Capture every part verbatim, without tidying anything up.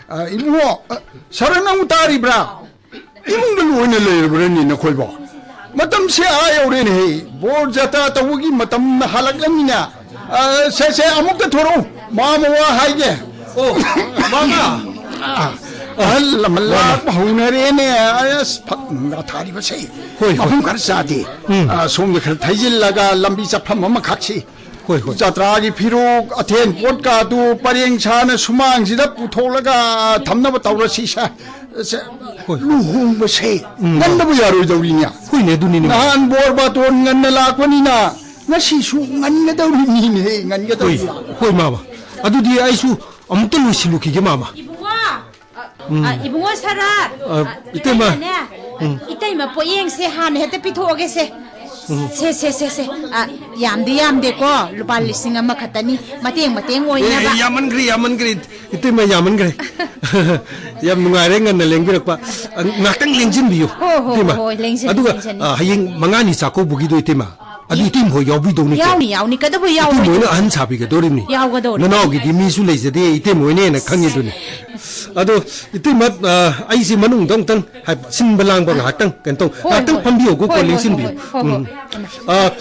ꯑ, ꯏꯕꯨꯡꯉꯣ, ꯑ, ꯁꯥꯔ, ꯅꯪꯕꯨ ꯇꯥꯔꯤꯕ꯭ꯔꯥ? ꯏꯃꯨꯡꯗ ꯂꯣꯏꯅ ꯂꯩꯔꯕ꯭ꯔꯅꯦ ꯅꯈꯣꯏꯕꯣ? ꯃꯇꯝꯁꯦ ꯑꯥ ꯌꯧꯔꯦꯅꯦꯍꯦ꯫ ꯕꯣꯔ ꯖꯇ꯭ꯔꯥ ꯇꯧꯕꯒꯤ ꯃꯇꯝ ꯍꯜꯂꯛꯂꯝꯃꯤꯅ꯫ ꯑ, ꯁꯦ, ꯁꯦ, ꯑꯃꯨꯛꯇ ꯊꯣꯔꯛꯎ꯫ ꯃꯥꯃ ꯋꯥ ꯍꯥꯏꯒꯦ꯫ ꯑꯣ, ꯃꯥꯃ꯫ ꯑ, ꯑꯍꯜ ꯂꯃꯟ ꯂꯥꯛꯄ ꯍꯧꯅꯔꯦꯅꯦ꯫ ꯑꯁ, ꯐꯛ ꯅꯨꯡꯒ ꯊꯥꯔꯤꯕꯁꯦ꯫ ꯍꯣꯏ, ꯍꯣꯏ꯫ ꯃꯐꯝ ꯈꯔ ꯆꯥꯗꯦ꯫ ꯎꯝ꯫ ꯑ, ꯁꯣꯝꯗ ꯈꯔ ꯊꯩꯖꯤꯜꯂꯒ ꯂꯝꯕꯤ ꯆꯠꯐꯝ ꯑꯃꯈꯛꯁꯤ꯫ ꯍꯣꯏ, ꯍꯣꯏ꯫ ꯖꯇ꯭ꯔꯥꯒꯤ ꯐꯤꯔꯨꯛ, ꯑꯊꯦꯟ ꯄꯣꯠꯀꯥꯗꯨ ꯄꯔꯦꯡ ꯁꯥꯅ ꯁꯨꯃꯥꯡꯁꯤꯗ ꯄꯨꯊꯣꯛꯂꯒ ꯊꯝꯅꯕ ꯇꯧꯔꯁꯤ, ꯁꯥꯔ꯫ ꯁꯦ, ꯍꯣꯏ꯫ ꯂꯨꯍꯣꯡꯕꯁꯦ ꯎꯝ꯫ ꯉꯟꯗꯕ ꯌꯥꯔꯣꯏꯗꯧꯔꯤꯅꯦ꯫ ꯍꯣꯏꯅꯦ, ꯑꯗꯨꯅꯤꯅꯦ꯫ ꯅꯍꯥꯟ ꯕꯣꯔ ꯕꯥꯇꯣꯟ ꯉꯟꯅ ꯂꯥꯛꯄꯅꯤꯅ ꯉꯁꯤꯁꯨ ꯉꯟꯒꯗꯧꯔꯤꯅꯤꯅꯦꯍꯦ, ꯍꯣꯏ, ꯉꯟꯒꯗꯧꯔꯤ꯫ ꯍꯣꯏ, ꯃꯥꯃ꯫ ꯑꯗꯨꯗꯤ ꯑꯩꯁꯨ ꯑꯃꯨꯛꯇ ꯂꯣꯏꯁꯤꯜꯂꯨꯈꯤꯒꯦ, ꯃꯥꯃ꯫ ꯏꯕꯨꯡꯉꯣ! ꯑ, ꯎꯝ꯫ ꯑ, ꯏꯕꯨꯡꯉꯣ ꯁꯔꯠ! ꯑ, ꯑ, ꯏꯇꯩꯃ꯫ ꯏꯇꯩꯃꯅꯦ꯫ ꯎꯝ꯫ ꯏꯇꯩꯃ ꯄꯣꯠꯌꯦꯡꯁꯦ ꯍꯥꯟꯅ ꯍꯦꯛꯇ ꯄꯤꯊꯣꯛꯑꯒꯦꯁꯦ꯫ ꯎꯝ꯫ ꯁꯦ, ꯁꯦ, ꯁꯦ, ꯁꯦ꯫ ꯑ, ꯌꯥꯝꯗꯤ ꯌꯥꯝꯗꯦꯀꯣ, ꯂꯨꯄꯥ ꯂꯤꯁꯤꯡ ꯑꯃ ꯈꯛꯇꯅꯤ꯫ ꯃꯇꯦꯡ, ꯃꯇꯦꯡ ꯑꯦ, ꯑꯣꯏꯅꯕ꯫ ꯑꯦ, ꯌꯥꯝꯃꯟꯈ꯭ꯔꯦ, ꯌꯥꯝꯃꯟꯈ꯭ꯔꯦ꯫ ꯏꯇꯩꯃ, ꯌꯥꯝꯃꯟꯈ꯭ꯔꯦ꯫ ꯌꯥꯝ ꯅꯨꯡꯉꯥꯏꯔꯦ ꯉꯟꯅ ꯂꯦꯡꯕꯤꯔꯛꯄ꯫ ꯑ, ꯉꯥꯛꯇꯪ ꯂꯦꯡꯁꯤꯟꯕꯤꯌꯨ, ꯍꯣ, ꯍꯣ, ꯏꯇꯩꯃ꯫ ꯍꯣ, ꯍꯣꯏ, ꯂꯦꯡꯁꯤꯟ-, ꯑꯗꯨꯒ, ꯂꯦꯡꯁꯤꯟ-꯫ ꯑ, ꯍꯌꯦꯡ ꯃꯉꯥꯅꯤ ꯆꯥꯛꯀꯧꯕꯒꯤꯗꯣ, ꯏꯇꯩꯃ, ꯑꯗꯨ ꯏꯇꯩꯃ ꯍꯣꯏ ꯌꯥꯎꯕꯤꯗꯧ ꯅꯠꯇ꯭ꯔꯣ? ꯌꯥꯎꯅꯤ, ꯌꯥꯎꯅꯤ꯫ ꯀꯩꯗꯧꯕꯩ ꯏꯇꯩꯃ ꯌꯥꯎꯔꯣꯏꯗꯣꯏꯅꯣ? ꯍꯣꯏꯅ ꯑꯍꯟ ꯁꯥꯕꯤꯒꯗꯧꯔꯤꯕꯅꯤ꯫ ꯌꯥꯎꯒꯗꯧꯔꯤ꯫ ꯅꯅꯥꯎꯒꯤꯗꯤ ꯃꯤꯁꯨ ꯂꯩꯖꯗꯦ, ꯏꯇꯩꯃ ꯍꯣꯏꯅ ꯍꯦꯟꯅ ꯈꯪꯉꯤꯗꯨꯅꯤ꯫ ꯑꯗꯣ, ꯏꯇꯩꯃ, ꯑ, ꯑꯩꯁꯦ ꯃꯅꯨꯡꯗ ꯑꯃꯨꯛꯇꯪ ꯍꯥꯏ-, ꯁꯤꯟꯕ ꯂꯥꯡꯕ ꯉꯥꯏꯍꯥꯛꯇꯪ ꯀꯩꯅꯣ ꯇꯧ-, ꯍꯣꯏ, ꯉꯥꯏꯍꯥꯛꯇꯪ ꯍꯣꯏ꯫ ꯐꯝꯕꯤꯌꯣꯀꯣ, ꯍꯣꯏ, ꯀꯣ ꯍꯣꯏ, ꯂꯦꯡꯁꯤꯟꯕꯤꯌꯨ꯫ ꯍꯣꯏ, ꯍꯣꯏ, ꯍꯣꯏ, ꯎꯝ꯫ ꯍꯣꯏ꯫ ꯑ,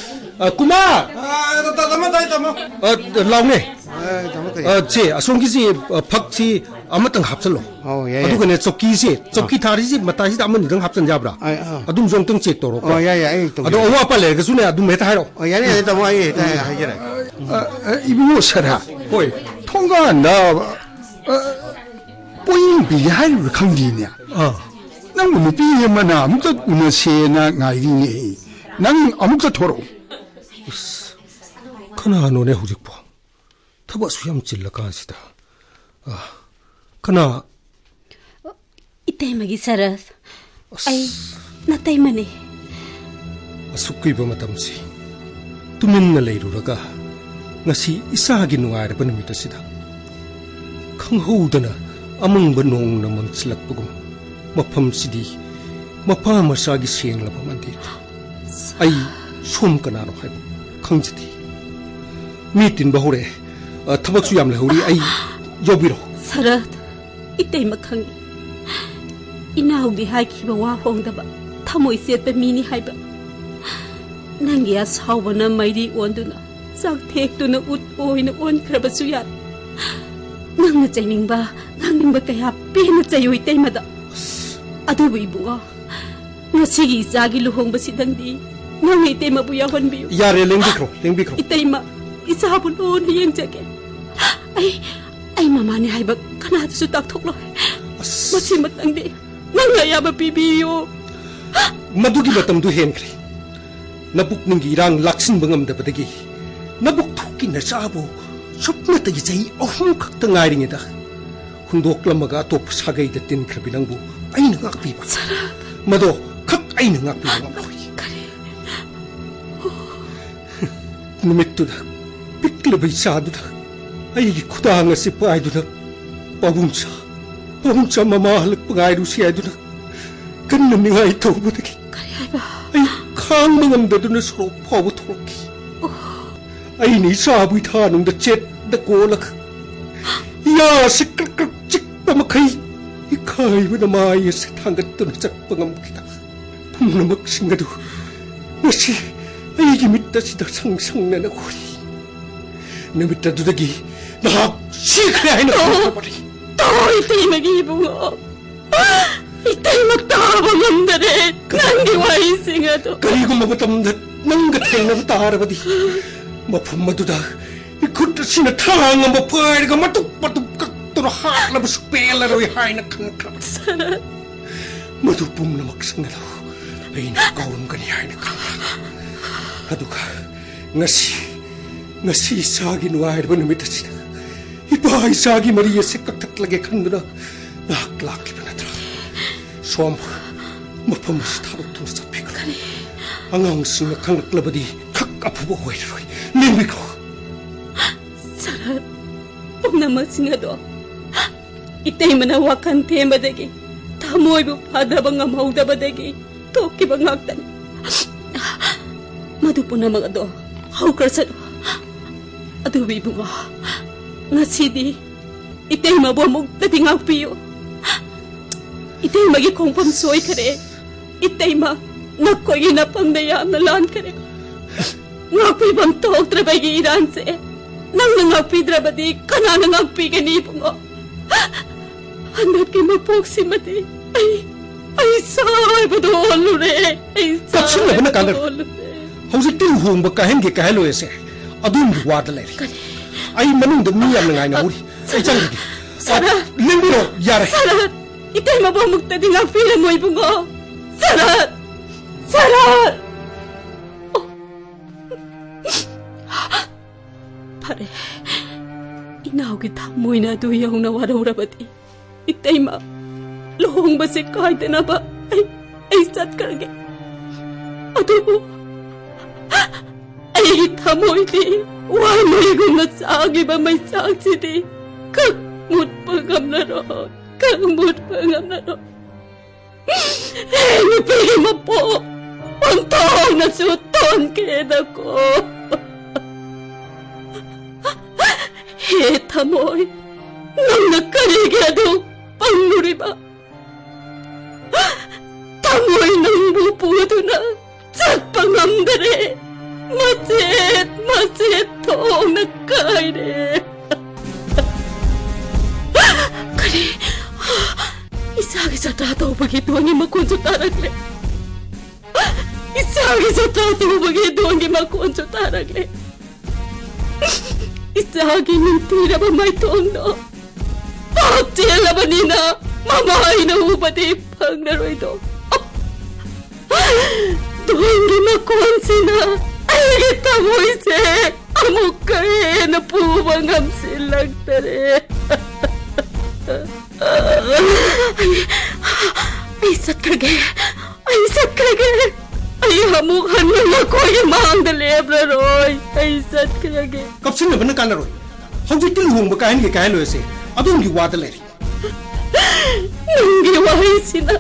ꯑ, ꯀꯨꯃꯥꯔ! ꯑ, ꯇꯥ-, ꯇꯥꯃꯣ, ꯇꯥꯏ, ꯇꯥꯃꯣ꯫ ꯑ, ꯂꯥꯎꯅꯦ꯫ ꯑ, ꯇꯥꯃꯣ, ꯇꯥꯏ꯫ ꯑ, ꯁꯦ, ꯑꯁꯣꯝꯒꯤꯁꯤ, ꯑ, ꯐꯛꯁꯤ ꯑꯃꯇꯪ ꯍꯥꯞꯆꯜꯂꯣ꯫ ꯑꯧ, ꯌꯥꯏ, ꯌꯥꯏ꯫ ꯑꯗꯨꯒꯅꯦ, ꯆꯧꯀꯤꯁꯦ, ꯆꯧꯀꯤ ꯑꯥ꯫ ꯊꯥꯔꯤꯁꯦ ꯃꯇꯥꯏꯁꯤꯗ ꯑꯃꯅꯤꯗꯪ ꯍꯥꯞꯆꯟ ꯌꯥꯕ꯭ꯔꯥ? ꯑꯥ, ꯑꯥ꯫ ꯑꯗꯨꯝꯁꯨ ꯑꯃꯨꯛꯇꯪ ꯆꯦꯛ ꯇꯧꯔꯣꯀꯣ꯫ ꯑꯣ, ꯌꯥꯏ, ꯌꯥꯏ, ꯑꯩ ꯇꯧꯒꯦ꯫ ꯑꯗꯣ ꯑꯋꯥꯠ ꯑꯄꯥ ꯂꯩꯔꯒꯁꯨꯅꯦ, ꯑꯗꯨꯝ ꯍꯦꯛꯇ ꯍꯥꯏꯔꯛꯑꯣ꯫ ꯑꯣ, ꯌꯥꯅꯤ, ꯌꯥꯅꯤ, ꯇꯥꯃꯣ, ꯑꯩ ꯍꯦꯛꯇ ꯍꯥꯏꯖꯔꯛꯑꯒꯦ꯫ ꯑ, ꯑ, ꯏꯕꯨꯡꯉꯣ ꯁꯔꯥ, ꯍꯣꯏ꯫ ꯊꯣꯡꯒꯥꯟꯗ, ꯑ, ꯄꯣꯌꯦꯡ ꯄꯤꯒꯦ ꯍꯥꯏꯔꯤꯕ꯭ꯔꯥ ꯈꯪꯗꯦꯅꯦ꯫ ꯑꯥ꯫ ꯅꯪꯕꯨ ꯅꯨꯄꯤ ꯑꯃꯅ ꯑꯃꯨꯛꯇ ꯎꯅꯁꯦꯅ ꯉꯥꯏꯔꯤꯅꯦ꯫ ꯅꯪ ꯑꯃꯨꯛꯇ ꯊꯣꯔꯛꯎ꯫ ꯑꯁ, ꯀꯅꯥꯅꯣꯅꯦ ꯍꯧꯖꯤꯛꯄꯣ? ꯊꯕꯛꯁꯨ ꯌꯥꯝ ꯆꯤꯜꯂꯀꯥꯟꯁꯤꯗ꯫ ꯑꯥ, ꯀꯅꯥ? ꯏꯇꯩꯃꯒꯤ ꯁꯔꯁ꯫ ꯑꯁ꯫ ꯑꯩ ꯅꯇꯩꯃꯅꯤ꯫ ꯑꯁꯨꯛ ꯀꯨꯏꯕ ꯃꯇꯝꯁꯤ ꯇꯨꯃꯤꯟꯅ ꯂꯩꯔꯨꯔꯒ ꯉꯁꯤ ꯏꯆꯥꯒꯤ ꯅꯨꯡꯉꯥꯏꯔꯕ ꯅꯨꯃꯤꯠ ꯑꯁꯤꯗ ꯈꯪꯍꯧꯗꯅ ꯑꯃꯪꯕ ꯅꯣꯡꯅ ꯃꯪꯁꯤꯜꯂꯛꯄꯒꯨꯝ ꯃꯐꯝꯁꯤꯗꯤ ꯃꯄꯥ ꯃꯆꯥꯒꯤ ꯁꯦꯡꯂꯕ ꯃꯟꯗꯤꯔ꯫ ꯑꯩ ꯁꯣꯝ ꯀꯅꯥꯅꯣ ꯍꯥꯏꯕ ꯈꯪꯖꯗꯦ꯫ ꯃꯤ ꯇꯤꯟꯕ ꯍꯧꯔꯛꯑꯦ꯫ ꯑ, ꯊꯕꯛꯁꯨ ꯌꯥꯝ ꯂꯩꯍꯧꯔꯤ꯫ ꯑꯩ ꯌꯧꯕꯤꯔꯣ꯫ ꯁꯔꯠ, ꯏꯇꯩꯃ ꯈꯪꯉꯤ꯫ ꯏꯅꯥꯎꯗꯤ ꯍꯥꯏꯈꯤꯕ ꯋꯥ ꯍꯣꯡꯗꯕ, ꯊꯃꯣꯏ ꯆꯦꯠꯄ ꯃꯤꯅꯤ ꯍꯥꯏꯕ꯫ ꯅꯪꯒꯤ ꯑꯁꯥꯎꯕꯅ ꯃꯩꯔꯤ ꯑꯣꯟꯗꯨꯅ, ꯆꯥꯛꯊꯦꯛꯇꯨꯅ ꯎꯠ ꯑꯣꯏꯅ ꯑꯣꯟꯈ꯭ꯔꯕꯁꯨ ꯌꯥꯏ꯫ ꯅꯪꯅ ꯆꯩꯅꯤꯡꯕ, ꯉꯥꯡꯅꯤꯡꯕ ꯀꯌꯥ ꯄꯦꯟꯅ ꯆꯩꯌꯨ ꯏꯇꯩꯃꯗ꯫ ꯑꯗꯨꯕꯨ ꯏꯕꯨꯡꯉꯣ, ꯉꯁꯤꯒꯤ ꯏꯆꯥꯒꯤ ꯂꯨꯍꯣꯡꯕꯁꯤꯗꯪꯗꯤ ꯅꯪꯅ ꯏꯇꯩꯃꯕꯨ ꯌꯥꯎꯍꯟꯕꯤꯌꯨ꯫ ꯌꯥꯔꯦ, ꯂꯦꯡꯕꯤꯈ꯭ꯔꯣ, ꯂꯦꯡꯕꯤꯈ꯭ꯔꯣ꯫ ꯏꯇꯩꯃ, ꯏꯆꯥꯕꯨ ꯂꯣꯟꯅ ꯌꯦꯡꯖꯒꯦ꯫ ꯑꯩ, ꯑꯩ ꯃꯃꯥꯅꯤ ꯍꯥꯏꯕ ꯀꯅꯥꯗꯁꯨ ꯇꯥꯛꯊꯣꯛꯂꯣꯏ꯫ ꯑꯁ꯫ ꯃꯁꯤꯃꯇꯪꯗꯤ ꯅꯪꯅ ꯑꯌꯥꯕ ꯄꯤꯕꯤꯌꯨ꯫ ꯃꯗꯨꯒꯤ ꯃꯇꯝꯗꯨ ꯍꯦꯟꯈ꯭ꯔꯦ꯫ ꯅꯄꯨꯛꯅꯤꯡꯒꯤ ꯏꯔꯥꯡ ꯂꯥꯛꯁꯤꯟꯕ ꯉꯝꯗꯕꯗꯒꯤ ꯅꯕꯨꯛꯊꯣꯛꯀꯤ ꯅꯆꯥꯕꯨ ꯁꯨꯞꯅꯇꯒꯤ ꯆꯍꯤ ꯑꯍꯨꯝ ꯈꯛꯇ ꯉꯥꯏꯔꯤꯉꯩꯗ ꯍꯨꯟꯗꯣꯛꯂꯝꯃꯒ ꯑꯇꯣꯞꯄ ꯁꯥꯒꯩꯗ ꯇꯤꯟꯈ꯭ꯔꯕꯤ ꯅꯪꯕꯨ ꯑꯩꯅ ꯉꯥꯛꯄꯤꯕ꯫ ꯃꯗꯣ ꯈꯛ ꯑꯩꯅ ꯉꯥꯛꯄꯤꯕ ꯉꯝꯂꯣꯏ꯫ ꯀꯔꯤ? ꯅꯨꯃꯤꯠꯇꯨꯗ ꯄꯤꯛꯂꯤꯕ ꯏꯆꯥꯗꯨꯗ ꯑꯩꯒꯤ ꯈꯨꯗꯥꯡ ꯑꯁꯤ ꯄꯥꯏꯗꯨꯅ, "ꯄꯥꯕꯨꯡꯆꯥ, ꯄꯥꯕꯨꯡꯆꯥ, ꯃꯃꯥ ꯍꯜꯂꯛꯄ ꯉꯥꯏꯔꯨꯁꯤ" ꯍꯥꯏꯗꯨꯅ ꯀꯟꯅ ꯅꯤꯡꯉꯥꯏ ꯇꯧꯕꯗꯒꯤ ꯀꯔꯤ ꯍꯥꯏꯕ? ꯑꯩ ꯈꯥꯡꯕ ꯉꯝꯗꯗꯨꯅ ꯁꯣꯔꯣꯛ ꯐꯥꯎꯕ ꯊꯣꯛꯂꯛꯈꯤ꯫ ꯑꯩꯅ ꯏꯆꯥꯕꯨ ꯏꯊꯥꯅꯨꯡꯗ ꯆꯦꯠꯅ ꯀꯣꯜꯂꯒ, ꯌꯥꯁꯤ ꯀ꯭ꯔꯛ ꯀ꯭ꯔꯛ ꯆꯤꯛꯄ ꯃꯈꯩ, ꯏꯀꯥꯏꯕꯅ ꯃꯥꯏ ꯑꯁꯤ ꯊꯥꯡꯒꯠꯇꯨꯅ ꯆꯠꯄ ꯉꯝꯈꯤꯗꯕ ꯄꯨꯝꯅꯃꯛꯁꯤꯡ ꯑꯗꯨ ꯉꯁꯤ ꯑꯩꯒꯤ ꯃꯤꯠ ꯑꯁꯤꯗ ꯁꯪ ꯁꯪꯅꯅ ꯎꯔꯤ꯫ ꯅꯨꯃꯤꯠ ꯑꯗꯨꯗꯒꯤ ꯅꯍꯥꯛ ꯁꯤꯈ꯭ꯔꯦ ꯍꯥꯏꯅ ꯈꯪꯈ꯭ꯔꯕꯅꯤ꯫ ꯇꯧ, ꯏꯇꯩꯃꯒꯤ ꯏꯕꯨꯡꯉꯣ꯫ ꯏꯇꯩꯃ ꯇꯥꯕ ꯉꯝꯗꯔꯦ ꯅꯪꯒꯤ ꯋꯥꯍꯩꯁꯤꯡ ꯑꯗꯨ꯫ ꯀꯔꯤꯒꯨꯝꯕ ꯃꯇꯝꯗ ꯅꯪꯒ ꯊꯦꯡꯅꯕ ꯇꯥꯔꯕꯗꯤ, ꯃꯐꯝ ꯑꯗꯨꯗ ꯏꯈꯨꯠ ꯑꯁꯤꯅ ꯊꯥꯡ ꯑꯃ ꯄꯥꯏꯔꯒ ꯃꯇꯨꯞ ꯃꯇꯨꯞ ꯀꯛꯇꯨꯅ ꯍꯥꯠꯂꯕꯁꯨ ꯄꯦꯜꯂꯔꯣꯏ ꯍꯥꯏꯅ ꯈꯟꯈ꯭ꯔꯕꯅꯤ꯫ ꯁꯔꯠ꯫ ꯃꯗꯨ ꯄꯨꯝꯅꯃꯛꯁꯤꯡ ꯑꯗꯨ ꯑꯩꯅ ꯀꯥꯎꯔꯝꯒꯅꯤ ꯍꯥꯏꯅ ꯈꯟꯈ꯭ꯔꯕ꯫ ꯑꯗꯨꯒ ꯉꯁꯤ, ꯉꯁꯤ ꯏꯆꯥꯒꯤ ꯅꯨꯡꯉꯥꯏꯔꯕ ꯅꯨꯃꯤꯠ ꯑꯁꯤꯗ ꯏꯄꯥ ꯏꯆꯥꯒꯤ ꯃꯔꯤ ꯑꯁꯤ ꯀꯛꯊꯠꯂꯒꯦ ꯈꯟꯗꯨꯅ ꯅꯍꯥꯛ ꯂꯥꯛꯂꯤꯕ ꯅꯠꯇ꯭ꯔꯥ? ꯁꯣꯝ, ꯃꯐꯝ ꯑꯁꯤ ꯊꯥꯗꯣꯛꯇꯨꯅ ꯆꯠꯄꯤꯈ꯭ꯔꯣ꯫ ꯀꯔꯤ? ꯑꯉꯥꯡꯁꯤꯡꯅ ꯈꯪꯂꯛꯂꯕꯗꯤ ꯈꯛ ꯑꯐꯕ ꯑꯣꯏꯔꯔꯣꯏ꯫ ꯂꯦꯡꯕꯤꯈ꯭ꯔꯣ꯫ ꯁꯔꯠ, ꯄꯨꯝꯅꯃꯛꯁꯤꯡ ꯑꯗꯣ ꯏꯇꯩꯃꯅ ꯋꯥꯈꯜ ꯊꯦꯝꯕꯗꯒꯤ, ꯊꯃꯣꯏꯕꯨ ꯐꯥꯊꯕ ꯉꯝꯍꯧꯗꯕꯗꯒꯤ ꯊꯣꯛꯈꯤꯕ ꯉꯥꯛꯇꯅꯤ꯫ ꯃꯗꯨ ꯄꯨꯝꯅꯃꯛ ꯑꯗꯣ ꯍꯧꯈ꯭ꯔꯁꯅꯨ꯫ ꯑꯗꯨꯕꯨ ꯏꯕꯨꯡꯉꯣ, ꯉꯁꯤꯗꯤ ꯏꯇꯩꯃꯕꯨ ꯑꯃꯨꯛꯇꯗꯤ ꯉꯥꯛꯄꯤꯌꯨ꯫ ꯏꯇꯩꯃꯒꯤ ꯈꯣꯡꯐꯝ ꯁꯣꯏꯈꯔꯦ꯫ ꯏꯇꯩꯃ, ꯅꯈꯣꯏꯒꯤ ꯅꯐꯝꯗ ꯌꯥꯝꯅ ꯂꯥꯟꯈꯔꯦ꯫ ꯉꯥꯛꯄꯤꯐꯝ ꯊꯣꯛꯇ꯭ꯔꯕꯒꯤ ꯏꯔꯥꯟꯁꯦ ꯅꯪꯅ ꯉꯥꯛꯄꯤꯗ꯭ꯔꯕꯗꯤ ꯀꯅꯥꯅ ꯉꯥꯛꯄꯤꯒꯅꯤ, ꯏꯕꯨꯡꯉꯣ? ꯍꯟꯗꯛꯀꯤ ꯃꯄꯣꯛꯁꯤꯃꯗꯤ ꯑꯩ, ꯑꯩ ꯁꯥ ꯑꯣꯏꯕꯗ ꯑꯣꯜꯂꯨꯔꯦ꯫ ꯑꯩ ꯁꯥ ꯀꯞꯁꯤꯟꯅꯕꯅ ꯑꯣꯏꯕꯗ ꯀꯥꯟꯅꯔꯣꯏ꯫ ꯑꯣꯜꯂꯨꯔꯦ꯫ ꯍꯧꯖꯤꯛꯇꯤ ꯂꯨꯍꯣꯡꯕ ꯀꯥꯏꯍꯟꯒꯦ ꯀꯥꯏꯍꯜꯂꯣꯏꯁꯦ ꯑꯗꯣꯝꯒꯤ ꯋꯥꯗ ꯂꯩꯔꯦ꯫ ꯀꯔꯤ? ꯑꯩ ꯃꯅꯨꯡꯗ ꯃꯤ ꯌꯥꯝꯅ ꯉꯥꯏꯅꯍꯧꯔꯤ꯫ ꯑꯩ ꯆꯪꯈꯤꯒꯦ꯫ ꯁꯔꯠ! ꯂꯦꯡꯕꯤꯔꯣ, ꯌꯥꯔꯦ꯫ ꯁꯔꯠ! ꯏꯇꯩꯃꯕꯨ ꯑꯃꯨꯛꯇꯗꯤ ꯉꯥꯛꯄꯤꯔꯝꯃꯣ, ꯏꯕꯨꯡꯉꯣ꯫ ꯁꯔꯠ! ꯁꯔꯠ! ꯐꯔꯦ, ꯏꯅꯥꯎꯒꯤ ꯊꯃꯣꯏꯅ ꯑꯗꯨ ꯌꯧꯅ ꯋꯥꯔꯧꯔꯕꯗꯤ, ꯏꯇꯩꯃ, ꯂꯨꯍꯣꯡꯕꯁꯦ ꯀꯥꯏꯗꯅꯕ ꯑꯩ, ꯑꯩ ꯆꯠꯈ꯭ꯔꯒꯦ꯫ ꯑꯗꯨꯕꯨ ꯑꯩꯒꯤ ꯊꯃꯣꯏꯗꯤ ꯋꯥꯃꯩꯒꯨꯝꯅ ꯆꯥꯈꯤꯕ ꯃꯩꯆꯥꯛꯁꯤꯗꯤ ꯈꯪ ꯃꯨꯠꯄ ꯉꯝꯂꯔꯣꯏ, ꯈꯪ ꯃꯨꯠꯄ ꯉꯝꯂꯔꯣꯏ꯫ ꯍꯦ ꯅꯨꯄꯤꯒꯤ ꯃꯄꯣꯛ, ꯑꯣꯟꯊꯣꯛꯅꯁꯨ ꯇꯣꯟꯈ꯭ꯔꯦꯗꯀꯣ꯫ ꯍꯦ ꯊꯃꯣꯏ, ꯅꯪꯅ ꯀꯔꯤꯒꯤ ꯑꯗꯨ ꯄꯪꯂꯨꯔꯤꯕ? ꯊꯃꯣꯏ ꯅꯪꯕꯨ ꯄꯨꯗꯨꯅ ꯆꯠꯄ ꯉꯝꯗꯔꯦ꯫ ꯃꯆꯦꯠ ꯃꯆꯦꯠ ꯊꯣꯡꯅ ꯀꯥꯏꯔꯦ꯫ ꯀꯔꯤ? ꯏꯆꯥꯒꯤ ꯖꯇ꯭ꯔꯥ ꯇꯧꯕꯒꯤ ꯗꯣꯟꯒꯤ ꯃꯈꯣꯟꯁꯨ ꯇꯥꯔꯛꯂꯦ꯫ ꯏꯆꯥꯒꯤ ꯖꯇ꯭ꯔꯥ ꯇꯧꯕꯒꯤ ꯗꯣꯟꯒꯤ ꯃꯈꯣꯟꯁꯨ ꯇꯥꯔꯛꯂꯦ꯫ ꯏꯆꯥꯒꯤ ꯅꯤꯡꯊꯤꯔꯕ ꯃꯥꯏꯊꯣꯡꯗꯣ ꯄꯥꯞ ꯆꯦꯜꯂꯕꯅꯤꯅ ꯃꯃꯥꯏꯅ ꯎꯕꯗꯤ ꯐꯪꯂꯔꯣꯏꯗꯣ꯫ ꯗꯣꯟꯒꯤ ꯃꯈꯣꯟꯁꯤꯅ ꯑꯩꯒꯤ ꯊꯃꯣꯏꯁꯦ ꯑꯃꯨꯛꯀ ꯍꯦꯟꯅ ꯄꯨꯕ ꯉꯝꯁꯤꯜꯂꯛꯇꯔꯦ꯫ ꯑꯩ, ꯑꯩ ꯆꯠꯈ꯭ꯔꯒꯦ, ꯑꯩ ꯆꯠꯈ꯭ꯔꯒꯦ꯫ ꯑꯩ ꯑꯃꯨꯛ ꯍꯟꯅ ꯅꯈꯣꯏꯒꯤ ꯃꯥꯡꯗ ꯂꯦꯞꯂꯔꯣꯏ꯫ ꯑꯩ ꯆꯠꯈ꯭ꯔꯒꯦ꯫ ꯀꯞꯁꯤꯟꯅꯕꯅ ꯀꯥꯟꯅꯔꯣꯏ꯫ ꯍꯧꯖꯤꯛꯇꯤ ꯂꯨꯍꯣꯡꯕ ꯀꯥꯏꯍꯟꯒꯦ ꯀꯥꯏꯍꯜꯂꯣꯏꯁꯦ ꯑꯗꯣꯝꯒꯤ ꯋꯥꯗ ꯂꯩꯔꯦ꯫ ꯅꯪꯒꯤ ꯋꯥꯍꯩꯁꯤꯅ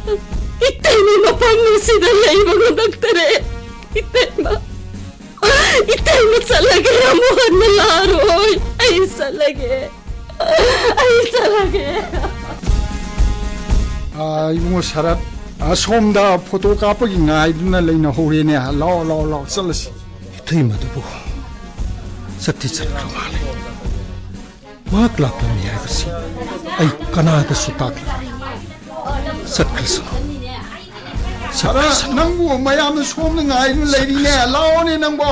ꯏꯇꯩꯃ ꯃꯐꯝ ꯑꯁꯤꯗ ꯂꯩꯕ ꯉꯝꯂꯛꯇꯔꯦ꯫ ꯏꯇꯩꯃ, ꯏꯇꯩꯃ ꯆꯠꯂꯒꯦ, ꯑꯃꯨꯛ ꯍꯟꯅ ꯂꯥꯛꯑꯔꯣꯏ꯫ ꯑꯩ ꯆꯠꯂꯒꯦ꯫ ꯑꯩ ꯆꯠꯂꯒꯦ꯫ ꯑꯥ, ꯏꯕꯨꯡꯉꯣ ꯁꯔꯠ, ꯑꯥ, ꯁꯣꯝꯗ ꯐꯣꯇꯣ ꯀꯥꯞꯄꯒꯤ ꯉꯥꯏꯗꯨꯅ ꯂꯩꯅꯍꯧꯔꯦꯅꯦ꯫ ꯂꯥꯛꯑꯣ, ꯂꯥꯛꯑꯣ, ꯂꯥꯛꯑꯣ, ꯆꯠꯂꯁꯤ꯫ ꯏꯇꯩꯃꯗꯨꯕꯨ ꯆꯠꯇꯤ ꯆꯠꯈ꯭ꯔ ꯃꯥꯜꯂꯦ꯫ ꯃꯍꯥꯛ ꯂꯥꯛꯂꯝꯃꯤ ꯍꯥꯏꯕꯁꯤ ꯑꯩ ꯀꯅꯥꯗꯁꯨ ꯇꯥꯛꯂꯔꯣꯏ꯫ ꯆꯠꯈ꯭ꯔꯁꯅꯨ꯫ ꯑꯗ ꯆꯠꯈ꯭ꯔꯁꯅꯨ꯫ ꯅꯪꯕꯨ ꯃꯌꯥꯝꯅ ꯁꯣꯝꯗ ꯉꯥꯏꯗꯨꯅ ꯂꯩꯔꯤꯅꯦ꯫ ꯂꯥꯛꯑꯣꯅꯦ ꯅꯪꯕꯣ꯫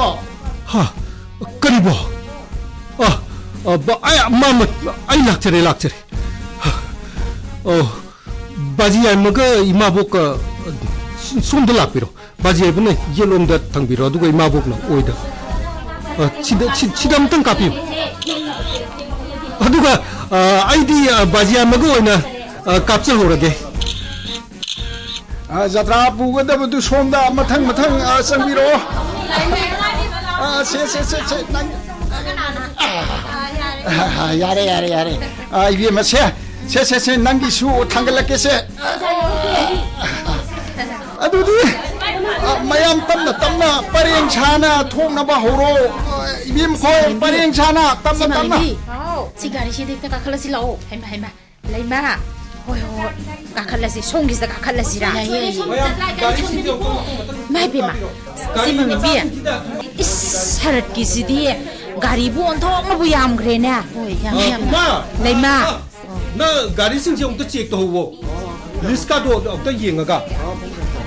ꯍꯥ? ꯀꯔꯤꯕꯣ? ꯑ, ꯑ, ꯕ-, ꯑ, ꯃꯥ, ꯃ-, ꯑꯩ ꯂꯥꯛꯆꯔꯦ, ꯂꯥꯛꯆꯔꯦ꯫ ꯍꯥ? ꯑꯣ, ꯕꯥꯖꯤ ꯌꯥꯏꯃꯒ ꯏꯃꯥꯕꯣꯛꯀ, ꯑ, ꯁꯣꯝꯗ ꯂꯥꯛꯄꯤꯔꯣ꯫ ꯕꯥꯖꯤ ꯌꯥꯏꯃꯅ ꯌꯦꯠꯂꯣꯝꯗ ꯊꯝꯕꯤꯔꯣ, ꯑꯗꯨꯒ ꯏꯃꯥꯕꯣꯛꯅ ꯑꯣꯏꯗ꯫ ꯑ, ꯁꯤꯗ, ꯁꯤ-, ꯁꯤꯗ ꯑꯃꯨꯛꯇꯪ ꯀꯥꯞꯄꯤꯌꯨ꯫ ꯑꯗꯨꯒ, ꯑ, ꯑꯩꯗꯤ, ꯑ, ꯕꯥꯖꯤ ꯌꯥꯏꯃꯒ ꯑꯣꯏꯅ, ꯑ, ꯀꯥꯞꯆꯍꯧꯔꯒꯦ꯫ ꯑ, ꯖꯇ꯭ꯔꯥ ꯄꯨꯒꯗꯕꯗꯨ ꯁꯣꯝꯗ ꯃꯊꯪ ꯃꯊꯪ, ꯑ, ꯆꯪꯕꯤꯔꯛꯑꯣ꯫ ꯑ, ꯁꯦ, ꯁꯦ, ꯁꯦ, ꯁꯦ, ꯅꯪ꯫ ꯑ, ꯌꯥꯔꯦ, ꯌꯥꯔꯦ, ꯌꯥꯔꯦ꯫ ꯑ, ꯏꯕꯦꯝꯃ, ꯁꯦ, ꯁꯦ, ꯁꯦ, ꯁꯦ, ꯅꯪꯒꯤꯁꯨ ꯊꯥꯡꯒꯠꯂꯛꯀꯦꯁꯦ꯫ ꯑꯗꯨꯗꯤ, ꯑ, ꯃꯌꯥꯝ ꯇꯞꯅ ꯇꯞꯅ ꯄꯔꯦꯡ ꯁꯥꯅ ꯊꯣꯛꯅꯕ ꯍꯧꯔꯣ꯫ ꯑ, ꯏꯕꯦꯝꯃ ꯈꯣꯏ, ꯄꯔꯦꯡ ꯁꯥꯅ ꯇꯞꯅ ꯁꯤ ꯇꯞꯅ꯫ ꯃꯥꯂꯦꯝꯕꯤ, ꯁꯤ ꯒꯥꯔꯤꯁꯤꯗ ꯍꯦꯛꯇ ꯀꯥꯈꯠꯂꯁꯤ ꯂꯥꯛꯑꯣ꯫ ꯍꯩꯃ, ꯍꯩꯃ꯫ ꯂꯩꯃ, ꯍꯣꯏ, ꯍꯣꯏ, ꯍꯣꯏ꯫ ꯀꯥꯈꯠꯂꯁꯤ, ꯁꯣꯝꯒꯤꯁꯤꯗ ꯀꯥꯈꯠꯂꯁꯤꯔꯥ? ꯌꯥꯏꯌꯦ, ꯌꯥꯏꯌꯦ꯫ ꯃꯌꯥꯝ ꯒꯥꯔꯤꯁꯤꯡꯁꯦ ꯑꯃꯨꯛꯇꯪ ꯃꯊꯪ ꯃꯊꯪ ꯏꯃꯥ ꯏꯕꯦꯝꯃ, ꯀꯥꯞꯄꯤꯔꯣ꯫ ꯁꯤ ꯒꯥꯔꯤ ꯃꯃꯤꯕꯤ꯫ ꯃꯊꯪꯁꯤꯗ ꯏꯁ, ꯁꯔꯠꯀꯤꯁꯤꯗꯤ ꯒꯥꯔꯤꯕꯨ ꯑꯣꯟꯊꯣꯛꯅꯕꯨ ꯌꯥꯝꯈ꯭ꯔꯦꯅꯦ꯫ ꯍꯣꯏ, ꯌꯥꯝ, ꯑ, ꯌꯥꯝ꯫ ꯏꯃꯥ! ꯂꯩꯃ꯫ ꯅꯪ ꯒꯥꯔꯤꯁꯤꯡꯁꯦ ꯑꯃꯨꯛꯇ ꯆꯦꯛ ꯇꯧꯍꯧꯋꯣ꯫ ꯂꯤꯁꯀꯥꯗꯣ ꯑꯃꯨꯛꯇ ꯌꯦꯡꯉꯒ꯫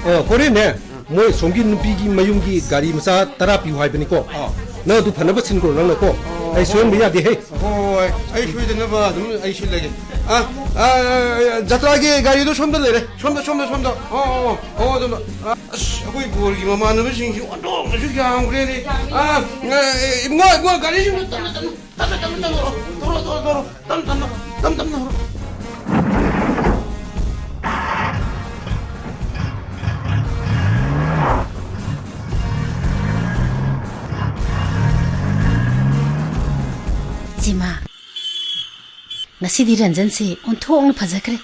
ꯑ, ꯍꯣꯔꯦꯟꯅꯦ, ꯃꯣꯏ ꯁꯣꯝꯒꯤ ꯅꯨꯄꯤꯒꯤ ꯃꯌꯨꯝꯒꯤ ꯒꯥꯔꯤ ꯃꯆꯥ ꯇꯔꯥ ꯄꯤꯌꯨ ꯍꯥꯏꯕꯅꯤꯀꯣ꯫ ꯑꯥ꯫ ꯅꯪ ꯑꯗꯨ ꯐꯅꯕ ꯁꯤꯟꯈ꯭ꯔꯣ, ꯅꯪꯅꯀꯣ꯫ ꯑꯣ, ꯑꯩ ꯁꯣꯏꯍꯟꯕ ꯌꯥꯗꯦꯍꯦ꯫ ꯍꯣꯏ, ꯍꯣꯏ, ꯍꯣꯏ꯫ ꯑꯩ ꯁꯣꯏꯗꯅꯕ ꯑꯗꯨꯝ ꯑꯩ ꯁꯤꯜꯂꯒꯦ꯫ ꯑ, ꯑ, ꯑ, ꯖꯇ꯭ꯔꯥꯒꯤ ꯒꯥꯔꯤꯗꯣ ꯁꯣꯝꯗ ꯂꯩꯔꯦ꯫ ꯁꯣꯝꯗ, ꯁꯣꯝꯗ, ꯁꯣꯝꯗ꯫ ꯑꯣ, ꯑꯣ, ꯑꯣ, ꯑꯣ, ꯑꯗꯣꯝꯗ꯫ ꯑ, ꯑꯁ, ꯑꯩꯈꯣꯏ ꯕꯣꯔꯒꯤ ꯃꯃꯥꯟꯅꯕꯁꯤꯡꯁꯤ ꯑꯣꯟꯊꯣꯛꯅꯁꯨ ꯌꯥꯝꯈ꯭ꯔꯦꯅꯦ꯫ ꯑ, ꯑ, ꯏꯕꯨꯡꯉꯣ, ꯏꯕꯨꯡꯉꯣ, ꯒꯥꯔꯤꯁꯤꯡꯗꯣ ꯇꯞꯅ, ꯇꯞꯅ, ꯇꯞꯅ, ꯇꯞꯅ ꯊꯧꯔꯣ, ꯊꯧꯔꯣ, ꯊꯧꯔꯣ, ꯊꯧꯔꯣ, ꯇꯞꯅ, ꯇꯞꯅ, ꯇꯞꯅ, ꯇꯞꯅ ꯊꯧꯔꯣ꯫ ꯁꯤꯃꯥ, ꯉꯁꯤꯗꯤ ꯔꯟꯖꯟꯁꯤ ꯑꯣꯟꯊꯣꯛꯅ ꯐꯖꯈ꯭ꯔꯦ꯫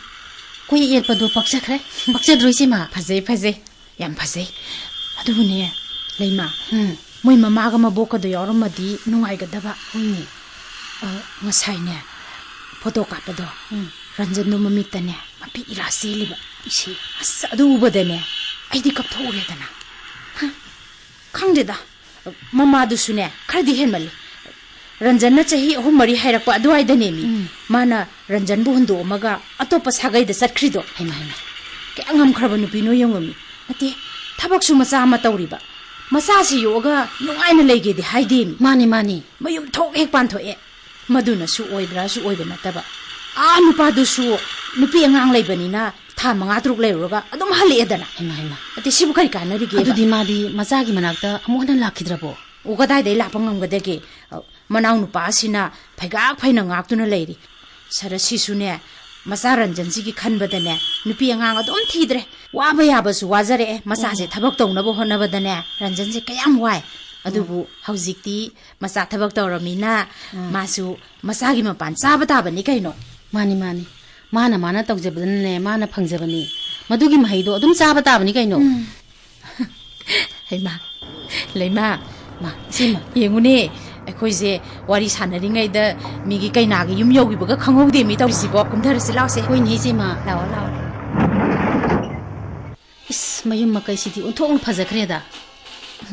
ꯀꯣꯏ ꯌꯦꯠꯄꯗꯣ ꯄꯛꯆꯈ꯭ꯔꯦ꯫ ꯄꯛꯆꯗ꯭ꯔꯣ, ꯏꯆꯦꯃ? ꯐꯖꯩ, ꯐꯖꯩ꯫ ꯌꯥꯝ ꯐꯖꯩ꯫ ꯑꯗꯨꯕꯨꯅꯦ, ꯂꯩꯃ, ꯎꯝ꯫ ꯃꯣꯏ ꯃꯃꯥꯒ ꯃꯕꯣꯛꯀꯗꯣ ꯌꯥꯎꯔꯝꯃꯗꯤ ꯅꯨꯡꯉꯥꯏꯒꯗꯕ꯫ ꯍꯣꯏꯅꯦ꯫ ꯑ, ꯉꯁꯥꯏꯅꯦ, ꯐꯣꯇꯣ ꯀꯥꯞꯄꯗꯣ, ꯎꯝ꯫ ꯔꯟꯖꯟꯗꯣ ꯃꯃꯤꯠꯇꯅꯦ ꯃꯄꯤ ꯏꯔꯥ ꯆꯦꯜꯂꯤꯕ꯫ ꯏꯁꯤ꯫ ꯑꯁ, ꯑꯗꯨ ꯎꯕꯗꯅꯦ ꯑꯩꯗꯤ ꯀꯞꯊꯣꯛꯎꯔꯦꯗꯅ꯫ ꯍ, ꯈꯪꯗꯦꯗ, ꯃꯃꯥꯗꯨꯁꯨꯅꯦ ꯈꯔꯗꯤ ꯍꯦꯟꯃꯜꯂꯤ꯫ ꯔꯟꯖꯟꯅ ꯆꯍꯤ ꯑꯍꯨꯝ ꯃꯔꯤ ꯍꯥꯏꯔꯛꯄ ꯑꯗꯨꯋꯥꯏꯗꯅꯦꯃꯤ꯫ ꯎꯝ꯫ ꯃꯥꯅ ꯔꯟꯖꯟꯕꯨ ꯍꯨꯟꯗꯣꯛꯑꯝꯃꯒ ꯑꯇꯣꯞꯄ ꯁꯥꯒꯩꯗ ꯆꯠꯈ꯭ꯔꯤꯗꯣ꯫ ꯍꯩꯃꯥ, ꯍꯩꯃꯥ꯫ ꯀꯌꯥ ꯉꯝꯈ꯭ꯔꯕ ꯅꯨꯄꯤꯅꯣ ꯌꯦꯡꯉꯨꯃꯤ꯫ ꯅꯠꯇꯦ, ꯊꯕꯛꯁꯨ ꯃꯆꯥ ꯑꯃ ꯇꯧꯔꯤꯕ꯫ ꯃꯆꯥꯁꯤ ꯌꯣꯛꯑꯒ ꯅꯨꯡꯉꯥꯏꯅ ꯂꯩꯒꯦꯗꯤ ꯍꯥꯏꯗꯦꯃꯤ꯫ ꯃꯥꯅꯤ, ꯃꯥꯅꯤ꯫ ꯃꯌꯨꯝ ꯊꯣꯛ ꯍꯦꯛ ꯄꯥꯟꯊꯣꯛꯑꯦ꯫ ꯃꯗꯨꯅꯁꯨ ꯑꯣꯏꯕ꯭ꯔꯥꯁꯨ ꯑꯣꯏꯕ ꯅꯠꯇꯕ, ꯑꯥ ꯅꯨꯄꯥꯗꯨꯁꯨ ꯅꯨꯄꯤ ꯑꯉꯥꯡ ꯂꯩꯕꯅꯤꯅ ꯊꯥ ꯃꯉꯥ ꯇꯔꯨꯛ ꯂꯩꯔꯨꯔꯒ ꯑꯗꯨꯝ ꯍꯜꯂꯛꯑꯦꯗꯅ꯫ ꯍꯩꯃꯥ, ꯍꯩꯃꯥ꯫ ꯑꯗꯤ ꯁꯤꯕꯨ ꯀꯔꯤ ꯀꯥꯟꯅꯔꯤꯒꯦꯕ? ꯑꯗꯨꯗꯤ ꯃꯥꯗꯤ ꯃꯆꯥꯒꯤ ꯃꯅꯥꯛꯇ ꯑꯃꯨꯛ ꯍꯟꯅ ꯂꯥꯛꯈꯤꯗ꯭ꯔꯕꯣ? ꯑꯣ, ꯀꯗꯥꯏꯗꯩ ꯂꯥꯛꯄ ꯉꯝꯒꯗꯒꯦ? ꯑ, ꯃꯅꯥꯎ ꯅꯨꯄꯥ ꯑꯁꯤꯅ ꯐꯩꯒꯥꯛ ꯐꯩꯅ ꯉꯥꯛꯇꯨꯅ ꯂꯩꯔꯤ꯫ ꯁꯔꯁꯤꯁꯨꯅꯦ, ꯃꯆꯥ ꯔꯟꯖꯟꯁꯤꯒꯤ ꯈꯟꯕꯗꯅꯦ, ꯅꯨꯄꯤ ꯑꯉꯥꯡ ꯑꯗꯨꯝ ꯊꯤꯗ꯭ꯔꯦ꯫ ꯋꯥꯕ ꯌꯥꯕꯁꯨ ꯋꯥꯖꯔꯛꯑꯦ꯫ ꯃꯆꯥꯁꯦ ꯎꯝ꯫ ꯊꯕꯛ ꯇꯧꯅꯕ ꯍꯣꯠꯅꯕꯗꯅꯦ, ꯔꯟꯖꯟꯁꯦ ꯀꯌꯥꯝ ꯋꯥꯏ꯫ ꯎꯝ꯫ ꯑꯗꯨꯕꯨ ꯍꯧꯖꯤꯛꯇꯤ ꯃꯆꯥ ꯊꯕꯛ ꯇꯧꯔꯃꯤꯅ, ꯎꯝ꯫ ꯃꯥꯁꯨ ꯃꯆꯥꯒꯤ ꯃꯄꯥꯟ ꯆꯥꯕ ꯇꯥꯕꯅꯤ ꯀꯩꯅꯣ꯫ ꯃꯥꯅꯤ, ꯃꯥꯅꯤ꯫ ꯃꯥꯅ, ꯃꯥꯅ ꯇꯧꯖꯕꯗꯅꯅꯦ, ꯃꯥꯅ ꯐꯪꯖꯕꯅꯤ꯫ ꯃꯗꯨꯒꯤ ꯃꯍꯩꯗꯣ ꯑꯗꯨꯝ ꯆꯥꯕ ꯇꯥꯕꯅꯤ ꯀꯩꯅꯣ꯫ ꯎꯝ꯫ ꯍꯩꯃꯥ, ꯂꯩꯃꯥ, ꯃꯥ, ꯏꯆꯦꯃ꯫ ꯌꯦꯡꯉꯨꯅꯦ, ꯑꯩꯈꯣꯏꯁꯦ ꯋꯥꯔꯤ ꯁꯥꯟꯅꯔꯤꯉꯩꯗ ꯃꯤꯒꯤ ꯀꯩꯅꯥꯒꯤ ꯌꯨꯝ ꯌꯧꯈꯤꯕꯒ ꯈꯪꯍꯧꯗꯦ ꯃꯤ ꯇꯧꯔꯤꯁꯤꯕꯣ꯫ ꯀꯨꯝꯊꯔꯁꯤ ꯂꯥꯎꯁꯦ꯫ ꯍꯣꯏꯅꯦ, ꯏꯆꯦꯃ꯫ ꯂꯥꯛꯑꯣ, ꯂꯥꯛꯑꯣ꯫ ꯏꯁ, ꯃꯌꯨꯝ ꯃꯀꯩꯁꯤꯗꯤ ꯑꯣꯟꯊꯣꯛꯅ ꯐꯖꯈ꯭ꯔꯦꯗ꯫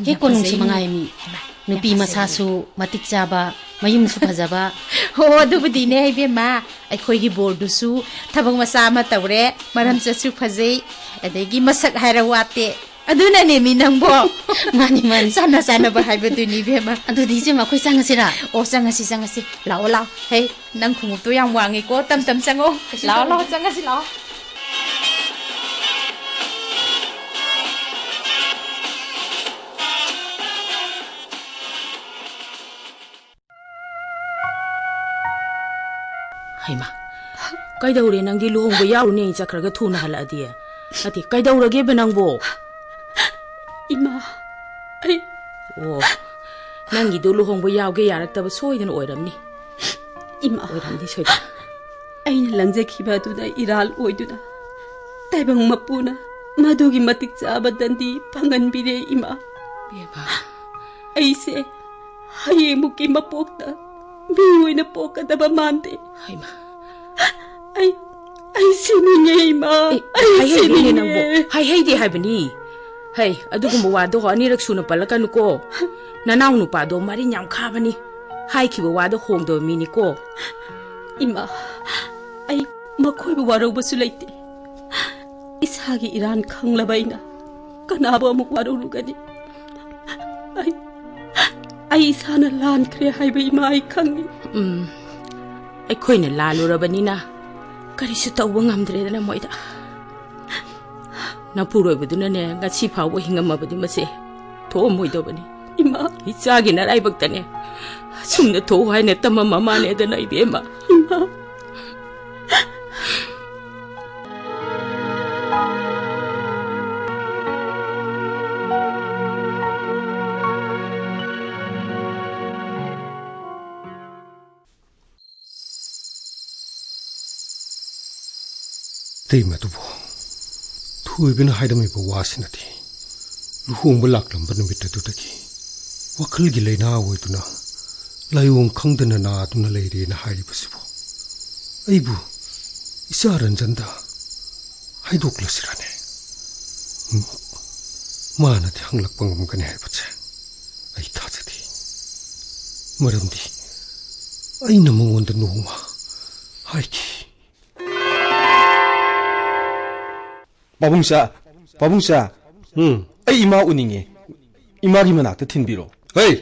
ꯍꯦꯛ ꯌꯥꯝ ꯀꯣꯅꯨꯡꯁꯤ ꯐꯖꯩꯅꯦ꯫ ꯃꯉꯥꯏ ꯃꯤ꯫ ꯍꯩꯃꯥ, ꯌꯥꯝ ꯅꯨꯄꯤ ꯐꯖꯩꯅꯦ꯫ ꯃꯁꯥꯁꯨ ꯃꯇꯤꯛ ꯆꯥꯕ, ꯃꯌꯨꯝꯁꯨ ꯐꯖꯕ꯫ ꯍꯣ, ꯑꯗꯨꯕꯨꯗꯤꯅꯦ ꯏꯕꯦꯝꯃ, ꯑꯩꯈꯣꯏꯒꯤ ꯕꯣꯔꯗꯨꯁꯨ ꯊꯕꯛ ꯃꯆꯥ ꯑꯃ ꯇꯧꯔꯦ, ꯃꯔꯝ ꯆꯠꯁꯨ ꯐꯖꯩ, ꯑꯗꯒꯤ ꯃꯁꯛ ꯍꯥꯏꯔ ꯋꯥꯠꯇꯦ꯫ ꯑꯗꯨꯅꯅꯦ ꯃꯤ ꯅꯪꯕꯣ꯫ ꯃꯥꯅꯤ, ꯃꯥꯅꯤ꯫ ꯆꯥꯟꯅ ꯆꯥꯟꯅꯕ ꯍꯥꯏꯕꯗꯨꯅꯤ ꯏꯕꯦꯝꯃ꯫ ꯑꯗꯨꯗꯤ ꯏꯆꯦꯃ, ꯑꯩꯈꯣꯏ ꯆꯪꯉꯁꯤꯔꯥ? ꯑꯣ, ꯆꯪꯉꯁꯤ, ꯆꯪꯉꯁꯤ꯫ ꯂꯥꯛꯑꯣ, ꯂꯥꯛꯑꯣ꯫ ꯍꯦ, ꯅꯪ ꯈꯣꯡꯎꯞꯇꯣ ꯌꯥꯝ ꯋꯥꯡꯉꯤꯀꯣ, ꯇꯝ ꯇꯝ ꯆꯪꯉꯣ꯫ ꯀꯩꯁꯨ ꯂꯥꯛꯑꯣ, ꯇꯧꯗꯦ꯫ ꯂꯥꯛꯑꯣ, ꯆꯪꯉꯁꯤ, ꯂꯥꯛꯑꯣ꯫ ꯍꯩꯃꯥ, ꯀꯩꯗꯧꯔꯦ ꯅꯪꯗꯤ? ꯂꯨꯍꯣꯡꯕ ꯌꯥꯎꯔꯨꯅꯦ ꯆꯠꯈ꯭ꯔꯒ ꯊꯨꯅ ꯍꯜꯂꯛꯑꯗꯤ꯫ ꯅꯠꯇꯦ, ꯀꯩꯗꯧꯔꯒꯦꯕ ꯅꯪꯕꯣ? ꯏꯃꯥ, ꯑꯩ ꯑꯣ, ꯅꯪꯒꯤꯗꯣ ꯂꯨꯍꯣꯡꯕ ꯌꯥꯎꯒꯦ ꯌꯥꯔꯛꯇꯕ ꯁꯣꯏꯗꯅ ꯑꯣꯏꯔꯝꯅꯤ꯫ ꯏꯃꯥ, ꯑꯣꯏꯔꯝꯅꯤ ꯁꯣꯏꯗꯅ꯫ ꯑꯩꯅ ꯂꯪꯖꯈꯤꯕ ꯑꯗꯨꯅ ꯏꯔꯥꯜ ꯑꯣꯏꯗꯨꯅ ꯇꯥꯏꯕꯪ ꯃꯄꯨꯅ ꯃꯗꯨꯒꯤ ꯃꯇꯤꯛ ꯆꯥꯕ ꯗꯟꯗꯤ ꯐꯪꯍꯟꯕꯤꯔꯦ, ꯏꯃꯥ꯫ ꯕꯦꯝꯃ꯫ ꯑꯩꯁꯦ ꯍꯌꯦꯡꯃꯨꯛꯀꯤ ꯃꯄꯣꯛꯇ ꯃꯤ ꯑꯣꯏꯅ ꯄꯣꯛꯀꯗꯕ ꯃꯥꯟꯗꯦ꯫ ꯍꯩꯃꯥ꯫ ꯑꯩ, ꯑꯩ ꯁꯤꯅꯤꯡꯉꯦ, ꯏꯃꯥ꯫ ꯑꯦ, ꯑꯩ ꯍꯥꯏꯍꯩꯗꯦꯅꯦ ꯁꯤꯅꯤꯡꯉꯦ꯫ ꯅꯪꯕꯨ꯫ ꯍꯥꯏꯍꯩꯗꯦ ꯍꯥꯏꯕꯅꯤ꯫ ꯍꯩ, ꯑꯗꯨꯒꯨꯝꯕ ꯋꯥꯗꯣ ꯑꯅꯤꯔꯛ ꯁꯨꯅ ꯄꯜꯂꯛꯀꯅꯨꯀꯣ꯫ ꯅꯅꯥꯎ ꯅꯨꯄꯥꯗꯣ ꯃꯔꯤꯟ ꯌꯥꯝ ꯈꯥꯕꯅꯤ꯫ ꯍꯥꯏꯈꯤꯕ ꯋꯥꯗꯣ ꯍꯣꯡꯗꯕ ꯃꯤꯅꯤꯀꯣ꯫ ꯏꯃꯥ, ꯑꯩ ꯃꯈꯣꯏꯕꯨ ꯋꯥꯔꯧꯕꯁꯨ ꯂꯩꯇꯦ꯫ ꯏꯁꯥꯒꯤ ꯏꯔꯥꯟ ꯈꯪꯂꯕ ꯑꯩꯅ ꯀꯅꯥꯕꯨ ꯑꯃꯨꯛ ꯋꯥꯔꯧꯔꯨꯒꯅꯤ? ꯑꯩ, ꯑꯩ ꯏꯁꯥꯅ ꯂꯥꯟꯈ꯭ꯔꯦ ꯍꯥꯏꯕ ꯏꯃꯥ ꯑꯩ ꯈꯪꯉꯤ꯫ ꯎꯝ, ꯑꯩꯈꯣꯏꯅ ꯂꯥꯜꯂꯨꯔꯕꯅꯤꯅ ꯀꯔꯤꯁꯨ ꯇꯧꯕ ꯉꯝꯗ꯭ꯔꯦꯗꯅ ꯃꯣꯏꯗ꯫ ꯅꯄꯨꯔꯣꯏꯕꯗꯨꯅꯅꯦ, ꯉꯁꯤ ꯐꯥꯎꯕ ꯍꯤꯡꯉꯝꯃꯕꯗꯤ ꯃꯁꯦ ꯊꯣꯛꯑꯝꯃꯣꯏꯗꯕꯅꯤ꯫ ꯏꯃꯥ꯫ ꯏꯆꯥꯒꯤ ꯅꯔꯥꯏꯕꯛꯇꯅꯦ ꯑꯁꯨꯝꯅ ꯊꯣꯛꯎ ꯍꯥꯏꯅ ꯇꯝꯃꯝꯃ ꯃꯥꯜꯂꯦꯗꯅ, ꯏꯕꯦꯝꯃ꯫ ꯏꯃꯥ꯫ ꯏꯇꯩꯃꯗꯨꯕꯨ ꯊꯣꯏꯕꯅ ꯍꯥꯏꯔꯝꯃꯤꯕ ꯋꯥꯁꯤꯅꯗꯤ ꯂꯨꯍꯣꯡꯕ ꯂꯥꯛꯂꯝꯕ ꯅꯨꯃꯤꯠ ꯑꯗꯨꯗꯒꯤ ꯋꯥꯈꯜꯒꯤ ꯂꯥꯏꯅꯥ ꯑꯣꯏꯗꯨꯅ ꯂꯥꯏꯑꯣꯡ ꯈꯪꯗꯅ ꯅꯥꯗꯨꯅ ꯂꯩꯔꯦꯅ ꯍꯥꯏꯔꯤꯕꯁꯤꯕꯨ ꯑꯩꯕꯨ ꯏꯆꯥ ꯔꯟꯖꯟꯗ ꯍꯥꯏꯗꯣꯛꯂꯁꯤꯔꯅꯦ? ꯎꯝ, ꯃꯥꯅꯗꯤ ꯍꯪꯂꯛꯄ ꯉꯝꯒꯅꯤ ꯍꯥꯏꯕꯁꯦ ꯑꯩ ꯊꯥꯖꯗꯦ꯫ ꯃꯔꯝꯗꯤ ꯑꯩꯅ ꯃꯉꯣꯟꯗ ꯅꯣꯡꯃ ꯍꯥꯏꯈꯤ꯫ ꯄꯥꯕꯨꯡꯁꯥ, ꯄꯥꯕꯨꯡꯁꯥ, ꯎꯝ꯫ ꯑꯩ ꯏꯃꯥ ꯎꯅꯤꯡꯉꯦ꯫ ꯏꯃꯥꯒꯤ ꯃꯅꯥꯛꯇ ꯊꯤꯟꯕꯤꯔꯣ꯫ ꯍꯩ,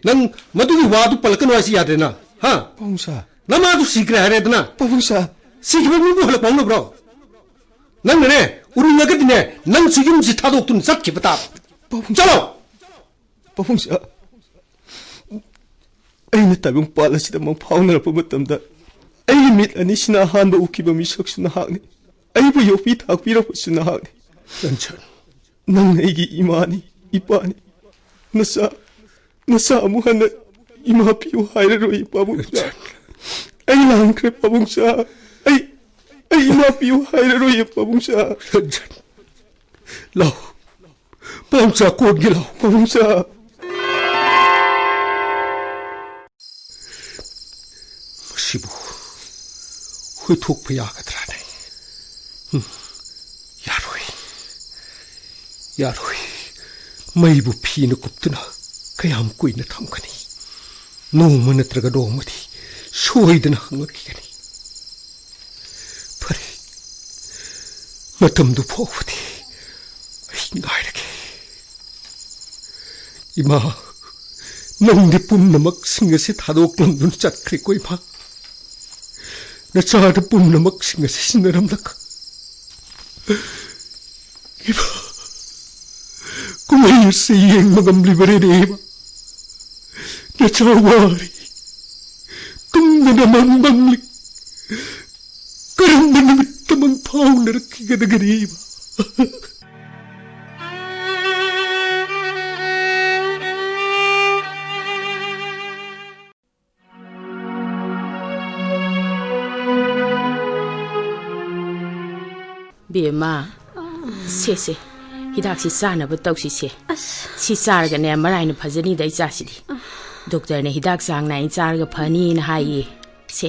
ꯅꯪ ꯃꯗꯨꯒꯤ ꯋꯥꯗꯨ ꯄꯜꯂꯛꯀꯅꯨ ꯍꯥꯏꯁꯤ ꯌꯥꯗ꯭ꯔꯦꯅ, ꯍꯥ? ꯄꯥꯕꯨꯡꯁꯥ꯫ ꯅꯃꯥꯗꯨ ꯁꯤꯈ꯭ꯔꯦ ꯍꯥꯏꯔꯦꯗꯅ꯫ ꯄꯥꯕꯨꯡꯁꯥ꯫ ꯁꯤꯈꯤꯕ ꯃꯤꯕꯨ ꯍꯜꯂꯛꯄ ꯍꯧꯅꯕ꯭ꯔꯣ? ꯅꯪꯅꯅꯦ, ꯎꯅꯤꯡꯉꯒꯗꯤꯅꯦ, ꯅꯪꯁꯨ ꯌꯨꯝꯁꯤ ꯊꯥꯗꯣꯛꯇꯨꯅ ꯆꯠꯈꯤꯕ ꯇꯥꯕ꯫ ꯄꯥꯕꯨꯡꯁꯥ꯫ ꯆꯠꯂꯣ! ꯄꯥꯕꯨꯡꯁꯥ, ꯑꯩꯅ ꯇꯥꯏꯕꯪꯄꯥꯜ ꯑꯁꯤꯗ ꯃꯪꯐꯥꯎꯅꯔꯛꯄ ꯃꯇꯝꯗ ꯑꯩꯒꯤ ꯃꯤꯠ ꯑꯅꯤꯁꯤꯅ ꯑꯍꯥꯟꯕ ꯎꯈꯤꯕ ꯃꯤꯁꯛꯁꯨ ꯅꯍꯥꯛꯅꯤ꯫ ꯑꯩꯕꯨ ꯌꯣꯛꯄꯤ ꯊꯥꯛꯄꯤꯔꯛꯄꯁꯨ ꯅꯍꯥꯛꯅꯤ꯫ ꯔꯟꯖꯟ꯫ ꯅꯪꯅ ꯑꯩꯒꯤ ꯏꯃꯥꯅꯤ, ꯏꯄꯥꯅꯤ꯫ ꯅꯆꯥ, ꯅꯆꯥ ꯑꯃꯨꯛ ꯍꯟꯅ ꯏꯃꯥ ꯄꯤꯌꯨ ꯍꯥꯏꯔꯔꯣꯏ, ꯄꯥꯕꯨꯡꯁꯥ꯫ ꯔꯟꯖꯟ꯫ ꯑꯩ ꯂꯥꯟꯈ꯭ꯔꯦ, ꯄꯥꯕꯨꯡꯁꯥ꯫ ꯑꯩ, ꯑꯩ ꯏꯃꯥ ꯄꯤꯌꯨ ꯍꯥꯏꯔꯔꯣꯏ, ꯄꯥꯕꯨꯡꯁꯥ꯫ ꯔꯟꯖꯟ꯫ ꯂꯥꯎ꯫ ꯄꯥꯕꯨꯡꯁꯥ, ꯀꯣꯟꯒꯦ ꯂꯥꯎ, ꯄꯥꯕꯨꯡꯁꯥ꯫ ꯁꯤꯕꯨ ꯍꯨꯏꯊꯣꯛꯄ ꯌꯥꯒꯗ꯭ꯔꯥꯅꯦ? ꯎꯝ, ꯌꯥꯔꯣꯏ꯫ ꯌꯥꯔꯣꯏ꯫ ꯃꯩꯕꯨ ꯐꯤꯅ ꯀꯨꯞꯇꯨꯅ ꯀꯌꯥꯝ ꯀꯨꯏꯅ ꯊꯝꯒꯅꯤ? ꯅꯣꯡꯃ ꯅꯠꯇ꯭ꯔꯒ ꯅꯣꯡꯃꯗꯤ ꯁꯣꯏꯗꯅ ꯍꯪꯉꯛꯈꯤꯒꯅꯤ꯫ ꯐꯔꯦ, ꯃꯇꯝꯗꯨ ꯐꯥꯎꯕꯗꯤ ꯑꯩ ꯉꯥꯏꯔꯒꯦ꯫ ꯏꯃꯥ, ꯅꯪꯗꯤ ꯄꯨꯝꯅꯃꯛꯁꯤꯡ ꯑꯁꯤ ꯊꯥꯗꯣꯛꯂꯝꯗꯨꯅ ꯆꯠꯈ꯭ꯔꯦꯀꯣ ꯏꯃꯥ꯫ ꯅꯆꯥꯗ ꯄꯨꯝꯅꯃꯛꯁꯤꯡ ꯑꯁꯤ ꯁꯤꯟꯅꯔꯝꯂꯒ꯫ ꯏꯃꯥ, ꯀꯨꯝꯍꯩ ꯑꯁꯤ ꯌꯦꯡꯕ ꯉꯝꯂꯤꯕꯔꯦꯅꯦ ꯏꯃꯥ? ꯅꯆꯥ ꯋꯥꯔꯤ, ꯇꯨꯝꯗꯅ ꯃꯪ ꯃꯪꯂꯤ꯫ ꯀꯔꯝꯕ ꯅꯨꯃꯤꯠꯇ ꯃꯪ ꯐꯥꯎꯅꯔꯛꯈꯤꯒꯗꯒꯦ ꯏꯃꯥ? ꯕꯦꯝꯃ, ꯁꯦ, ꯁꯦ, ꯍꯤꯗꯥꯛꯁꯤ ꯆꯥꯅꯕ ꯇꯧꯁꯤꯁꯦ꯫ ꯑꯁ꯫ ꯁꯤ ꯆꯥꯔꯒꯅꯦ ꯃꯔꯥꯏꯅ ꯐꯖꯅꯤꯗ ꯏꯆꯥꯁꯤꯗꯤ꯫ ꯗꯣꯛꯇꯔꯅ ꯍꯤꯗꯥꯛ ꯆꯥꯡ ꯅꯥꯏꯅ ꯆꯥꯔꯒ ꯐꯅꯤꯅ ꯍꯥꯏꯌꯦ꯫ ꯁꯦ,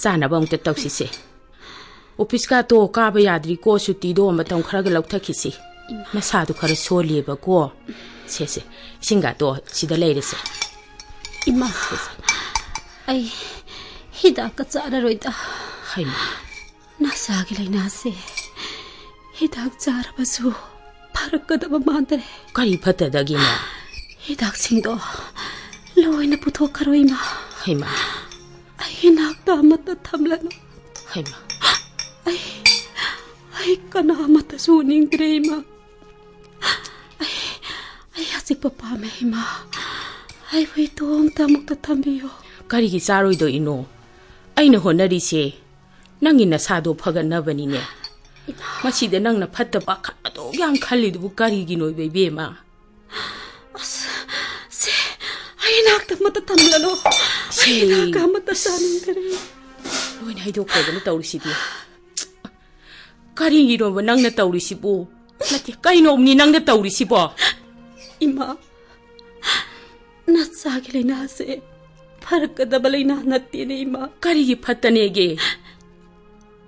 ꯆꯥꯅꯕ ꯑꯃꯨꯛꯇ ꯇꯧꯁꯤꯁꯦ꯫ ꯑꯣꯐꯤꯁꯀꯥꯇꯣ ꯀꯥꯕ ꯌꯥꯗ꯭ꯔꯤꯀꯣ, ꯁꯨꯇꯤꯗꯣ ꯃꯇꯝ ꯈꯔꯒ ꯂꯧꯊꯈꯤꯁꯤ꯫ ꯏꯃꯥ꯫ ꯅꯁꯥꯗꯣ ꯈꯔ ꯁꯣꯜꯂꯤꯕꯀꯣ꯫ ꯁꯦ, ꯁꯦ, ꯏꯁꯤꯡꯒꯥꯇꯣ ꯁꯤꯗ ꯂꯩꯔꯦꯁꯦ꯫ ꯏꯃꯥ, ꯑꯩ ꯍꯤꯗꯥꯛꯀ ꯆꯥꯔꯔꯣꯏꯗ꯫ ꯍꯩꯃꯥ꯫ ꯅꯁꯥꯒꯤ ꯂꯥꯏꯅꯥꯁꯦ ꯍꯤꯗꯥꯛ ꯆꯥꯔꯕꯁꯨ ꯐꯔꯛꯀꯗꯕ ꯃꯥꯟꯗ꯭ꯔꯦ꯫ ꯀꯔꯤ ꯐꯠꯇꯗꯒꯦꯅꯦ? ꯍꯤꯗꯥꯛꯁꯤꯡꯗꯣ ꯂꯣꯏꯅ ꯄꯨꯊꯣꯛꯈ꯭ꯔꯣ, ꯏꯃꯥ꯫ ꯍꯩꯃꯥ꯫ ꯑꯩ ꯏꯅꯥꯛꯇ ꯑꯃꯠꯇ ꯊꯝꯂꯅꯨ꯫ ꯍꯩꯃꯥ꯫ ꯑꯩ, ꯑꯩ ꯀꯅꯥ ꯑꯃꯠꯇꯁꯨ ꯎꯅꯤꯡꯗ꯭ꯔꯦ, ꯏꯃꯥ꯫ ꯑꯩ, ꯑꯩ ꯑꯆꯤꯛꯄ ꯄꯥꯝꯃꯦ, ꯏꯃꯥ꯫ ꯑꯩꯕꯨ ꯏꯇꯣꯝꯇ ꯑꯃꯨꯛꯇ ꯊꯝꯕꯤꯌꯨ꯫ ꯀꯔꯤꯒꯤ ꯆꯥꯔꯣꯏꯗꯣꯏꯅꯣ? ꯑꯩꯅ ꯍꯣꯠꯅꯔꯤꯁꯦ ꯅꯪꯒꯤ ꯅꯁꯥꯗꯣ ꯐꯒꯠꯅꯕꯅꯤꯅꯦ꯫ ꯃꯁꯤꯗ ꯅꯪꯅ ꯐꯠꯇꯕ ꯈꯟꯕꯗꯣ ꯌꯥꯝ ꯈꯜꯂꯤꯗꯨꯕꯨ ꯀꯔꯤꯒꯤꯅꯣ, ꯏꯕꯦꯝꯃ? ꯑꯁ, ꯁꯦ, ꯑꯩ ꯏꯅꯥꯛꯇ ꯑꯃꯠꯇ ꯊꯝꯂꯅꯨ꯫ ꯁꯦ꯫ ꯑꯩ ꯍꯤꯗꯥꯛꯀ ꯑꯃꯠꯇ ꯆꯥꯅꯤꯡꯗ꯭ꯔꯦ꯫ ꯂꯣꯏꯅ ꯍꯩꯗꯣꯛꯈ꯭ꯔꯗꯅ ꯇꯧꯔꯤꯁꯤꯗꯤ꯫ ꯀꯔꯤꯒꯤꯅꯣꯕ ꯅꯪꯅ ꯇꯧꯔꯤꯁꯤꯕꯨ? ꯅꯠꯇꯦ, ꯀꯩꯅꯣꯕꯅꯤ ꯅꯪꯅ ꯇꯧꯔꯤꯁꯤꯕꯣ? ꯏꯃꯥ, ꯅꯆꯥꯒꯤ ꯂꯥꯏꯅꯥꯁꯦ ꯐꯔꯛꯀꯗꯕ ꯂꯥꯏꯅꯥ ꯅꯠꯇꯦꯅꯦ, ꯏꯃꯥ꯫ ꯀꯔꯤꯒꯤ ꯐꯠꯇꯅꯦꯒꯦ?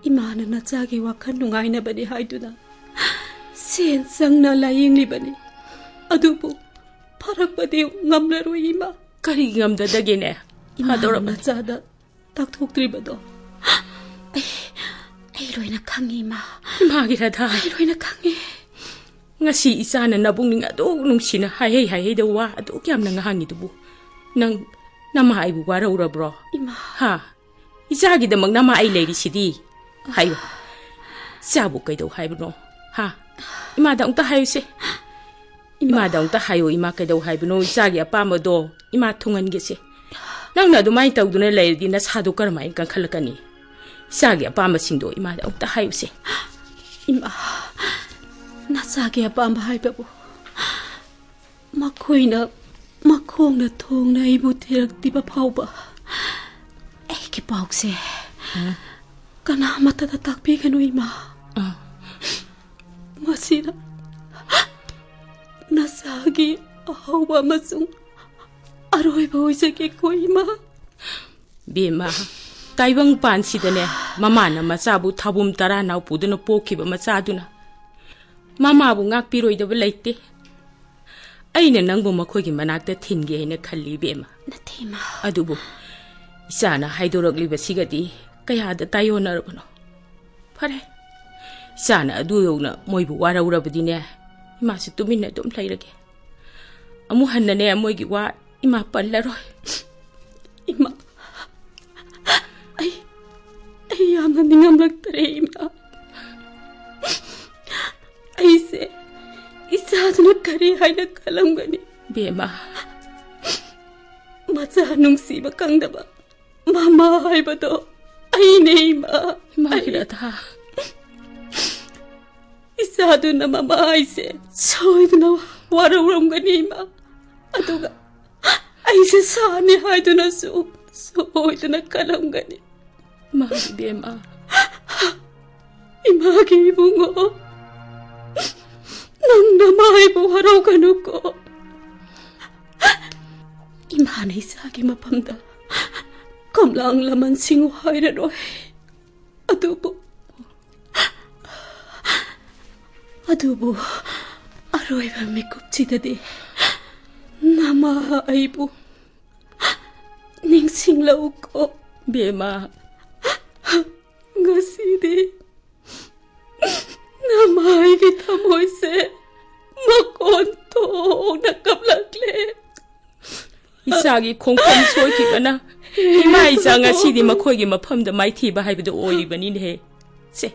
ꯏꯃꯥꯅ ꯅꯆꯥꯒꯤ ꯋꯥꯈꯜ ꯅꯨꯡꯉꯥꯏꯅꯕꯅꯤ ꯍꯥꯏꯗꯨꯅ ꯁꯦꯟ ꯆꯪꯅ ꯂꯥꯌꯦꯡꯂꯤꯕꯅꯤ꯫ ꯑꯗꯨꯕꯨ ꯐꯔꯛꯄꯗꯤ ꯉꯝꯂꯔꯣꯏ, ꯏꯃꯥ꯫ ꯀꯔꯤꯒꯤ ꯉꯝꯗꯗꯒꯦꯅꯦ? ꯏꯃꯥꯅ ꯐꯗꯧꯔꯕꯅꯤ꯫ ꯅꯆꯥꯗ ꯇꯥꯛꯊꯣꯛꯇ꯭ꯔꯤꯕꯗꯣ ꯑꯩ, ꯑꯩ ꯂꯣꯏꯅ ꯈꯪꯉꯤ, ꯏꯃꯥ꯫ ꯏꯃꯥꯒꯤ ꯔꯥꯙꯥ꯫ ꯑꯩ ꯂꯣꯏꯅ ꯈꯪꯉꯤ꯫ ꯉꯁꯤ ꯏꯆꯥꯅ ꯅꯕꯨꯡꯅꯤꯡ ꯑꯗꯨꯛ ꯅꯨꯡꯁꯤꯅ ꯍꯥꯏꯍꯩ ꯍꯥꯏꯍꯩꯗ ꯋꯥ ꯑꯗꯨꯛ ꯌꯥꯝꯅ ꯉꯥꯡꯉꯤꯗꯨꯕꯨ, ꯅꯪ ꯅꯃꯥ ꯑꯩꯕꯨ ꯋꯥꯔꯧꯔꯕ꯭ꯔꯣ? ꯏꯃꯥ꯫ ꯍꯥ? ꯏꯆꯥꯒꯤꯗꯃꯛ ꯅꯃꯥ ꯑꯩ ꯂꯩꯔꯤꯁꯤꯗꯤ꯫ ꯍꯥꯏꯌꯨ꯫ ꯏꯆꯥꯕꯨ ꯀꯩꯗꯧ ꯍꯥꯏꯕꯅꯣ? ꯍꯥ? ꯏꯃꯥꯗ ꯑꯃꯨꯛꯇ ꯍꯥꯏꯌꯨꯁꯦ꯫ ꯏꯃꯥ꯫ ꯏꯃꯥꯗ ꯑꯃꯨꯛꯇ ꯍꯥꯏꯌꯨ, ꯏꯃꯥ ꯀꯩꯗꯧ ꯍꯥꯏꯕꯅꯣ? ꯏꯆꯥꯒꯤ ꯑꯄꯥꯝꯕꯗꯣ ꯏꯃꯥ ꯊꯨꯡꯍꯟꯒꯦꯁꯦ꯫ ꯅꯪꯅ ꯑꯗꯨꯃꯥꯏꯅ ꯇꯧꯗꯨꯅ ꯂꯩꯔꯗꯤ ꯅꯁꯥꯗꯣ ꯀꯔꯝꯍꯥꯏꯅ ꯀꯟꯈꯠꯂꯛꯀꯅꯤ? ꯏꯆꯥꯒꯤ ꯑꯄꯥꯝꯕꯁꯤꯡꯗꯣ ꯏꯃꯥꯗ ꯑꯃꯨꯛꯇ ꯍꯥꯏꯌꯨꯁꯦ꯫ ꯏꯃꯥ, ꯅꯆꯥꯒꯤ ꯑꯄꯥꯝꯕ ꯍꯥꯏꯕꯕꯨ ꯃꯈꯣꯏꯅ ꯃꯈꯣꯡꯅ ꯊꯣꯡꯅ ꯑꯩꯕꯨ ꯊꯤꯔꯛꯇ꯭ꯔꯤꯕ ꯐꯥꯎꯕ ꯑꯩꯒꯤ ꯄꯥꯎꯁꯦ ꯎꯝ꯫ ꯀꯅꯥꯃꯠꯇꯗ ꯇꯥꯛꯄꯤꯒꯅꯨ, ꯏꯃꯥ꯫ ꯑꯥ꯫ ꯃꯁꯤꯅ ꯅꯆꯥꯒꯤ ꯑꯍꯧꯕ ꯑꯃꯁꯨꯡ ꯑꯔꯣꯏꯕ ꯑꯣꯏꯖꯒꯦꯀꯣ, ꯏꯃꯥ꯫ ꯕꯦꯝꯃ, ꯇꯥꯏꯕꯪ ꯄꯥꯟꯁꯤꯗꯅꯦ, ꯃꯃꯥꯅ ꯃꯆꯥꯕꯨ ꯊꯥꯕꯨꯝ ꯇꯔꯥ ꯅꯥꯎ ꯄꯨꯗꯨꯅ ꯄꯣꯛꯈꯤꯕ ꯃꯆꯥꯗꯨꯅ ꯃꯃꯥꯕꯨ ꯉꯥꯛꯄꯤꯔꯣꯏꯗꯕ ꯂꯩꯇꯦ꯫ ꯑꯩꯅ ꯅꯪꯕꯨ ꯃꯈꯣꯏꯒꯤ ꯃꯅꯥꯛꯇ ꯊꯤꯟꯒꯦ ꯍꯥꯏꯅ ꯈꯜꯂꯤ, ꯏꯕꯦꯝꯃ꯫ ꯅꯠꯇꯦ, ꯏꯃꯥ꯫ ꯑꯗꯨꯕꯨ ꯏꯆꯥꯅ ꯍꯥꯏꯗꯣꯔꯛꯂꯤꯕꯁꯤꯒꯗꯤ ꯀꯌꯥꯗ ꯇꯥꯏꯌꯣꯟꯅꯔꯕꯅꯣ? ꯐꯔꯦ, ꯏꯆꯥꯅ ꯑꯗꯨ ꯌꯧꯅ ꯃꯣꯏꯕꯨ ꯋꯥꯔꯧꯔꯕꯗꯤꯅꯦ, ꯏꯃꯥꯁꯨ ꯇꯨꯃꯤꯟꯅ ꯑꯗꯨꯝ ꯂꯩꯔꯒꯦ꯫ ꯑꯃꯨꯛ ꯍꯟꯅꯅꯦ ꯃꯣꯏꯒꯤ ꯋꯥ ꯏꯃꯥ ꯄꯜꯂꯔꯣꯏ꯫ ꯏꯃꯥ, ꯑꯩ, ꯑꯩ ꯌꯥꯝꯅ ꯅꯤꯡꯉꯝꯂꯛꯇꯔꯦ, ꯏꯃꯥ꯫ ꯑꯩꯁꯦ ꯏꯆꯥꯗꯨꯅ ꯀꯔꯤ ꯍꯥꯏꯅ ꯈꯜꯂꯝꯒꯅꯤ? ꯕꯦꯝꯃ꯫ ꯃꯆꯥ ꯅꯨꯡꯁꯤꯕ ꯈꯪꯗꯕ ꯃꯃꯥ ꯍꯥꯏꯕꯗꯣ ꯑꯩꯅꯦ, ꯏꯃꯥ꯫ ꯏꯃꯥꯒꯤ ꯑꯩ ꯔꯥꯙꯥ꯫ ꯏꯆꯥꯗꯨꯅ ꯃꯃꯥ ꯍꯥꯏꯁꯦ ꯁꯣꯏꯗꯅ ꯋꯥꯔꯧꯔꯝꯒꯅꯤ, ꯏꯃꯥ꯫ ꯑꯗꯨꯒ ꯑꯩꯁꯦ ꯁꯥꯅꯤ ꯍꯥꯏꯗꯨꯅꯁꯨ ꯁꯣꯏꯗꯅ ꯈꯜꯂꯝꯒꯅꯤ꯫ ꯃꯥꯅꯤ, ꯏꯕꯦꯝꯃ꯫ ꯏꯃꯥꯒꯤ ꯏꯕꯨꯡꯉꯣ, ꯅꯪ ꯅꯃꯥ ꯑꯩꯕꯨ ꯋꯥꯔꯧꯒꯅꯨꯀꯣ꯫ ꯏꯃꯥꯅ ꯏꯆꯥꯒꯤ ꯃꯐꯝꯗ ꯀꯣꯝꯂꯥꯡ ꯂꯃꯟꯁꯤꯡ ꯍꯥꯏꯔꯔꯣꯏ꯫ ꯑꯗꯨꯕꯨ, ꯑꯗꯨꯕꯨ ꯑꯔꯣꯏꯕ ꯃꯤꯀꯨꯞꯁꯤꯗꯗꯤ ꯅꯃꯥ ꯑꯩꯕꯨ ꯅꯤꯡꯁꯤꯡꯂꯛꯎꯀꯣ꯫ ꯕꯦꯝꯃ, ꯉꯁꯤꯗꯤ ꯅꯃꯥ ꯑꯩꯒꯤ ꯊꯃꯣꯏꯁꯦ ꯃꯀꯣꯟ ꯊꯣꯛꯅ ꯀꯞꯂꯛꯂꯦ꯫ ꯏꯆꯥꯒꯤ ꯈꯣꯡꯐꯝ ꯁꯣꯏꯈꯤꯕꯅ ꯏꯃꯥ ꯏꯆꯥ ꯉꯁꯤꯗꯤ ꯃꯈꯣꯏꯒꯤ ꯃꯐꯝꯗ ꯃꯥꯏꯊꯤꯕ ꯍꯥꯏꯕꯗꯨ ꯑꯣꯏꯔꯤꯕꯅꯤꯅꯦꯍꯦ꯫ ꯁꯦ,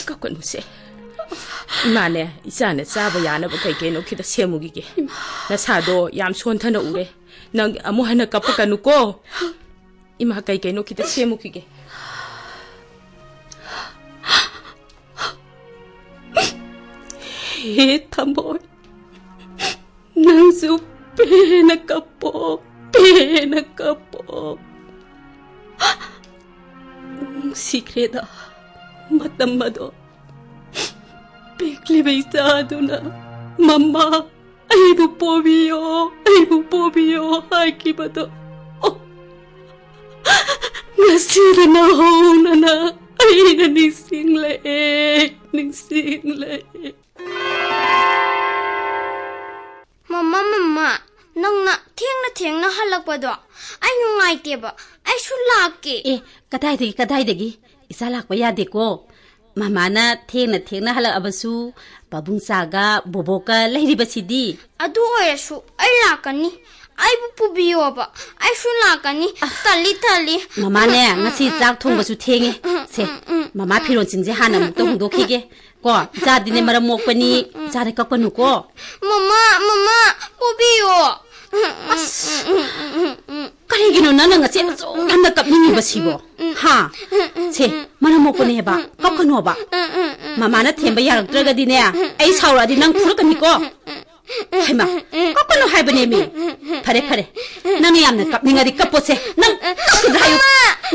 ꯀꯞꯀꯅꯨꯁꯦ꯫ ꯏꯃꯥꯅꯦ, ꯏꯆꯥꯅ ꯆꯥꯕ ꯌꯥꯅꯕ ꯀꯩ ꯀꯩꯅꯣ ꯈꯤꯇ ꯁꯦꯝꯃꯨꯈꯤꯒꯦ꯫ ꯅꯁꯥꯗꯣ ꯌꯥꯝ ꯁꯣꯟꯊꯅ ꯎꯔꯦ꯫ ꯅꯪ ꯑꯃꯨꯛ ꯍꯟꯅ ꯀꯞꯄꯛꯀꯅꯨꯀꯣ꯫ ꯏꯃꯥ, ꯀꯩ ꯀꯩꯅꯣ ꯈꯤꯇ ꯁꯦꯝꯃꯨꯈꯤꯒꯦ꯫ ꯍꯦ ꯊꯃꯣꯏ, ꯅꯪꯁꯨ ꯄꯦꯟꯅ ꯀꯞꯄꯣ, ꯄꯦꯟꯅ ꯀꯞꯄꯣ꯫ ꯅꯨꯡꯁꯤꯈ꯭ꯔꯦꯗ ꯃꯇꯝ ꯑꯗꯣ꯫ ꯄꯤꯛꯂꯤꯕ ꯏꯆꯥꯗꯨꯅ ꯃꯃꯥ ꯑꯩꯕꯨ ꯄꯣꯕꯤꯌꯣ, ꯑꯩꯕꯨ ꯄꯣꯕꯤꯌꯣ ꯍꯥꯏꯈꯤꯕꯗꯣ꯫ ꯑꯣ, ꯉꯁꯤꯗꯤ ꯅꯧꯍꯧꯅꯅ ꯑꯩꯅ ꯅꯤꯡꯁꯤꯡꯂꯛꯑꯦ, ꯅꯤꯡꯁꯤꯡꯂꯛꯑꯦ꯫ ꯃꯃꯥ, ꯃꯃꯥ, ꯅꯪꯅ ꯊꯦꯡꯅ ꯊꯦꯡꯅ ꯍꯜꯂꯛꯄꯗꯣ ꯑꯩ ꯅꯨꯡꯉꯥꯏꯇꯦꯕ꯫ ꯑꯩꯁꯨ ꯂꯥꯛꯀꯦ꯫ ꯑꯦ, ꯀꯗꯥꯏꯗꯒꯤ, ꯀꯗꯥꯏꯗꯒꯤ? ꯏꯆꯥ ꯂꯥꯛꯄ ꯌꯥꯗꯦꯀꯣ꯫ ꯃꯃꯥꯅ ꯊꯦꯡꯅ ꯊꯦꯡꯅ ꯍꯜꯂꯛꯑꯕꯁꯨ ꯄꯥꯕꯨꯡꯆꯥꯒ ꯕꯣꯕꯣꯛꯀ ꯂꯩꯔꯤꯕꯁꯤꯗꯤ꯫ ꯑꯗꯨ ꯑꯣꯏꯔꯁꯨ ꯑꯩ ꯂꯥꯛꯀꯅꯤ꯫ ꯑꯩꯕꯨ ꯄꯨꯕꯤꯌꯣꯕ꯫ ꯑꯩꯁꯨ ꯂꯥꯛꯀꯅꯤ꯫ ꯇꯜꯂꯤ, ꯇꯜꯂꯤ꯫ ꯃꯃꯥꯅꯦ, ꯎꯝ, ꯎꯝ, ꯉꯁꯤ ꯎꯝ, ꯆꯥꯛ ꯎꯝ, ꯊꯣꯡꯕꯁꯨ ꯊꯦꯡꯉꯦ꯫ ꯎꯝ, ꯁꯦ, ꯎꯝ, ꯎꯝ, ꯃꯃꯥ ꯎꯝ, ꯐꯤꯔꯣꯜꯁꯤꯡꯁꯦ ꯍꯥꯟꯅ ꯑꯃꯨꯛꯇ ꯍꯣꯡꯗꯣꯛꯈꯤꯒꯦ꯫ ꯀꯣ, ꯏꯆꯥꯗꯤꯅꯦ ꯃꯔꯝ ꯃꯣꯛꯄꯅꯤ꯫ ꯏꯆꯥꯗ ꯀꯞꯀꯅꯨꯀꯣ꯫ ꯃꯃꯥ, ꯃꯃꯥ, ꯄꯨꯕꯤꯌꯣ꯫ ꯑꯁ, ꯀꯔꯤꯒꯤꯅꯣ ꯅꯪꯅ ꯉꯁꯤ ꯑꯁꯨꯛ ꯌꯥꯝꯅ ꯀꯞꯅꯤꯡꯉꯤꯕꯁꯤꯕꯣ? ꯍꯥ? ꯁꯦ, ꯃꯔꯝ ꯃꯣꯛꯄꯅꯦꯕ, ꯀꯞꯀꯅꯣꯕ꯫ ꯃꯃꯥꯅ ꯊꯦꯝꯕ ꯌꯥꯔꯛꯇ꯭ꯔꯒꯗꯤꯅꯦ, ꯑꯩ ꯁꯥꯎꯔꯛꯑꯗꯤ ꯅꯪ ꯐꯨꯔꯛꯀꯅꯤꯀꯣ꯫ ꯍꯩꯃꯥ, ꯀꯞꯀꯅꯨ ꯍꯥꯏꯕꯅꯦꯃꯤ꯫ ꯐꯔꯦ, ꯐꯔꯦ, ꯅꯪꯅ ꯌꯥꯝꯅ ꯀꯞꯅꯤꯡꯉꯗꯤ ꯀꯞꯄꯣꯁꯦ꯫ ꯅꯪ ꯀꯞꯀꯗ꯭ꯔꯥ ꯍꯥꯏꯌꯨ?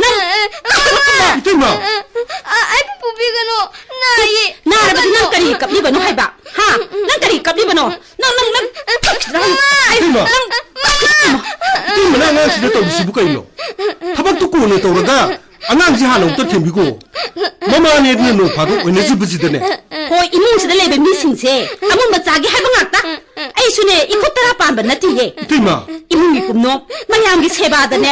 ꯅꯪ ꯀꯞꯀꯅꯨ꯫ ꯏꯇꯩꯃ! ꯑ, ꯑꯩꯕꯨ ꯄꯨꯕꯤꯒꯅꯨ, ꯅꯥꯏꯌꯦ꯫ ꯅꯥꯔꯕꯗꯤ ꯅꯪ ꯀꯔꯤ ꯀꯞꯂꯤꯕꯅꯣ ꯍꯥꯏꯕ? ꯍꯥ? ꯅꯪ ꯀꯔꯤ ꯀꯞꯂꯤꯕꯅꯣ? ꯅꯪ, ꯅꯪ, ꯅꯪ ꯀꯞꯈꯤꯗ꯭ꯔꯥ ꯍꯥꯏꯌꯨ? ꯑꯩ, ꯏꯇꯩꯃ! ꯅꯪ ꯏꯇꯩꯃ, ꯅꯪ ꯑꯉꯥꯡꯁꯤꯗ ꯇꯧꯔꯤꯁꯤꯕꯨ ꯀꯩꯅꯣ? ꯄꯛꯇꯨ ꯀꯣꯟꯅ ꯇꯧꯔꯒ ꯑꯉꯥꯡꯁꯤ ꯍꯥꯟꯅ ꯑꯃꯨꯛꯇ ꯊꯦꯝꯕꯤꯀꯣ꯫ ꯃꯃꯥꯅꯦ ꯑꯗꯨꯅ ꯅꯣꯡ ꯐꯥꯗꯣꯛ ꯑꯣꯏꯅꯁꯤꯕꯁꯤꯗꯅꯦ꯫ ꯍꯣꯏ, ꯏꯃꯨꯡꯁꯤꯗ ꯂꯩꯕ ꯃꯤꯁꯤꯡꯁꯦ ꯑꯃꯨꯟꯕ ꯆꯥꯒꯦ ꯍꯥꯏꯕ ꯉꯥꯛꯇ꯫ ꯑꯩꯁꯨꯅꯦ, ꯏꯈꯨꯠ ꯇꯔꯥ ꯄꯥꯟꯕ ꯅꯠꯇꯦꯍꯦ꯫ ꯏꯇꯩꯃ꯫ ꯏꯃꯨꯡꯒꯤ ꯀꯨꯞꯅꯣ, ꯃꯌꯥꯝꯒꯤ ꯁꯦꯕꯥꯗꯅꯦ,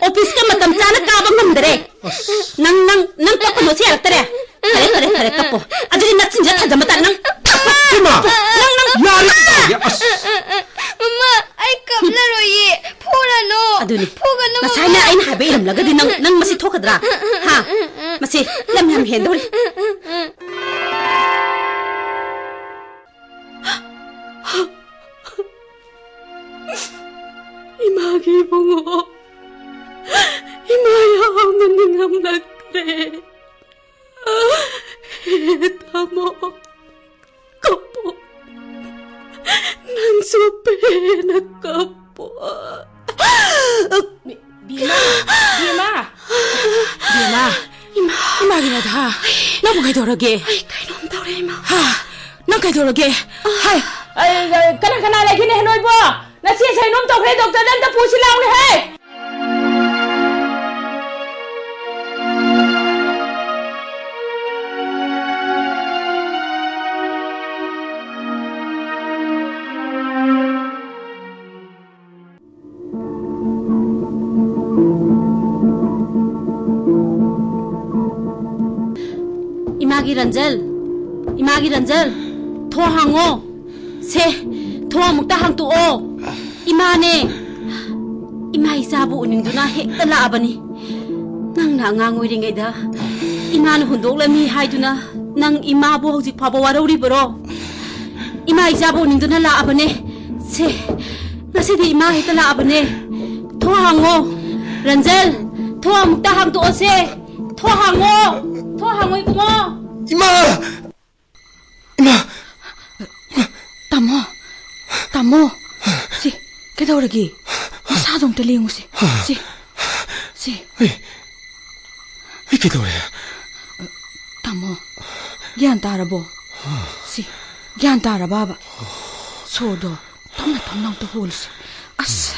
ꯑꯣꯐꯤꯁꯀ ꯃꯇꯝ ꯆꯥꯅ ꯀꯥꯕ ꯉꯝꯗꯔꯦ꯫ ꯑꯁ꯫ ꯅꯪ, ꯅꯪ, ꯅꯪ ꯀꯞꯀꯅꯣꯁꯦ ꯌꯥꯔꯛꯇꯔꯦ꯫ ꯐꯔꯦ, ꯐꯔꯦ, ꯐꯔꯦ, ꯀꯞꯄꯣ꯫ ꯑꯗꯨꯗꯤ ꯅꯆꯤꯟꯁꯦ ꯊꯥꯖꯟꯕ ꯇꯥꯔꯦ ꯅꯪ꯫ ꯏꯃꯥ! ꯅꯪ, ꯅꯪ꯫ ꯌꯥꯔꯦ, ꯌꯥꯔꯦ, ꯑꯁ꯫ ꯃꯃꯥ, ꯑꯩ ꯀꯞꯂꯔꯣꯏꯌꯦ꯫ ꯐꯨꯔꯅꯨ꯫ ꯑꯗꯨꯅꯤ꯫ ꯐꯨꯒꯅꯨ, ꯉꯁꯥꯏꯅ ꯃꯃꯥ꯫ ꯑꯩꯅ ꯍꯥꯏꯕ ꯏꯔꯝꯂꯒꯗꯤ ꯅꯪ, ꯅꯪ ꯃꯁꯤ ꯊꯣꯛꯀꯗ꯭ꯔꯥ? ꯍꯥ? ꯃꯁꯤ ꯂꯝ ꯌꯥꯝ ꯍꯦꯟꯗꯧꯔꯤ꯫ ꯏꯃꯥꯒꯤ ꯏꯕꯨꯡꯉꯣ, ꯏꯃꯥ ꯌꯥꯝꯅ ꯅꯤꯡꯉꯝꯂꯛꯇ꯭ꯔꯦ꯫ ꯍꯦ ꯇꯥꯃꯣ, ꯀꯞꯄꯣ꯫ ꯅꯪꯁꯨ ꯄꯦꯟꯅ ꯀꯞꯄꯣ꯫ ꯕꯤ-, ꯕꯤꯃꯥ, ꯕꯤꯃꯥ, ꯕꯤꯃꯥ, ꯏꯃꯥ꯫ ꯏꯃꯥꯒꯤ ꯔꯥꯙꯥ, ꯅꯪꯕꯨ ꯀꯩꯗꯧꯔꯒꯦ? ꯑꯩ ꯀꯩꯅꯣꯝ ꯇꯧꯔꯦ, ꯏꯃꯥ꯫ ꯍꯥ? ꯅꯪ ꯀꯩꯗꯧꯔꯒꯦ? ꯍꯥꯏ, ꯑꯩ, ꯑꯩ, ꯀꯅꯥ ꯀꯅꯥ ꯂꯩꯒꯦꯅꯦ, ꯅꯣꯏꯕꯣ? ꯅꯆꯦꯁꯦ ꯀꯩꯅꯣꯝ ꯇꯧꯈ꯭ꯔꯦ, ꯗꯣꯛꯇꯔꯗ ꯑꯝꯇ ꯄꯨꯁꯤ ꯂꯥꯎꯅꯦꯍꯦ꯫ ꯏꯃꯥꯒꯤ ꯔꯟꯖꯜ, ꯏꯃꯥꯒꯤ ꯔꯟꯖꯜ, ꯊꯣ ꯍꯥꯡꯉꯣ꯫ ꯁꯦ, ꯊꯣ ꯑꯃꯨꯛꯇ ꯍꯥꯡꯇꯣꯛꯑꯣ꯫ ꯏꯃꯥꯅꯦ꯫ ꯏꯃꯥ ꯏꯆꯥꯕꯨ ꯎꯅꯤꯡꯗꯨꯅ ꯍꯦꯛꯇ ꯂꯥꯛꯑꯕꯅꯤ꯫ ꯅꯪꯅ ꯑꯉꯥꯡ ꯑꯣꯏꯔꯤꯉꯩꯗ ꯏꯃꯥꯅ ꯍꯨꯟꯗꯣꯛꯂꯝꯃꯤ ꯍꯥꯏꯗꯨꯅ ꯅꯪ ꯏꯃꯥꯕꯨ ꯍꯧꯖꯤꯛ ꯐꯥꯎꯕ ꯋꯥꯔꯧꯔꯤꯕꯔꯣ? ꯏꯃꯥ ꯏꯆꯥꯕꯨ ꯎꯅꯤꯡꯗꯨꯅ ꯂꯥꯛꯑꯕꯅꯦ꯫ ꯁꯦ, ꯉꯁꯤꯗꯤ ꯏꯃꯥ ꯍꯦꯛꯇ ꯂꯥꯛꯑꯕꯅꯦ꯫ ꯊꯣ ꯍꯥꯡꯉꯣ꯫ ꯔꯟꯖꯜ, ꯊꯣ ꯑꯃꯨꯛꯇ ꯍꯥꯡꯇꯣꯛꯑꯣꯁꯦ꯫ ꯊꯣ ꯍꯥꯡꯉꯣ꯫ ꯊꯣ ꯍꯥꯡꯉꯣ, ꯏꯕꯨꯡꯉꯣ꯫ ꯏꯃꯥ! ꯏꯃꯥ! ꯇꯥꯃꯣ! ꯇꯥꯃꯣ! ꯁꯤ, ꯀꯩꯗꯧꯔꯒꯦ? ꯃꯁꯥꯗꯣ ꯑꯝꯇ ꯂꯦꯡꯉꯨꯁꯦ꯫ ꯁꯤ, ꯁꯤ꯫ ꯑꯩ, ꯑꯩ ꯀꯩꯗꯧꯔꯦ? ꯇꯥꯃꯣ, ꯒ꯭ꯌꯥꯟ ꯇꯥꯔꯕꯣ? ꯁꯤ, ꯒ꯭ꯌꯥꯟ ꯇꯥꯔꯕꯕ? ꯁꯣꯔꯗꯣ ꯇꯞꯅ ꯇꯞꯅ ꯑꯝꯇ ꯍꯣꯜꯂꯨꯁꯦ꯫ ꯑꯁ!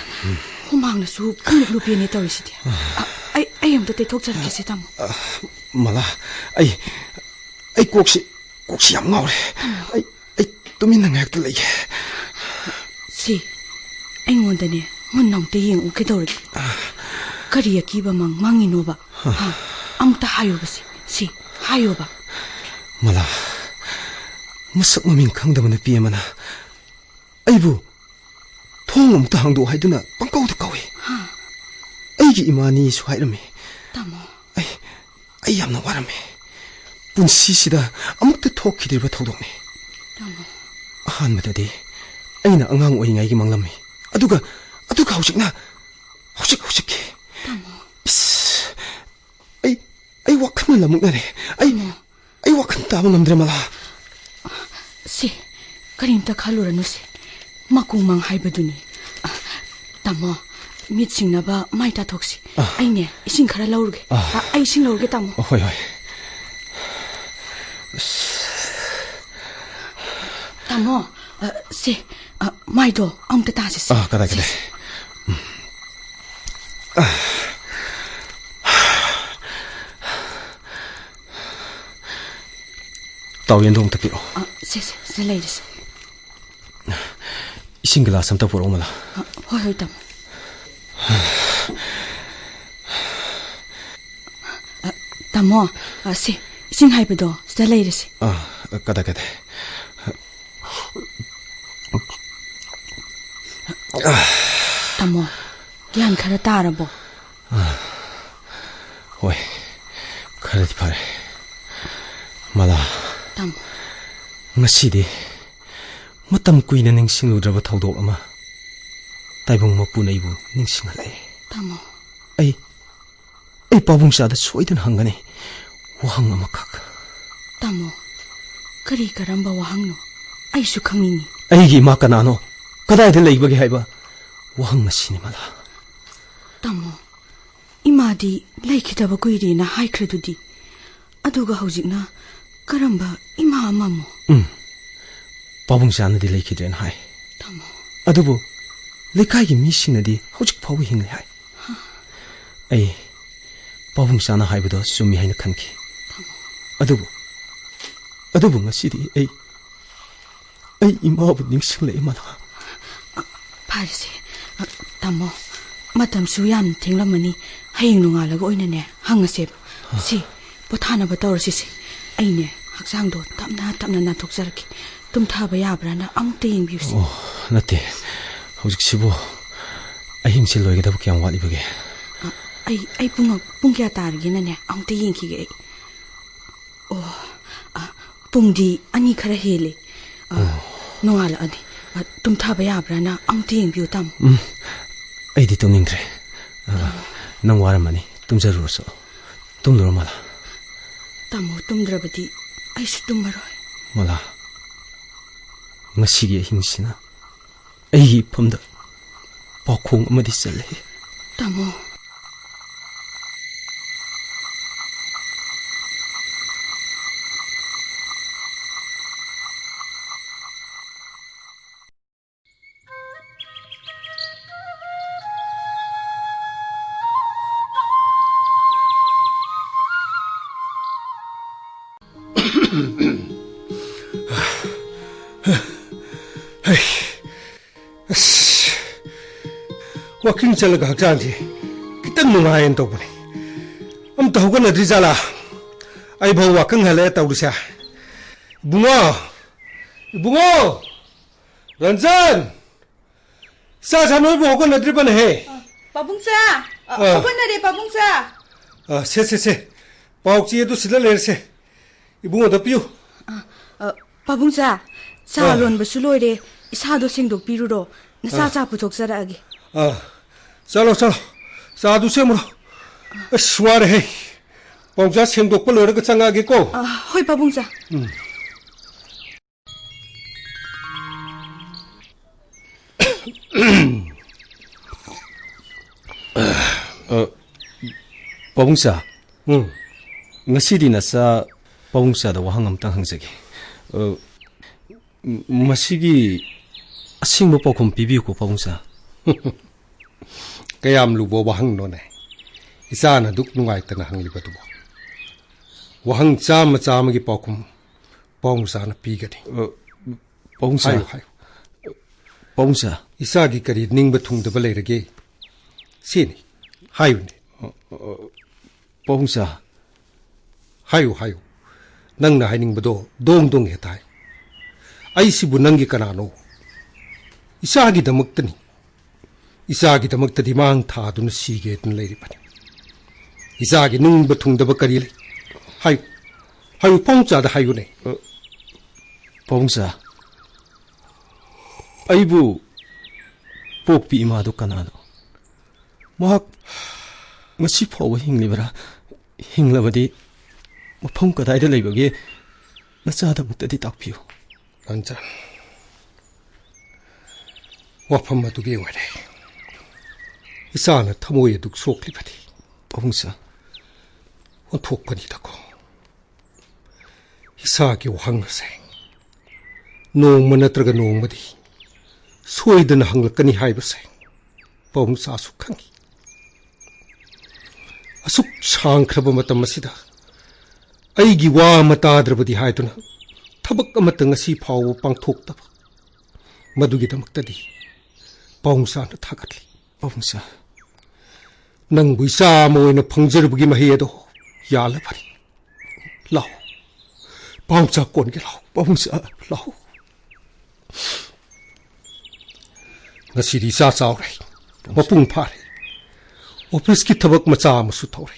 ꯍꯨꯃꯥꯡꯅꯁꯨ ꯄꯨꯡꯂꯨꯞ ꯂꯨꯞꯄꯦꯅꯦ ꯇꯧꯔꯤꯁꯤꯗꯤ꯫ ꯑ, ꯑꯩ, ꯑꯩ ꯑꯝꯇ ꯇꯩꯊꯣꯛꯆꯔꯛꯀꯦꯁꯦ, ꯇꯥꯃꯣ꯫ ꯃꯂꯥ, ꯑꯩ, ꯑꯩ ꯀꯣꯛꯁꯤ, ꯀꯣꯛꯁꯤ ꯌꯥꯝ ꯉꯥꯎꯔꯦ꯫ ꯑꯩ, ꯑꯩ ꯇꯨꯃꯤꯟꯅ ꯉꯥꯏꯍꯥꯛꯇ ꯂꯩꯒꯦ꯫ ꯁꯤ, ꯑꯩꯉꯣꯟꯗꯅꯦ ꯃꯨꯟꯅ ꯑꯝꯇ ꯌꯦꯡꯉꯨ ꯀꯩꯗꯧꯔꯒꯦ? ꯀꯔꯤ ꯑꯀꯤꯕ ꯃꯪ ꯃꯪꯉꯤꯅꯣꯕ? ꯍꯥ? ꯑꯃꯨꯛꯇ ꯍꯥꯏꯌꯣꯕ ꯁꯤ, ꯁꯤ, ꯍꯥꯏꯌꯣꯕ꯫ ꯃꯂꯥ, ꯃꯁꯛ ꯃꯃꯤꯡ ꯈꯪꯗꯕ ꯅꯨꯄꯤ ꯑꯃꯅ ꯑꯩꯕꯨ ꯊꯣꯡ ꯑꯃꯨꯛꯇ ꯍꯥꯡꯗꯣꯛꯑꯣ ꯍꯥꯏꯗꯨꯅ ꯄꯪꯀꯧꯗ ꯀꯧꯏ꯫ ꯍꯥ? ꯑꯩꯒꯤ ꯏꯃꯥꯅꯤꯁꯨ ꯍꯥꯏꯔꯝꯃꯤ꯫ ꯇꯥꯃꯣ꯫ ꯑꯩ, ꯑꯩ ꯌꯥꯝꯅ ꯋꯥꯔꯝꯃꯤ꯫ ꯄꯨꯟꯁꯤꯁꯤꯗ ꯑꯃꯨꯛꯇ ꯊꯣꯛꯈꯤꯗ꯭ꯔꯤꯕ ꯊꯧꯗꯣꯛꯅꯤ꯫ ꯇꯥꯃꯣ꯫ ꯑꯍꯥꯟꯕꯗꯗꯤ ꯑꯩꯅ ꯑꯉꯥꯡ ꯑꯣꯏꯔꯤꯉꯩꯒꯤ ꯃꯪꯂꯝꯃꯤ꯫ ꯑꯗꯨꯒ, ꯑꯗꯨꯒ ꯍꯧꯖꯤꯛꯅ, ꯍꯧꯖꯤꯛ ꯍꯧꯖꯤꯛꯀꯤ꯫ ꯇꯥꯃꯣ꯫ ꯏꯁ, ꯑꯩ, ꯑꯩ ꯋꯥꯈꯜꯅ ꯂꯃꯨꯛꯅꯔꯦ꯫ ꯑꯩ, ꯇꯥꯃꯣ꯫ ꯑꯩ ꯋꯥꯈꯜ ꯇꯥꯕ ꯉꯝꯗ꯭ꯔꯦ, ꯃꯂꯥ꯫ ꯁꯤ, ꯀꯔꯤꯝꯇ ꯈꯜꯂꯨꯔꯅꯨ ꯁꯤ꯫ ꯃꯀꯨꯃꯪ ꯍꯥꯏꯕꯗꯨꯅꯤ꯫ ꯑ, ꯇꯥꯃꯣ, ꯃꯤꯠ ꯁꯤꯡꯅꯕ ꯃꯥꯏ ꯇꯥꯊꯣꯛꯁꯤ꯫ ꯑ꯫ ꯑꯩꯅꯦ, ꯏꯁꯤꯡ ꯈꯔ ꯂꯧꯔꯨꯒꯦ꯫ ꯑ꯫ ꯑ, ꯑꯩ ꯏꯁꯤꯡ ꯂꯧꯔꯨꯒꯦ, ꯇꯥꯃꯣ꯫ ꯍꯣꯏ, ꯍꯣꯏ꯫ ꯇꯥꯃꯣ, ꯑ, ꯁꯤ, ꯑ, ꯃꯥꯏꯗꯣ ꯑꯃꯨꯛꯇ ꯇꯥꯁꯤꯁꯦ꯫ ꯑ, ꯀꯗꯥꯏ, ꯁꯤ, ꯀꯗꯥꯏ? ꯁꯤ꯫ ꯇꯥꯎ ꯌꯦꯟꯗꯣ ꯑꯝꯇ ꯄꯤꯔꯛꯑꯣ꯫ ꯑ, ꯁꯦ, ꯁꯦ, ꯁꯤꯗ ꯂꯩꯔꯦꯁꯦ꯫ ꯏꯁꯤꯡ ꯒꯤꯂꯥꯁ ꯑꯝꯇ ꯄꯨꯔꯛꯑꯣ, ꯃꯂꯥ꯫ ꯑ, ꯍꯣꯏ, ꯍꯣꯏ, ꯇꯥꯃꯣ꯫ ꯑ, ꯇꯥꯃꯣ, ꯑ, ꯁꯦ, ꯏꯁꯤꯡ ꯍꯥꯏꯕꯗꯣ ꯁꯤꯗ ꯂꯩꯔꯦꯁꯦ꯫ ꯑ, ꯀꯗꯥꯏ, ꯀꯗꯥꯏ? ꯇꯥꯃꯣ, ꯒ꯭ꯌꯥꯟ ꯈꯔ ꯇꯥꯔꯕꯣ? ꯍꯣꯏ, ꯈꯔꯗꯤ ꯐꯔꯦ꯫ ꯃꯂꯥ, ꯇꯥꯃꯣ꯫ ꯉꯁꯤꯗꯤ ꯃꯇꯝ ꯀꯨꯏꯅ ꯅꯤꯡꯁꯤꯡꯂꯨꯗ꯭ꯔꯕ ꯊꯧꯗꯣꯛ ꯑꯃ ꯇꯥꯏꯕꯪ ꯃꯄꯨꯅ ꯑꯩꯕꯨ ꯅꯤꯡꯁꯤꯡꯍꯜꯂꯛꯑꯦ꯫ ꯇꯥꯃꯣ꯫ ꯑꯩ, ꯑꯩ ꯄꯥꯕꯨꯡꯆꯥꯗ ꯁꯣꯏꯗꯅ ꯍꯪꯒꯅꯤ ꯋꯥꯍꯪ ꯑꯃꯈꯛ꯫ ꯇꯥꯃꯣ, ꯀꯔꯤ ꯀꯔꯝꯕ ꯋꯥꯍꯪꯅꯣ? ꯑꯩꯁꯨ ꯈꯪꯅꯤꯡꯉꯤ꯫ ꯑꯩꯒꯤ ꯏꯃꯥ ꯀꯅꯥꯅꯣ? ꯀꯗꯥꯏꯗ ꯂꯩꯕꯒꯦ ꯍꯥꯏꯕ ꯋꯥꯍꯪ ꯑꯁꯤꯅꯤ, ꯃꯂꯥ꯫ ꯇꯥꯃꯣ, ꯏꯃꯥꯗꯤ ꯂꯩꯈꯤꯗꯕ ꯀꯨꯏꯔꯦꯅ ꯍꯥꯏꯈ꯭ꯔꯗꯨꯗꯤ꯫ ꯑꯗꯨꯒ ꯍꯧꯖꯤꯛꯅ ꯀꯔꯝꯕ ꯏꯃꯥ ꯑꯃꯃꯣ? ꯎꯝ, ꯄꯥꯕꯨꯡꯆꯥꯅꯗꯤ ꯂꯩꯈꯤꯗ꯭ꯔꯦꯅ ꯍꯥꯏ꯫ ꯇꯥꯃꯣ꯫ ꯑꯗꯨꯕꯨ ꯂꯩꯀꯥꯏꯒꯤ ꯃꯤꯁꯤꯡꯅꯗꯤ ꯍꯧꯖꯤꯛ ꯐꯥꯎꯕ ꯍꯤꯡꯂꯤ ꯍꯥꯏ꯫ ꯑꯩ ꯄꯥꯕꯨꯡ ꯆꯥꯅ ꯍꯥꯏꯕꯗꯣ ꯆꯨꯝꯃꯤ ꯍꯥꯏꯅ ꯈꯟꯈꯤ꯫ ꯑꯗꯨꯕꯨ, ꯑꯗꯨꯕꯨ ꯉꯁꯤꯗꯤ ꯑꯩ, ꯑꯩ ꯏꯃꯥꯕꯨ ꯅꯤꯡꯁꯤꯡꯂꯛꯑꯦ, ꯃꯥꯂꯥ꯫ ꯐꯔꯦꯁꯦ, ꯇꯥꯃꯣ, ꯃꯇꯝꯁꯨ ꯌꯥꯝ ꯊꯦꯡꯂꯝꯃꯅꯤ꯫ ꯍꯌꯦꯡ ꯅꯣꯡꯉꯥꯜꯂꯒ ꯑꯣꯏꯅꯅꯦ, ꯍꯪꯉꯁꯦꯕ꯫ ꯁꯤ, ꯄꯣꯊꯥꯅꯕ ꯇꯧꯔꯁꯤꯁꯦ꯫ ꯑꯩꯅꯦ, ꯍꯛꯆꯥꯡꯗꯣ ꯇꯞꯅ ꯇꯞꯅ ꯅꯥꯟꯊꯣꯛꯆꯔꯛꯀꯦ꯫ ꯇꯨꯝꯊꯕ ꯌꯥꯕ꯭ꯔꯥꯅ ꯑꯃꯨꯛꯇ ꯌꯦꯡꯕꯤꯌꯨꯁꯦ꯫ ꯑꯣ, ꯅꯠꯇꯦ꯫ ꯍꯧꯖꯤꯛꯁꯤꯕꯨ ꯑꯍꯤꯡꯁꯦ ꯂꯣꯏꯒꯗꯕ ꯀꯌꯥꯝ ꯋꯥꯠꯂꯤꯕꯒꯦ? ꯑ, ꯑꯩ, ꯑꯩ ꯄꯨꯡ, ꯄꯨꯡ ꯀꯌꯥ ꯇꯥꯔꯒꯦꯅꯅꯦ, ꯑꯃꯨꯛꯇ ꯌꯦꯡꯈꯤꯒꯦ ꯑꯩ꯫ ꯑꯣ, ꯑ, ꯄꯨꯡꯗꯤ ꯑꯅꯤ ꯈꯔ ꯍꯦꯜꯂꯦ꯫ ꯑ, ꯑꯣ꯫ ꯅꯣꯡꯉꯥꯜꯂꯛꯑꯗꯤ, ꯑ, ꯇꯨꯝꯊꯕ ꯌꯥꯕ꯭ꯔꯥꯅ ꯑꯃꯨꯛꯇ ꯌꯦꯡꯕꯤꯌꯨ, ꯇꯥꯃꯣ꯫ ꯎꯝ, ꯑꯩꯗꯤ ꯇꯨꯝꯅꯤꯡꯗ꯭ꯔꯦ꯫ ꯑ, ꯅꯪ ꯋꯥꯔꯝꯃꯅꯤ, ꯇꯨꯝꯖꯔꯨꯔꯣꯁꯨ꯫ ꯇꯨꯝꯂꯨꯔꯣ, ꯃꯥꯂꯥ꯫ ꯇꯥꯃꯣ ꯇꯨꯝꯗ꯭ꯔꯕꯗꯤ ꯑꯩꯁꯨ ꯇꯨꯝꯃꯔꯣꯏ꯫ ꯃꯥꯂꯥ, ꯉꯁꯤꯒꯤ ꯑꯍꯤꯡꯁꯤꯅ ꯑꯩꯒꯤ ꯏꯐꯝꯗ ꯄꯥꯎꯈꯣꯡ ꯑꯃꯗꯤ ꯆꯜꯂꯦ꯫ ꯇꯥꯃꯣ꯫ ꯍꯩ, ꯑꯁ, ꯋꯥꯀꯤꯡ ꯆꯠꯂꯒ ꯍꯛꯆꯥꯡꯁꯤ ꯈꯤꯇꯪ ꯅꯨꯡꯉꯥꯏꯌꯦꯅ ꯇꯧꯕꯅꯤ꯫ ꯑꯝꯇ ꯍꯧꯒꯠꯅꯗ꯭ꯔꯤ ꯖꯥꯠꯂꯥ? ꯑꯩꯐꯥꯎ ꯋꯥꯀꯤꯡ ꯍꯜꯂꯛꯑꯦ ꯇꯧꯔꯤꯁꯦ꯫ ꯏꯕꯨꯡꯉꯣ! ꯏꯕꯨꯡꯉꯣ! ꯔꯟꯖꯟ! ꯏꯆꯥ ꯁꯥ ꯅꯣꯏꯕꯨ ꯍꯧꯒꯠꯅꯗ꯭ꯔꯤꯕꯅꯦꯍꯦ꯫ ꯄꯥꯕꯨꯡꯆꯥ! ꯑ, ꯑ꯫ ꯍꯧꯒꯠꯅꯔꯦ, ꯄꯥꯕꯨꯡꯆꯥ! ꯑ, ꯁꯦ, ꯁꯦ, ꯁꯦ꯫ ꯄꯥꯎ ꯆꯦ ꯑꯗꯨ ꯁꯤꯗ ꯂꯩꯔꯁꯦ꯫ ꯏꯕꯨꯡꯉꯣꯗ ꯄꯤꯌꯨ꯫ ꯑ, ꯑ, ꯄꯥꯕꯨꯡꯆꯥ, ꯆꯥ ꯑ꯫ ꯂꯣꯟꯕꯁꯨ ꯂꯣꯏꯔꯦ꯫ ꯏꯁꯥꯗꯣ ꯁꯦꯡꯗꯣꯛꯄꯤꯔꯨꯔꯣ꯫ ꯅꯆꯥ ꯑ꯫ ꯆꯥ ꯄꯨꯊꯣꯛꯆꯔꯛꯑꯒꯦ꯫ ꯑ꯫ ꯆꯠꯂꯣ, ꯆꯠꯂꯣ꯫ ꯆꯥꯗꯨ ꯁꯦꯝꯃꯨꯔꯣ꯫ ꯑꯁ, ꯋꯥꯔꯦꯍꯦ꯫ ꯄꯥꯎꯆꯥ ꯁꯦꯡꯗꯣꯛꯄ ꯂꯣꯏꯔꯒ ꯆꯪꯉꯛꯑꯒꯦꯀꯣ꯫ ꯑ, ꯍꯣꯏ, ꯄꯥꯕꯨꯡꯆꯥ꯫ ꯎꯝ꯫ ꯑ, ꯄꯥꯕꯨꯡꯆꯥ, ꯎꯝ꯫ ꯉꯁꯤꯗꯤ ꯅꯆꯥ ꯄꯥꯕꯨꯡꯆꯥꯗ ꯋꯥꯍꯪ ꯑꯝꯇꯪ ꯍꯪꯖꯒꯦ꯫ ꯑ, ꯃ-, ꯃꯁꯤꯒꯤ ꯑꯁꯦꯡꯕ ꯄꯥꯎꯈꯨꯝ ꯄꯤꯕꯤꯌꯨꯀꯣ, ꯄꯥꯕꯨꯡꯆꯥ꯫ ꯀꯌꯥꯝ ꯂꯨꯕ ꯋꯥꯍꯪꯅꯣꯅꯦ, ꯏꯆꯥꯅ ꯑꯗꯨꯛ ꯅꯨꯡꯉꯥꯏꯇꯅ ꯍꯪꯂꯤꯕꯗꯨꯕꯨ? ꯋꯥꯍꯪ ꯆꯥꯝꯃ ꯆꯥꯝꯃꯒꯤ ꯄꯥꯎꯈꯨꯝ ꯄꯥꯎꯆꯥꯅ ꯄꯤꯒꯅꯤ꯫ ꯑ, ꯄꯥꯎꯆꯥ꯫ ꯍꯥꯏꯌꯨ, ꯍꯥꯏꯌꯨ꯫ ꯄꯥꯎꯆꯥ꯫ ꯏꯆꯥꯒꯤ ꯀꯔꯤ ꯅꯤꯡꯕ ꯊꯨꯡꯗꯕ ꯂꯩꯔꯒꯦ? ꯁꯤꯅꯤ, ꯍꯥꯏꯌꯨꯅꯦ꯫ ꯑ, ꯑ, ꯄꯥꯎꯆꯥ꯫ ꯍꯥꯏꯌꯨ, ꯍꯥꯏꯌꯨ꯫ ꯅꯪꯅ ꯍꯥꯏꯅꯤꯡꯕꯗꯣ ꯗꯣꯡ ꯗꯣꯡ ꯍꯦꯛꯇ ꯍꯥꯏ꯫ ꯑꯩꯁꯤꯕꯨ ꯅꯪꯒꯤ ꯀꯅꯥꯅꯣ? ꯏꯆꯥꯒꯤꯗꯃꯛꯇꯅꯤ꯫ ꯏꯆꯥꯒꯤꯗꯃꯛꯇꯗꯤ ꯃꯥꯡ ꯊꯥꯗꯨꯅ ꯁꯤꯒꯦꯗꯅ ꯂꯩꯔꯤꯕꯅꯤ꯫ ꯏꯆꯥꯒꯤ ꯅꯤꯡꯕ ꯊꯨꯡꯗꯕ ꯀꯔꯤ ꯂꯩ? ꯍꯥꯏꯌꯨ, ꯍꯥꯏꯌꯨ, ꯄꯥꯎꯆꯥꯗ ꯍꯥꯏꯌꯨꯅꯦ꯫ ꯑ, ꯄꯥꯎꯆꯥ, ꯑꯩꯕꯨ ꯄꯣꯛꯄꯤ ꯏꯃꯥꯗꯨ ꯀꯅꯥꯅꯣ? ꯃꯍꯥꯛ ꯉꯁꯤ ꯐꯥꯎꯕ ꯍꯤꯡꯂꯤꯕꯔꯥ? ꯍꯤꯡꯂꯕꯗꯤ ꯃꯐꯝ ꯀꯗꯥꯏꯗ ꯂꯩꯕꯒꯦ? ꯅꯆꯥꯗꯃꯛꯇꯗꯤ ꯇꯥꯛꯄꯤꯌꯨ꯫ ꯂꯟꯆꯟ, ꯋꯥꯐꯝ ꯑꯗꯨꯒꯤ ꯑꯣꯏꯔꯦ ꯏꯆꯥꯅ ꯊꯃꯣꯏ ꯑꯗꯨ ꯁꯣꯛꯂꯤꯕꯅꯤ꯫ ꯄꯥꯕꯨꯡꯁꯥ꯫ ꯑꯣꯟꯊꯣꯛꯄꯅꯤꯗꯀꯣ꯫ ꯏꯆꯥꯒꯤ ꯋꯥꯍꯪ ꯑꯁꯦ ꯅꯣꯡꯃ ꯅꯠꯇ꯭ꯔꯒ ꯅꯣꯡꯃꯗꯤ ꯁꯣꯏꯗꯅ ꯍꯪꯂꯛꯀꯅꯤ ꯍꯥꯏꯕꯁꯦ ꯄꯥꯕꯨꯡꯁꯥꯁꯨ ꯈꯪꯏ꯫ ꯑꯁꯨꯛ ꯁꯥꯡꯈ꯭ꯔꯕ ꯃꯇꯝ ꯑꯁꯤꯗ ꯑꯩꯒꯤ ꯋꯥ ꯑꯃ ꯇꯥꯗ꯭ꯔꯕꯗꯤ ꯍꯥꯏꯗꯨꯅ ꯊꯕꯛ ꯑꯃꯠꯇ ꯉꯁꯤ ꯐꯥꯎꯕ ꯄꯥꯡꯊꯣꯛꯇꯕ, ꯃꯗꯨꯒꯤꯗꯃꯛꯇꯗꯤ ꯄꯥꯕꯨꯡꯁꯥꯅ ꯊꯥꯒꯠꯂꯤ꯫ ꯄꯥꯕꯨꯡꯁꯥ꯫ ꯅꯪꯕꯨ ꯏꯆꯥ ꯑꯃ ꯑꯣꯏꯅ ꯐꯪꯖꯔꯨꯕꯒꯤ ꯃꯍꯩ ꯑꯗꯣ ꯌꯥꯜꯂꯕꯅꯤ꯫ ꯂꯥꯛꯑꯣ, ꯄꯥꯕꯨꯡꯁꯥ ꯀꯣꯟꯒꯦ ꯂꯥꯛꯑꯣ꯫ ꯄꯥꯕꯨꯡꯁꯥ꯫ ꯂꯥꯛꯑꯣ꯫ ꯉꯁꯤꯗꯤ ꯏꯆꯥ ꯆꯥꯎꯔꯦ, ꯃꯄꯨꯡ ꯐꯥꯔꯦ꯫ ꯑꯣꯐꯤꯁꯀꯤ ꯊꯕꯛ ꯃꯆꯥ ꯑꯃꯁꯨ ꯇꯧꯔꯦ꯫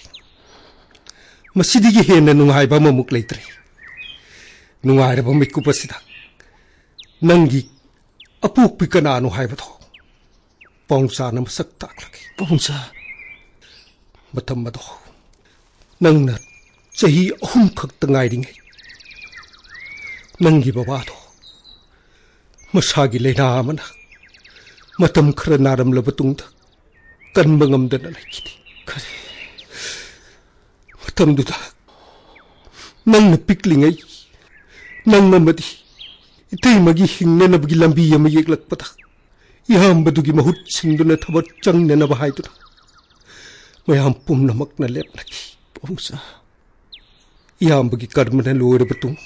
ꯃꯁꯤꯗꯒꯤ ꯍꯦꯟꯅ ꯅꯨꯡꯉꯥꯏꯕ ꯑꯃꯃꯨꯛ ꯂꯩꯇ꯭ꯔꯦ꯫ ꯅꯨꯡꯉꯥꯏꯔꯕ ꯃꯤꯀꯨꯞ ꯑꯁꯤꯗ ꯅꯪꯒꯤ ꯑꯄꯣꯛꯄꯤ ꯀꯅꯥꯅꯣ ꯍꯥꯏꯕꯗꯣ ꯄꯥꯎꯆꯥꯅ ꯃꯁꯛ ꯇꯥꯛꯂꯒꯦ꯫ ꯄꯥꯎꯆꯥ꯫ ꯃꯇꯝ ꯑꯗꯣ ꯅꯪꯅ ꯆꯍꯤ ꯑꯍꯨꯝ ꯈꯛꯇ ꯉꯥꯏꯔꯤꯉꯩ, ꯅꯪꯒꯤ ꯕꯕꯥꯗꯣ ꯃꯁꯥꯒꯤ ꯂꯥꯏꯅꯥ ꯑꯃꯅ ꯃꯇꯝ ꯈꯔ ꯅꯥꯔꯝꯂꯕ ꯇꯨꯡꯗ ꯀꯟꯕ ꯉꯝꯗꯅ ꯂꯩꯈꯤꯗꯦ꯫ ꯀꯔꯤ? ꯃꯇꯝꯗꯨꯗ ꯅꯪꯅ ꯄꯤꯛꯂꯤꯉꯩ, ꯅꯪ ꯑꯃꯗꯤ ꯏꯇꯩꯃꯒꯤ ꯍꯤꯡꯅꯅꯕꯒꯤ ꯂꯝꯕꯤ ꯑꯃ ꯌꯦꯛꯂꯛꯄꯗ ꯏꯌꯥꯝꯕꯗꯨꯒꯤ ꯃꯍꯨꯠ ꯁꯤꯟꯗꯨꯅ ꯊꯕꯛ ꯆꯪꯅꯅꯕ ꯍꯥꯏꯗꯨꯅ ꯃꯌꯥꯝ ꯄꯨꯝꯅꯃꯛꯅ ꯂꯦꯞꯅꯈꯤ꯫ ꯄꯥꯕꯨꯡꯁꯥ, ꯏꯌꯥꯝꯕꯒꯤ ꯀꯔꯃꯅ ꯂꯣꯏꯔꯕ ꯃꯇꯨꯡ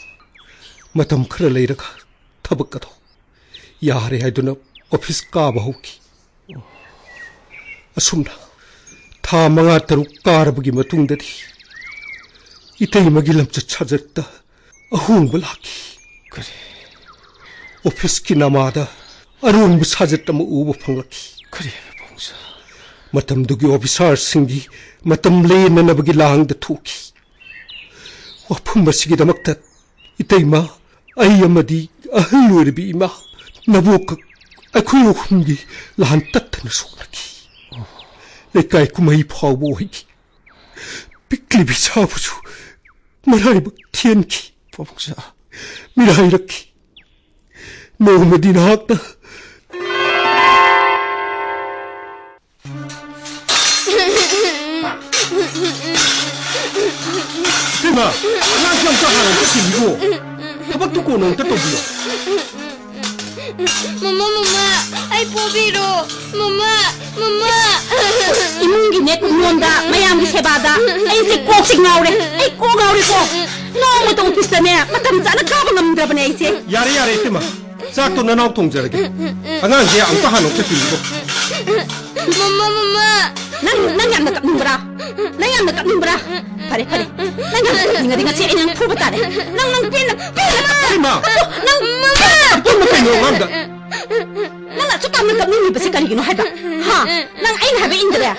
ꯃꯇꯝ ꯈꯔ ꯂꯩꯔꯒ ꯊꯕꯛ ꯑꯗꯨ ꯌꯥꯔꯦ ꯍꯥꯏꯗꯨꯅ ꯑꯣꯐꯤꯁ ꯀꯥꯕ ꯍꯧꯈꯤ꯫ ꯑꯁꯨꯝꯅ ꯊꯥ ꯃꯉꯥ ꯇꯔꯨꯛ ꯀꯥꯔꯕꯒꯤ ꯃꯇꯨꯡꯗꯗꯤ ꯏꯇꯩꯃꯒꯤ ꯂꯝꯆꯠ ꯁꯥꯖꯠꯇ ꯑꯍꯣꯡꯕ ꯂꯥꯛꯈꯤ꯫ ꯀꯔꯤ? ꯑꯣꯐꯤꯁꯀꯤ ꯅꯃꯥꯗ ꯑꯔꯣꯟꯕ ꯁꯥꯖꯠ ꯑꯃ ꯎꯕ ꯐꯪꯂꯛꯈꯤ꯫ ꯀꯔꯤ ꯍꯥꯏꯕ, ꯄꯥꯕꯨꯡꯁꯥ? ꯃꯇꯝꯗꯨꯒꯤ ꯑꯣꯐꯤꯁꯥꯔꯁꯤꯡꯒꯤ ꯃꯇꯝ ꯂꯦꯟꯅꯅꯕꯒꯤ ꯂꯥꯡꯗ ꯊꯣꯛꯈꯤ꯫ ꯋꯥꯐꯝ ꯑꯁꯤꯒꯤꯗꯃꯛꯇ ꯏꯇꯩꯃ, ꯑꯩ ꯑꯃꯗꯤ ꯑꯍꯜ ꯑꯣꯏꯔꯕꯤ ꯏꯃꯥ ꯅꯕꯣꯛꯀ ꯑꯩꯈꯣꯏ ꯑꯍꯨꯝꯒꯤ ꯂꯥꯟ ꯇꯠꯇꯅ ꯁꯣꯛꯅꯈꯤ꯫ ꯂꯩꯀꯥꯏ ꯀꯨꯝꯍꯩ ꯐꯥꯎꯕ ꯑꯣꯏꯈꯤ꯫ ꯄꯤꯛꯂꯤꯕꯤ ꯁꯥꯕꯁꯨ ꯃꯔꯥꯏꯕꯛ ꯊꯤꯍꯟꯈꯤ꯫ ꯄꯥꯕꯨꯡꯁꯥ꯫ ꯃꯤꯔꯥꯏꯔꯛꯈꯤ꯫ ꯅꯣꯡꯃꯗꯤ ꯅꯍꯥꯛꯅ ꯏꯃꯥ, ꯑꯉꯥꯡꯁꯤ ꯑꯝꯇ ꯍꯥꯟꯅ ꯑꯝꯇ ꯊꯤꯕꯤꯈꯣ꯫ ꯊꯕꯛꯇꯨ ꯀꯣꯟꯅ ꯑꯝꯇ ꯇꯧꯕꯤꯌꯣ꯫ ꯃꯃꯥ, ꯃꯃꯥ, ꯑꯩ ꯄꯣꯕꯤꯔꯣ꯫ ꯃꯃꯥ, ꯃꯃꯥ꯫ ꯏꯃꯨꯡꯒꯤꯅꯦ ꯀꯨꯞꯅꯣꯝꯗ ꯃꯌꯥꯝꯒꯤ ꯁꯦꯕꯥꯗ ꯑꯩꯁꯦ ꯀꯣꯛꯁꯦ ꯉꯥꯎꯔꯦ꯫ ꯑꯩ ꯀꯣꯛ ꯉꯥꯎꯔꯦꯀꯣ꯫ ꯅꯣꯡꯃꯇ ꯑꯣꯐꯤꯁꯇꯅꯦ ꯃꯇꯝ ꯆꯥꯅ ꯀꯥꯕ ꯉꯝꯗ꯭ꯔꯕꯅꯦ ꯑꯩꯁꯦ꯫ ꯌꯥꯔꯦ, ꯌꯥꯔꯦ, ꯏꯇꯩꯃ꯫ ꯆꯥꯛꯇꯣ ꯅꯅꯥꯎ ꯊꯣꯡꯖꯔꯒꯦ꯫ ꯑꯉꯥꯡꯁꯦ ꯑꯝꯇ ꯍꯥꯟꯅ ꯑꯝꯇ ꯊꯤꯕꯤꯈꯣ꯫ ꯃꯃꯥ, ꯃꯃꯥ꯫ ꯅꯪ, ꯅꯪ ꯌꯥꯝꯅ ꯀꯞꯅꯤꯡꯕ꯭ꯔꯥ? ꯅꯪ ꯌꯥꯝꯅ ꯀꯞꯅꯤꯡꯕ꯭ꯔꯥ? ꯐꯔꯦ, ꯐꯔꯦ꯫ ꯅꯪ ꯌꯥꯝꯅ ꯀꯞꯅꯤꯡꯉꯗꯤ ꯉꯁꯤ ꯑꯩ ꯅꯪ ꯐꯨꯕ ꯇꯥꯔꯦ꯫ ꯅꯪ, ꯅꯪ ꯄꯦꯟꯅ, ꯄꯦꯟꯅ ꯀꯞꯄꯣ꯫ ꯏꯃꯥ! ꯀꯞꯄꯣ, ꯅꯪ ꯄꯦꯟꯅ ꯀꯞꯄꯣ꯫ ꯏꯃꯥ, ꯀꯩꯅꯣ ꯑꯉꯥꯡꯗ? ꯅꯪ ꯑꯁꯨꯛ ꯌꯥꯝꯅ ꯀꯞꯅꯤꯡꯉꯤꯕꯁꯤ ꯀꯔꯤꯒꯤꯅꯣ ꯍꯥꯏꯕ? ꯍꯥ? ꯅꯪ ꯑꯩꯅ ꯍꯥꯏꯕ ꯏꯟꯗ꯭ꯔꯦ?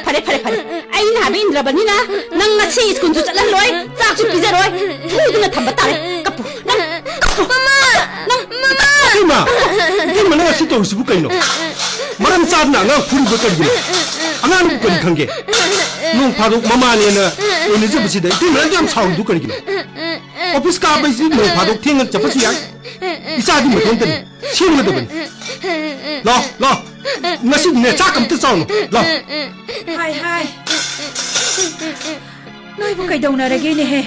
ꯐꯔꯦ, ꯐꯔꯦ, ꯐꯔꯦ꯫ ꯑꯩꯅ ꯍꯥꯏꯕ ꯏꯟꯗ꯭ꯔꯕꯅꯤꯅ ꯅꯪ ꯉꯁꯤ ꯁ꯭ꯀꯨꯜꯁꯨ ꯆꯠꯍꯜꯂꯣꯏ, ꯆꯥꯛꯁꯨ ꯄꯤꯖꯔꯣꯏ, ꯐꯨꯗꯨꯅ ꯊꯝꯕ ꯇꯥꯔꯦ꯫ ꯀꯞꯄꯨ, ꯅꯪ ꯀꯞꯄꯨ꯫ ꯃꯃꯥ! ꯅꯪ ꯃꯃꯥ! ꯏꯃꯥ! ꯏꯇꯩꯃ, ꯅꯪ ꯑꯁꯤ ꯇꯧꯔꯤꯁꯤꯕꯨ ꯀꯩꯅꯣ? ꯃꯔꯝ ꯆꯥꯗꯅ ꯑꯉꯥꯡ ꯐꯨꯔꯤꯕ ꯀꯔꯤꯒꯤꯅꯣ? ꯑꯉꯥꯡꯕꯨ ꯀꯔꯤ ꯈꯪꯒꯦ? ꯅꯣꯡ ꯐꯥꯗꯣꯛ ꯃꯃꯥꯅꯦꯅ ꯂꯣꯏꯅꯖꯕꯁꯤꯗ ꯏꯇꯩꯃ ꯅꯪ ꯌꯥꯝ ꯁꯥꯎꯔꯤꯗꯨ ꯀꯔꯤꯒꯤꯅꯣ? ꯑꯣꯐꯤꯁ ꯀꯥꯕ ꯍꯥꯏꯁꯤ ꯅꯣꯡ ꯐꯥꯗꯣꯛ ꯊꯦꯡꯅ ꯆꯠꯄꯁꯨ ꯌꯥꯏ꯫ ꯏꯆꯥꯗꯤ ꯃꯊꯟꯇꯅꯤ꯫ ꯁꯦꯝꯒꯗꯕꯅꯤ꯫ ꯂꯥꯎ, ꯂꯥꯎ꯫ ꯉꯁꯤꯗꯤꯅꯦ, ꯆꯥꯛ ꯑꯝꯇ ꯆꯥꯎꯅꯨ꯫ ꯂꯥꯎ꯫ ꯍꯥꯏ, ꯍꯥꯏ꯫ ꯅꯣꯏꯕꯨ ꯀꯩꯗꯧꯅꯔꯒꯦꯅꯦꯍꯦ?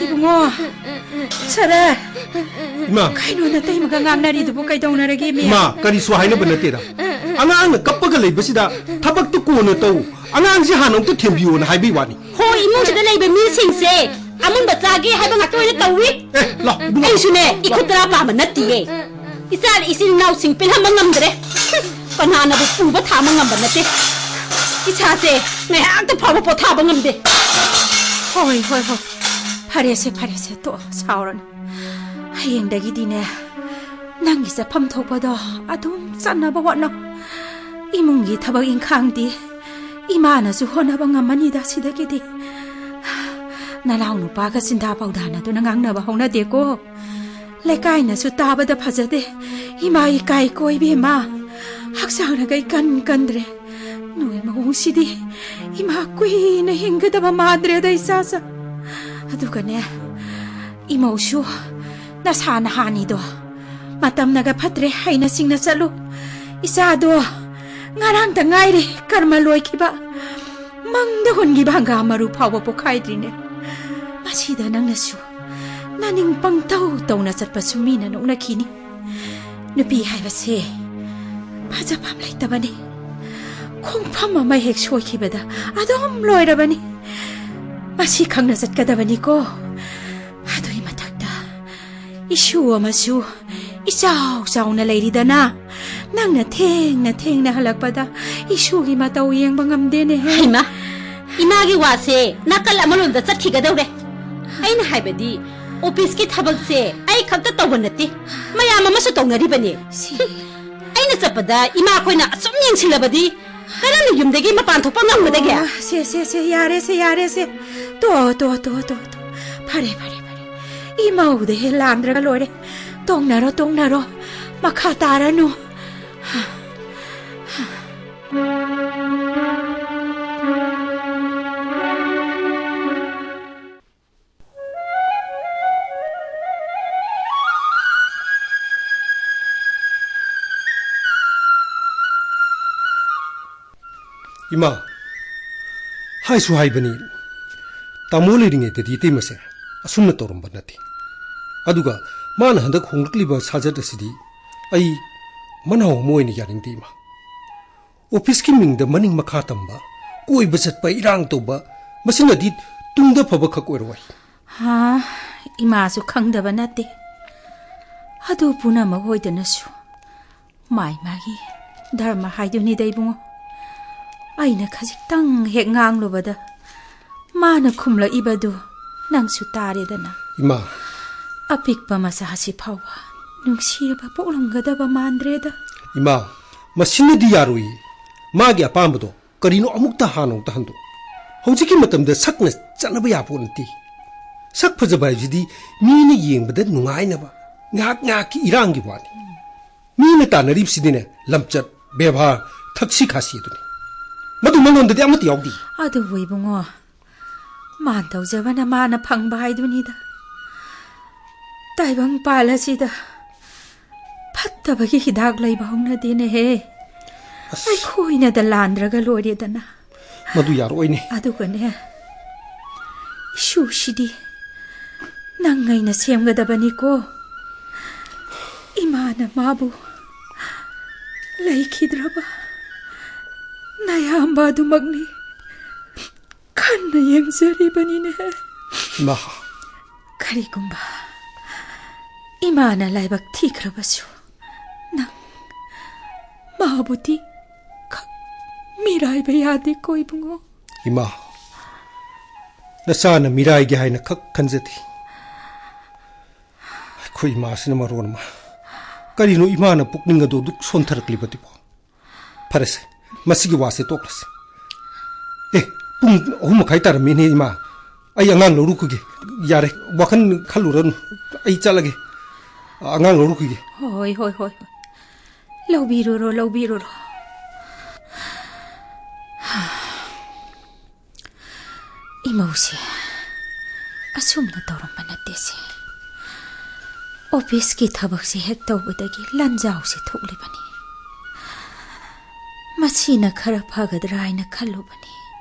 ꯏꯕꯨꯡꯉꯣ, ꯁꯔꯦ꯫ ꯏꯃꯥ꯫ ꯀꯩꯅꯣ ꯅꯇꯩꯃꯒ ꯉꯥꯡꯅꯔꯤꯗꯨꯕꯨ ꯀꯩꯗꯧꯅꯔꯒꯦ, ꯃꯤ? ꯏꯃꯥ, ꯀꯔꯤꯁꯨ ꯍꯥꯏꯅꯕ ꯅꯠꯇꯦꯗ꯫ ꯑꯉꯥꯡꯅ ꯀꯞꯄꯒ ꯂꯩꯕꯁꯤꯗ ꯊꯕꯛꯇꯨ ꯀꯣꯟꯅ ꯇꯧ, ꯑꯉꯥꯡꯁꯤ ꯍꯥꯟꯅ ꯑꯃꯨꯛꯇ ꯊꯦꯝꯕꯤꯌꯣꯅ ꯍꯥꯏꯕꯒꯤ ꯋꯥꯅꯤ꯫ ꯍꯣ, ꯏꯃꯨꯡꯁꯤꯗ ꯂꯩꯕ ꯃꯤꯁꯤꯡꯁꯦ ꯑꯃꯨꯟꯕ ꯆꯥꯒꯦ ꯍꯥꯏꯕ ꯉꯥꯛꯇ ꯑꯣꯏꯅ ꯇꯧꯏ꯫ ꯑꯦ, ꯂꯥꯎ, ꯏꯕꯨꯡꯉꯣ꯫ ꯑꯩꯁꯨꯅꯦ, ꯏꯈꯨꯠ ꯇꯔꯥ ꯄꯥꯟꯕ ꯅꯠꯇꯤꯌꯦ꯫ ꯏꯆꯥꯅ ꯏꯆꯤꯟ ꯏꯅꯥꯎꯁꯤꯡ ꯄꯦꯜꯍꯟꯕ ꯉꯝꯗ꯭ꯔꯦ꯫ ꯀꯅꯥꯅꯕꯨ ꯄꯨꯕ ꯊꯥꯡꯕ ꯉꯝꯕ ꯅꯠꯇꯦ꯫ ꯏꯁꯥꯁꯦ ꯉꯥꯏꯍꯥꯛꯇ ꯐꯥꯎꯕ ꯄꯣꯊꯥꯕ ꯉꯝꯗꯦ꯫ ꯍꯣꯏ, ꯍꯣꯏ, ꯍꯣꯏ꯫ ꯐꯔꯦꯁꯦ, ꯐꯔꯦꯁꯦ, ꯇꯣꯛꯑꯣ, ꯁꯥꯎꯔꯅꯨ꯫ ꯍꯌꯦꯡꯗꯒꯤꯗꯤꯅꯦ, ꯅꯪꯒꯤ ꯆꯠꯐꯝ ꯊꯣꯛꯄꯗꯣ ꯑꯗꯨꯝ ꯆꯠꯅꯕ ꯍꯣꯠꯅꯧ꯫ ꯏꯃꯨꯡꯒꯤ ꯊꯕꯛ ꯏꯪꯈꯥꯡꯗꯤ ꯏꯃꯥꯅꯁꯨ ꯍꯣꯠꯅꯕ ꯉꯝꯃꯅꯤꯗ ꯁꯤꯗꯒꯤꯗꯤ꯫ ꯅꯅꯥꯎ ꯅꯨꯄꯥꯒ ꯆꯤꯟꯗꯥ ꯄꯥꯎꯗꯥꯅꯗꯨꯅ ꯉꯥꯡꯅꯕ ꯍꯧꯅꯗꯦꯀꯣ꯫ ꯂꯩꯀꯥꯏꯅꯁꯨ ꯇꯥꯕꯗ ꯐꯖꯗꯦ꯫ ꯏꯃꯥ ꯏꯀꯥꯏ ꯀꯣ ꯏꯕꯦꯝꯃ꯫ ꯍꯛꯆꯥꯡꯅꯒ ꯏꯀꯟ ꯀꯟꯗ꯭ꯔꯦ꯫ ꯅꯣꯏ ꯃꯑꯣꯡꯁꯤꯗꯤ ꯏꯃꯥ ꯀꯨꯏꯅ ꯍꯤꯡꯒꯗꯕ ꯃꯥꯟꯗ꯭ꯔꯦꯗ ꯏꯆꯥꯆꯥ꯫ ꯑꯗꯨꯒꯅꯦ, ꯏꯃꯧꯁꯨ ꯅꯁꯥ ꯅꯍꯥꯅꯤꯗꯣ꯫ ꯃꯇꯝꯅꯒ ꯐꯠꯇ꯭ꯔꯦ, ꯍꯩꯅ ꯁꯤꯡꯅ ꯆꯠꯂꯨ꯫ ꯏꯆꯥꯗꯣ ꯉꯔꯥꯡꯇ ꯉꯥꯏꯔꯤ ꯀꯔꯃ ꯂꯣꯏꯈꯤꯕ꯫ ꯃꯪꯗ ꯍꯨꯟꯈꯤꯕ ꯍꯪꯒꯥꯝ ꯃꯔꯨ ꯐꯥꯎꯕ ꯄꯣꯛꯈꯥꯏꯗ꯭ꯔꯤꯅꯦ꯫ ꯃꯁꯤꯗ ꯅꯪꯅꯁꯨ ꯅꯅꯤꯡ ꯄꯪꯇꯧ ꯇꯧꯅ ꯆꯠꯄꯁꯨ ꯃꯤꯅ ꯅꯣꯛꯅꯈꯤꯅꯤ꯫ ꯅꯨꯄꯤ ꯍꯥꯏꯕꯁꯦ ꯐꯖꯐꯝ ꯂꯩꯇꯕꯅꯤ꯫ ꯈꯣꯡꯐꯝ ꯑꯃ ꯍꯦꯛ ꯁꯣꯏꯈꯤꯕꯗ ꯑꯗꯨꯝ ꯂꯣꯏꯔꯕꯅꯤ꯫ ꯃꯁꯤ ꯈꯪꯅ ꯆꯠꯀꯗꯕꯅꯤꯀꯣ꯫ ꯑꯗꯨꯒꯤ ꯃꯊꯛꯇ ꯏꯁꯨ ꯑꯃꯁꯨ ꯏꯆꯥꯎ ꯆꯥꯎꯅ ꯂꯩꯔꯤꯗꯅ꯫ ꯅꯪꯅ ꯊꯦꯡꯅ ꯊꯦꯡꯅ ꯍꯜꯂꯛꯄꯗ ꯏꯁꯨꯒꯤ ꯃꯇꯧ ꯌꯦꯡꯕ ꯉꯝꯗꯦꯅꯦꯍꯦ꯫ ꯍꯩꯃꯥ, ꯏꯃꯥꯒꯤ ꯋꯥꯁꯦ ꯅꯥꯀꯜ ꯑꯃꯔꯣꯝꯗ ꯆꯠꯈꯤꯒꯗꯧꯔꯦ꯫ ꯑꯩꯅ ꯍꯥꯏꯕꯗꯤ, ꯑꯣꯐꯤꯁꯀꯤ ꯊꯕꯛꯁꯦ ꯑꯩ ꯈꯛꯇ ꯇꯧꯕ ꯅꯠꯇꯦ, ꯃꯌꯥꯝ ꯑꯃꯁꯨ ꯇꯧꯅꯔꯤꯕꯅꯦ꯫ ꯁꯤ ꯑꯩꯅ ꯆꯠꯄꯗ ꯏꯃꯥꯈꯣꯏꯅ ꯑꯁꯨꯝ ꯌꯦꯡꯁꯤꯜꯂꯕꯗꯤ ꯀꯔꯝꯅ ꯌꯨꯝꯗꯒꯤ ꯃꯄꯥꯟ ꯊꯣꯛꯄ ꯉꯝꯒꯗꯒꯦ? ꯑꯣ, ꯁꯦ, ꯁꯦ, ꯁꯦ, ꯌꯥꯔꯦ, ꯁꯦ, ꯌꯥꯔꯦ, ꯁꯦ꯫ ꯇꯣ, ꯇꯣ, ꯇꯣ, ꯇꯣ, ꯇꯣ꯫ ꯐꯔꯦ, ꯐꯔꯦ, ꯐꯔꯦ꯫ ꯏꯃꯧꯗ ꯍꯦꯛ ꯂꯥꯟꯗ꯭ꯔꯒ ꯂꯣꯏꯔꯦ꯫ ꯇꯣꯡꯅꯔꯣ, ꯇꯣꯡꯅꯔꯣ꯫ ꯃꯈꯥ ꯇꯥꯔꯅꯨ꯫ ꯏꯃꯥ, ꯍꯥꯏꯁꯨ ꯍꯥꯏꯕꯅꯤ, ꯇꯥꯃꯣ ꯂꯩꯔꯤꯉꯩꯗꯗꯤ ꯏꯇꯩꯃꯁꯦ ꯑꯁꯨꯝꯅ ꯇꯧꯔꯝꯕ ꯅꯠꯇꯦ꯫ ꯑꯗꯨꯒ ꯃꯥꯅ ꯍꯟꯗꯛ ꯍꯣꯡꯂꯛꯂꯤꯕ ꯁꯥꯖꯠ ꯑꯁꯤꯗꯤ ꯑꯩ ꯃꯅꯥꯎ ꯑꯃ ꯑꯣꯏꯅ ꯌꯥꯅꯤꯡꯗꯦ, ꯏꯃꯥ꯫ ꯑꯣꯐꯤꯁꯀꯤ ꯃꯤꯡꯗ ꯃꯅꯤꯡ ꯃꯈꯥ ꯇꯝꯕ, ꯀꯣꯏꯕ ꯆꯠꯄ, ꯏꯔꯥꯡ ꯇꯧꯕ, ꯃꯁꯤꯅꯗꯤ ꯇꯨꯡꯗ ꯐꯕ ꯈꯛ ꯑꯣꯏꯔꯣꯏ꯫ ꯍꯥ, ꯏꯃꯥꯁꯨ ꯈꯪꯗꯕ ꯅꯠꯇꯦ꯫ ꯑꯗꯨ ꯄꯨꯝꯅꯃꯛ ꯑꯣꯏꯗꯅꯁꯨ ꯃꯥꯏ ꯃꯥꯒꯤ ꯙꯔꯃ ꯍꯥꯏꯗꯨꯅꯤꯗ, ꯏꯕꯨꯡꯉꯣ꯫ ꯑꯩꯅ ꯈꯖꯤꯛꯇꯪ ꯍꯦꯛ ꯉꯥꯡꯂꯨꯕꯗ ꯃꯥꯅ ꯈꯨꯝꯂꯛꯏꯕꯗꯨ ꯅꯪꯁꯨ ꯇꯥꯔꯦꯗꯅ꯫ ꯏꯃꯥ꯫ ꯑꯄꯤꯛꯄ ꯃꯆꯥꯁꯤ ꯐꯥꯎꯕ ꯅꯨꯡꯁꯤꯔꯕ ꯄꯣꯛꯂꯝꯒꯗꯕ ꯃꯥꯟꯗ꯭ꯔꯦꯗ꯫ ꯏꯃꯥ, ꯃꯁꯤꯅꯗꯤ ꯌꯥꯔꯣꯏꯌꯦ꯫ ꯃꯥꯒꯤ ꯑꯄꯥꯝꯕꯗꯣ ꯀꯔꯤꯅꯣ ꯑꯃꯨꯛꯇ ꯍꯥꯟꯅ ꯑꯃꯨꯛꯇ ꯍꯟꯗꯣꯛ꯫ ꯍꯧꯖꯤꯛꯀꯤ ꯃꯇꯝꯗ ꯁꯛꯅ ꯆꯠꯅꯕ ꯌꯥꯄꯣꯠ ꯅꯠꯇꯦ꯫ ꯁꯛ ꯐꯖꯕ ꯍꯥꯏꯕꯁꯤꯗꯤ ꯃꯤꯅ ꯌꯦꯡꯕꯗ ꯅꯨꯡꯉꯥꯏꯅꯕ, ꯉꯥꯏꯍꯥꯛ ꯉꯥꯏꯍꯥꯛꯀꯤ ꯏꯔꯥꯡꯒꯤ ꯋꯥꯅꯤ꯫ ꯃꯤꯅ ꯇꯥꯟꯅꯔꯤꯕꯁꯤꯗꯤꯅꯦ, ꯂꯝꯆꯠ, ꯕꯦꯕꯥꯔ, ꯊꯛꯁꯤ ꯈꯥꯁꯤ ꯑꯗꯨꯅꯤ꯫ ꯃꯗꯨ ꯃꯉꯣꯟꯗꯗꯤ ꯑꯃꯠꯇ ꯌꯥꯎꯗꯦ꯫ ꯑꯗꯨꯕꯨ ꯏꯕꯨꯡꯉꯣ, ꯃꯥꯟ ꯇꯧꯖꯕꯅ ꯃꯥꯅ ꯐꯪꯕ ꯍꯥꯏꯗꯨꯅꯤꯗ꯫ ꯇꯥꯏꯕꯪ ꯄꯥꯜ ꯑꯁꯤꯗ ꯐꯠꯇꯕꯒꯤ ꯍꯤꯗꯥꯛ ꯂꯩꯕ ꯍꯧꯅꯗꯦꯅꯦꯍꯦ꯫ ꯑꯁ꯫ ꯑꯩꯈꯣꯏꯅꯗ ꯂꯥꯟꯗ꯭ꯔꯒ ꯂꯣꯏꯔꯦꯗꯅ꯫ ꯃꯗꯨ ꯌꯥꯔꯣꯏꯅꯦ꯫ ꯑꯗꯨꯒꯅꯦ, ꯏꯁꯨꯁꯤꯗꯤ ꯅꯪ ꯑꯩꯅ ꯁꯦꯝꯒꯗꯕꯅꯤꯀꯣ꯫ ꯏꯃꯥꯅ ꯃꯥꯕꯨ ꯂꯩꯈꯤꯗ꯭ꯔꯕ ꯅꯌꯥꯝꯕ ꯑꯗꯨꯃꯛꯅꯤ ꯈꯟꯅ ꯌꯦꯡꯖꯔꯤꯕꯅꯤꯅꯦ꯫ ꯏꯃꯥ꯫ ꯀꯔꯤꯒꯨꯝꯕ ꯏꯃꯥꯅ ꯂꯥꯏꯕꯛ ꯊꯤꯈ꯭ꯔꯕꯁꯨ, ꯅꯪ ꯃꯥꯕꯨꯗꯤ ꯈꯛ ꯃꯤꯔꯥꯏꯕ ꯌꯥꯗꯦꯀꯣ, ꯏꯕꯨꯡꯉꯣ꯫ ꯏꯃꯥ, ꯅꯆꯥꯅ ꯃꯤꯔꯥꯏꯒꯦ ꯍꯥꯏꯅ ꯈꯛ ꯈꯟꯖꯗꯦ꯫ ꯑꯩꯈꯣꯏ ꯏꯃꯥꯁꯤꯅ ꯃꯔꯣꯟ ꯑꯃ꯫ ꯀꯔꯤꯅꯣ ꯏꯃꯥꯅ ꯄꯨꯛꯅꯤꯡ ꯑꯗꯨ ꯑꯗꯨꯛ ꯁꯣꯟꯊꯔꯛꯂꯤꯕꯗꯨꯕꯣ? ꯐꯔꯦꯁꯦ, ꯃꯁꯤꯒꯤ ꯋꯥꯁꯦ ꯇꯣꯛꯂꯁꯤ꯫ ꯑꯦ, ꯄꯨꯡ ꯑꯍꯨꯝ ꯃꯈꯥꯏ ꯇꯥꯔꯝꯃꯦꯅꯦ, ꯏꯃꯥ꯫ ꯑꯩ ꯑꯉꯥꯡ ꯂꯧꯔꯨꯈꯤꯒꯦ꯫ ꯌꯥꯔꯦ, ꯋꯥꯈꯜ ꯈꯜꯂꯨꯔꯅꯨ꯫ ꯑꯩ ꯆꯠꯂꯒꯦ꯫ ꯑꯉꯥꯡ ꯂꯧꯔꯨꯈꯤꯒꯦ꯫ ꯍꯣꯏ, ꯍꯣꯏ, ꯍꯣꯏ, ꯍꯣꯏ꯫ ꯂꯧꯕꯤꯔꯨꯔꯣ, ꯂꯧꯕꯤꯔꯨꯔꯣ꯫ ꯏꯃꯧꯁꯦ ꯑꯁꯨꯝꯅ ꯇꯧꯔꯝꯕ ꯅꯠꯇꯦꯁꯦ꯫ ꯑꯣꯐꯤꯁꯀꯤ ꯊꯕꯛꯁꯦ ꯍꯦꯛ ꯇꯧꯕꯗꯒꯤ ꯂꯟꯖꯥꯎꯁꯦ ꯊꯣꯛꯂꯤꯕꯅꯤ꯫ ꯃꯁꯤꯅ ꯈꯔ ꯐꯒꯗ꯭ꯔꯥ ꯍꯥꯏꯅ ꯈꯜꯂꯨꯕꯅꯤ,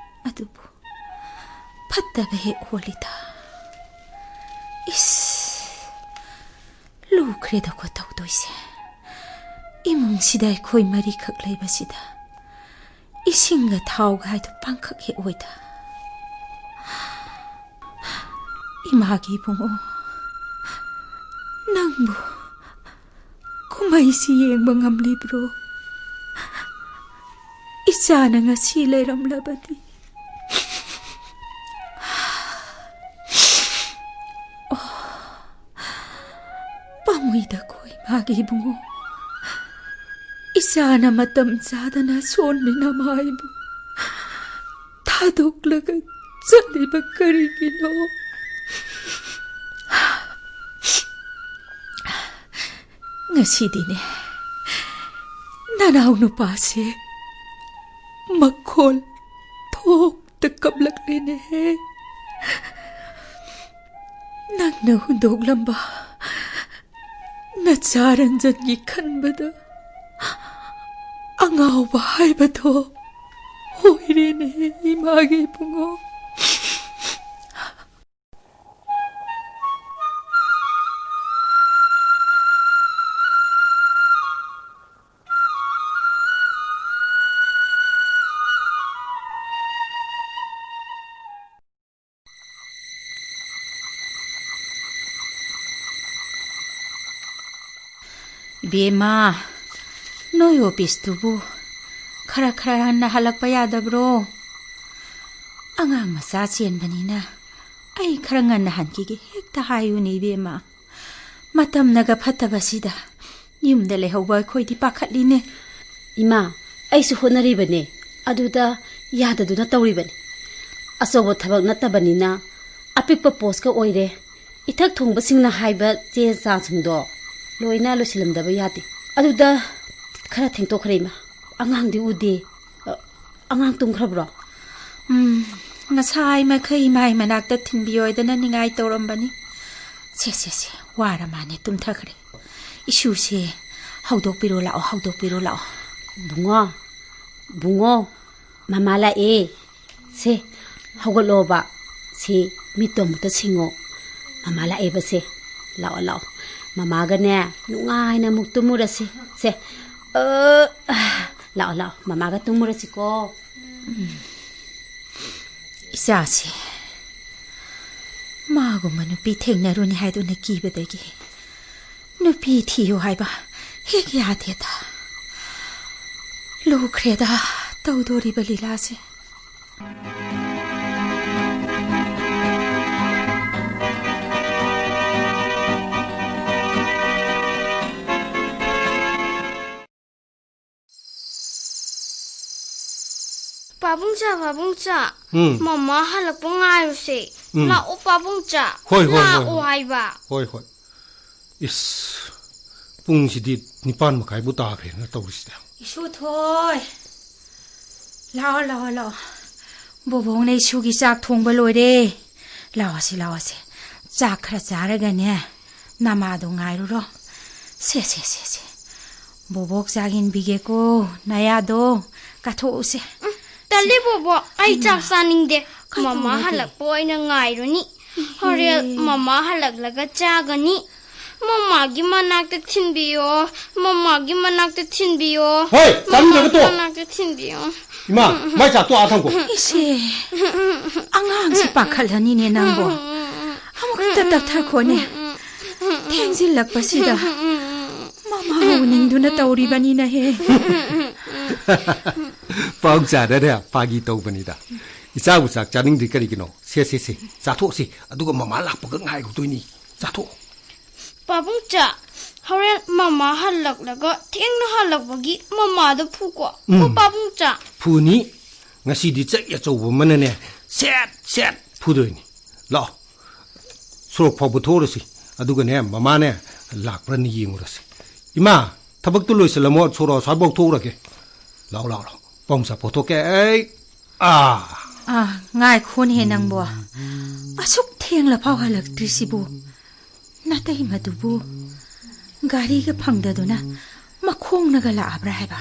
ꯑꯗꯨꯕꯨ ꯐꯠꯇꯕ ꯍꯦꯛ ꯑꯣꯜꯂꯤꯗ꯫ ꯏꯁ, ꯂꯨꯈ꯭ꯔꯦꯗꯀꯣ ꯇꯧꯗꯣꯏꯁꯦ꯫ ꯏꯃꯨꯡꯁꯤꯗ ꯑꯩꯈꯣꯏ ꯃꯔꯤꯈꯛ ꯂꯩꯕꯁꯤꯗ ꯏꯁꯤꯡꯒ ꯊꯥꯎꯒ ꯍꯥꯏꯗꯣ ꯄꯥꯡꯈꯛ ꯍꯦꯛ ꯑꯣꯏꯗ꯫ ꯏꯃꯥꯒꯤ ꯏꯕꯨꯡꯉꯣ, ꯅꯪꯕꯨ ꯀꯨꯝꯍꯩꯁꯤ ꯌꯦꯡꯕ ꯉꯝꯂꯤꯕ꯭ꯔꯣ? ꯏꯆꯥꯅ ꯉꯁꯤ ꯂꯩꯔꯝꯂꯕꯗꯤ꯫ ꯑꯣ, ꯄꯥꯝꯃꯨꯏꯗꯀꯣ ꯏꯃꯥꯒꯤ ꯏꯕꯨꯡꯉꯣ꯫ ꯏꯆꯥꯅ ꯃꯇꯝ ꯆꯥꯗꯅ ꯁꯣꯟꯃꯤꯅ ꯃꯥꯏꯕꯨ ꯊꯥꯗꯣꯛꯂꯒ ꯆꯠꯂꯤꯕ ꯀꯔꯤꯒꯤꯅꯣ? ꯉꯁꯤꯗꯤꯅꯦ, ꯅꯅꯥꯎ ꯅꯨꯄꯥꯁꯦ ꯃꯈꯣꯜ ꯊꯣꯛꯇ ꯀꯞꯂꯛꯂꯦꯅꯦꯍꯦ꯫ ꯅꯪꯅ ꯍꯨꯟꯗꯣꯛꯂꯝꯕ ꯅꯆꯥ ꯔꯟꯖꯟꯒꯤ ꯈꯟꯕꯗ ꯑꯉꯥꯎꯕ ꯍꯥꯏꯕꯗꯣ ꯑꯣꯏꯔꯦꯅꯦ, ꯏꯃꯥꯒꯤ ꯏꯕꯨꯡꯉꯣ꯫ ꯏꯕꯦꯝꯃ, ꯅꯣꯏ ꯑꯣꯐꯤꯁꯇꯨꯕꯨ ꯈꯔ ꯈꯔ ꯉꯟꯅ ꯍꯜꯂꯛꯄ ꯌꯥꯗꯕ꯭ꯔꯣ? ꯑꯉꯥꯡ ꯃꯆꯥ ꯆꯦꯟꯕꯅꯤꯅ ꯑꯩ ꯈꯔ ꯉꯟꯅ ꯍꯟꯈꯤꯒꯦ ꯍꯦꯛꯇ ꯍꯥꯏꯌꯨꯅꯦ ꯏꯕꯦꯝꯃ꯫ ꯃꯇꯝꯅꯒ ꯐꯠꯇꯕꯁꯤꯗ ꯌꯨꯝꯗ ꯂꯩꯍꯧꯕ ꯑꯩꯈꯣꯏꯗꯤ ꯄꯥꯈꯠꯂꯤꯅꯦ꯫ ꯏꯃꯥ, ꯑꯩꯁꯨ ꯍꯣꯠꯅꯔꯤꯕꯅꯦ, ꯑꯗꯨꯗ ꯌꯥꯗꯗꯨꯅ ꯇꯧꯔꯤꯕꯅꯤ꯫ ꯑꯆꯧꯕ ꯊꯕꯛ ꯅꯠꯇꯕꯅꯤꯅ ꯑꯄꯤꯛꯄ ꯄꯣꯁꯀ ꯑꯣꯏꯔꯦ꯫ ꯏꯊꯛ ꯊꯣꯡꯕꯁꯤꯡꯅ ꯍꯥꯏꯕ ꯆꯦ ꯆꯥꯡꯁꯤꯡꯗꯣ ꯂꯣꯏꯅ ꯂꯣꯏꯁꯤꯜꯂꯝꯗꯕ ꯌꯥꯗꯦ꯫ ꯑꯗꯨꯗ ꯈꯔ ꯊꯦꯡꯇꯣꯛꯈ꯭ꯔꯦ ꯏꯃꯥ꯫ ꯑꯉꯥꯡꯗꯤ ꯎꯗꯦ꯫ ꯑ, ꯑꯉꯥꯡ ꯇꯨꯝꯈ꯭ꯔꯕ꯭ꯔꯣ? ꯎꯝ, ꯉꯁꯥꯏ ꯃꯈꯩ ꯏꯃꯥꯏ ꯃꯅꯥꯛꯇ ꯊꯤꯟꯕꯤꯌꯣꯏꯗꯅ ꯅꯤꯡꯉꯥꯏ ꯇꯧꯔꯝꯕꯅꯤ꯫ ꯁꯦ, ꯁꯦ, ꯁꯦ, ꯋꯥꯔ ꯃꯥꯅꯦ, ꯇꯨꯝꯊꯈ꯭ꯔꯦ꯫ ꯏꯁꯨꯁꯦ ꯍꯧꯗꯣꯛꯄꯤꯔꯣ ꯂꯥꯛꯑꯣ, ꯍꯧꯗꯣꯛꯄꯤꯔꯣ ꯂꯥꯛꯑꯣ꯫ ꯕꯨꯡꯉꯣ, ꯕꯨꯡꯉꯣ, ꯃꯃꯥ ꯂꯥꯛꯑꯦ꯫ ꯁꯦ, ꯍꯧꯒꯠꯂꯣꯕ꯫ ꯁꯦ, ꯃꯤꯠꯇꯣ ꯑꯃꯨꯛꯇ ꯁꯤꯡꯉꯣ꯫ ꯃꯃꯥ ꯂꯥꯛꯑꯦꯕꯁꯦ꯫ ꯂꯥꯛꯑꯣ, ꯂꯥꯛꯑꯣ꯫ ꯃꯃꯥꯒꯅꯦ ꯅꯨꯡꯉꯥꯏꯅ ꯑꯃꯨꯛ ꯇꯨꯝꯃꯨꯔꯁꯤ꯫ ꯁꯦ꯫ ꯑ, ꯂꯥꯛꯑꯣ, ꯂꯥꯛꯑꯣ꯫ ꯃꯃꯥꯒ ꯇꯨꯝꯃꯨꯔꯁꯤꯀꯣ꯫ ꯏꯆꯥꯁꯦ ꯃꯥꯒꯨꯝꯕ ꯅꯨꯄꯤ ꯊꯦꯡꯅꯔꯨꯅꯤ ꯍꯥꯏꯗꯨꯅ ꯀꯤꯕꯗꯒꯤ ꯅꯨꯄꯤ ꯊꯤꯌꯨ ꯍꯥꯏꯕ ꯍꯦꯛ ꯌꯥꯗꯦꯗ꯫ ꯂꯨꯈ꯭ꯔꯦꯗ ꯇꯧꯗꯣꯔꯤꯕ ꯂꯤꯂꯥꯁꯦ꯫ ꯄꯥꯕꯨꯡꯆꯥ, ꯄꯥꯕꯨꯡꯆꯥ, ꯎꯝ꯫ ꯃꯃꯥ ꯍꯜꯂꯛꯄ ꯉꯥꯏꯔꯨꯁꯦ꯫ ꯎꯝ꯫ ꯂꯥꯛꯑꯣ ꯄꯥꯕꯨꯡꯆꯥ꯫ ꯍꯣꯏ, ꯍꯣꯏ, ꯍꯣꯏ, ꯂꯥꯛꯑꯣ ꯍꯣꯏ꯫ ꯍꯥꯏꯕ꯫ ꯍꯣꯏ, ꯍꯣꯏ꯫ ꯏꯁ, ꯄꯨꯡꯁꯤꯗꯤ ꯅꯤꯄꯥꯟ ꯃꯈꯥꯏꯕꯨ ꯇꯥꯈ꯭ꯔꯦꯅ ꯇꯧꯔꯤꯁꯤꯗ꯫ ꯏꯁꯨꯊꯣꯏ, ꯂꯥꯛꯑꯣ, ꯂꯥꯛꯑꯣ, ꯂꯥꯛꯑꯣ꯫ ꯕꯣꯕꯣꯛꯅ ꯏꯁꯨꯒꯤ ꯆꯥꯛ ꯊꯣꯡꯕ ꯂꯣꯏꯔꯦ꯫ ꯂꯥꯛꯑꯣꯁꯤ, ꯂꯥꯛꯑꯣꯁꯤ꯫ ꯆꯥꯛ ꯈꯔ ꯆꯥꯔꯒꯅꯦ, ꯅꯃꯥꯗꯣ ꯉꯥꯏꯔꯨꯔꯣ꯫ ꯁꯦ, ꯁꯦ, ꯁꯦ, ꯁꯦ꯫ ꯕꯣꯕꯣꯛ ꯆꯥꯛ ꯏꯟꯕꯤꯒꯦꯀꯣ, ꯅꯌꯥꯗꯣ ꯀꯥꯊꯣꯛꯎꯁꯦ꯫ ꯎꯝ, ꯇꯜꯂꯤ ꯕꯣꯕꯣꯛ, ꯑꯩ ꯍꯩꯃꯥ, ꯆꯥꯛ ꯆꯥꯅꯤꯡꯗꯦ꯫ ꯃꯃꯥ ꯀꯩꯗꯧꯔꯒꯦ? ꯍꯜꯂꯛꯄ ꯑꯣꯏꯅ ꯉꯥꯏꯔꯨꯅꯤ꯫ ꯏꯍꯦ꯫ ꯍꯣꯔꯦꯟ ꯃꯃꯥ ꯍꯜꯂꯛꯂꯒ ꯆꯥꯒꯅꯤ꯫ ꯃꯃꯥꯒꯤ ꯃꯅꯥꯛꯇ ꯊꯤꯟꯕꯤꯌꯣ, ꯃꯃꯥꯒꯤ ꯃꯅꯥꯛꯇ ꯊꯤꯟꯕꯤꯌꯣ꯫ ꯍꯣꯏ, ꯆꯥꯅꯤꯡꯗ꯭ꯔꯒ ꯃꯃꯥꯒꯤ ꯇꯣꯛ꯫ ꯃꯅꯥꯛꯇ ꯊꯤꯟꯕꯤꯌꯣ꯫ ꯏꯃꯥ, ꯃꯥꯏ ꯆꯥꯛꯇꯣ ꯑꯥ ꯊꯝꯈꯣ꯫ ꯏꯁꯦ, ꯑꯉꯥꯡꯁꯤ ꯄꯥꯈꯠꯂꯅꯤꯅꯦ ꯅꯪꯕꯣ꯫ ꯑꯃꯨꯛꯇ ꯇꯞꯊꯈꯣꯅꯦ꯫ ꯊꯦꯡꯖꯤꯜꯂꯛꯄꯁꯤꯗ ꯃꯃꯥ ꯎꯅꯤꯡꯗꯨꯅ ꯇꯧꯔꯤꯕꯅꯤꯅꯍꯦ꯫ ꯄꯥꯎ ꯆꯥꯗꯔꯦ, ꯐꯥꯒꯤ ꯇꯧꯕꯅꯤꯗ꯫ ꯏꯆꯥꯕꯨ ꯆꯥꯛ ꯆꯥꯅꯤꯡꯗ꯭ꯔꯤ ꯀꯔꯤꯒꯤꯅꯣ? ꯁꯦ, ꯁꯦ, ꯁꯦ, ꯆꯥꯊꯣꯛꯁꯤ꯫ ꯑꯗꯨꯒ ꯃꯃꯥ ꯂꯥꯛꯄꯒ ꯉꯥꯏꯔꯨꯗꯣꯏꯅꯤ꯫ ꯆꯥꯊꯣꯛꯑꯣ꯫ ꯄꯥꯕꯨꯡꯆꯥ, ꯍꯣꯔꯦꯟ ꯃꯃꯥ ꯍꯜꯂꯛꯂꯒ ꯊꯦꯡꯅ ꯍꯜꯂꯛꯄꯒꯤ ꯃꯃꯥꯗ ꯐꯨꯀꯣ꯫ ꯀꯣ ꯎꯝ꯫ ꯄꯥꯕꯨꯡꯆꯥ? ꯐꯨꯅꯤ꯫ ꯉꯁꯤꯗꯤ ꯆꯩ ꯑꯆꯧꯕ ꯑꯃꯅꯅꯦ, ꯁꯦꯠ, ꯁꯦꯠ ꯐꯨꯗꯣꯏꯅꯤ꯫ ꯂꯥꯛꯑꯣ꯫ ꯁꯣꯔꯣꯛ ꯐꯥꯎꯕ ꯊꯣꯛꯎꯔꯁꯤ꯫ ꯑꯗꯨꯒꯅꯦ, ꯃꯃꯥꯅꯦ ꯂꯥꯛꯄ꯭ꯔꯥꯅ ꯌꯦꯡꯉꯨꯔꯁꯤ꯫ ꯏꯃꯥ, ꯊꯕꯛꯇꯨ ꯂꯣꯏꯁꯤꯜꯂꯝꯃꯣ, ꯁꯣꯔꯣꯛ ꯑꯁ꯭ꯋꯥꯏꯐꯥꯎ ꯊꯣꯛꯎꯔꯒꯦ꯫ ꯂꯥꯛꯑꯣ, ꯂꯥꯛꯑꯣ, ꯂꯥꯛꯑꯣ꯫ ꯄꯥꯕꯨꯡꯆꯥ ꯄꯣꯊꯣꯛꯀꯦ ꯑꯩ꯫ ꯑꯥ꯫ ꯑꯥ, ꯉꯥꯏꯈꯣꯅꯦꯍꯦ ꯅꯪꯕꯣ꯫ ꯑꯁꯨꯛ ꯊꯦꯡꯂꯐꯥꯎ ꯍꯜꯂꯛꯇ꯭ꯔꯤꯁꯤꯕꯨ? ꯅꯇꯩꯃꯗꯨꯕꯨ ꯒꯥꯔꯤꯒ ꯐꯪꯗꯗꯨꯅ ꯃꯈꯣꯡꯅꯒ ꯂꯥꯛꯑꯕ꯭ꯔꯥ ꯍꯥꯏꯕ?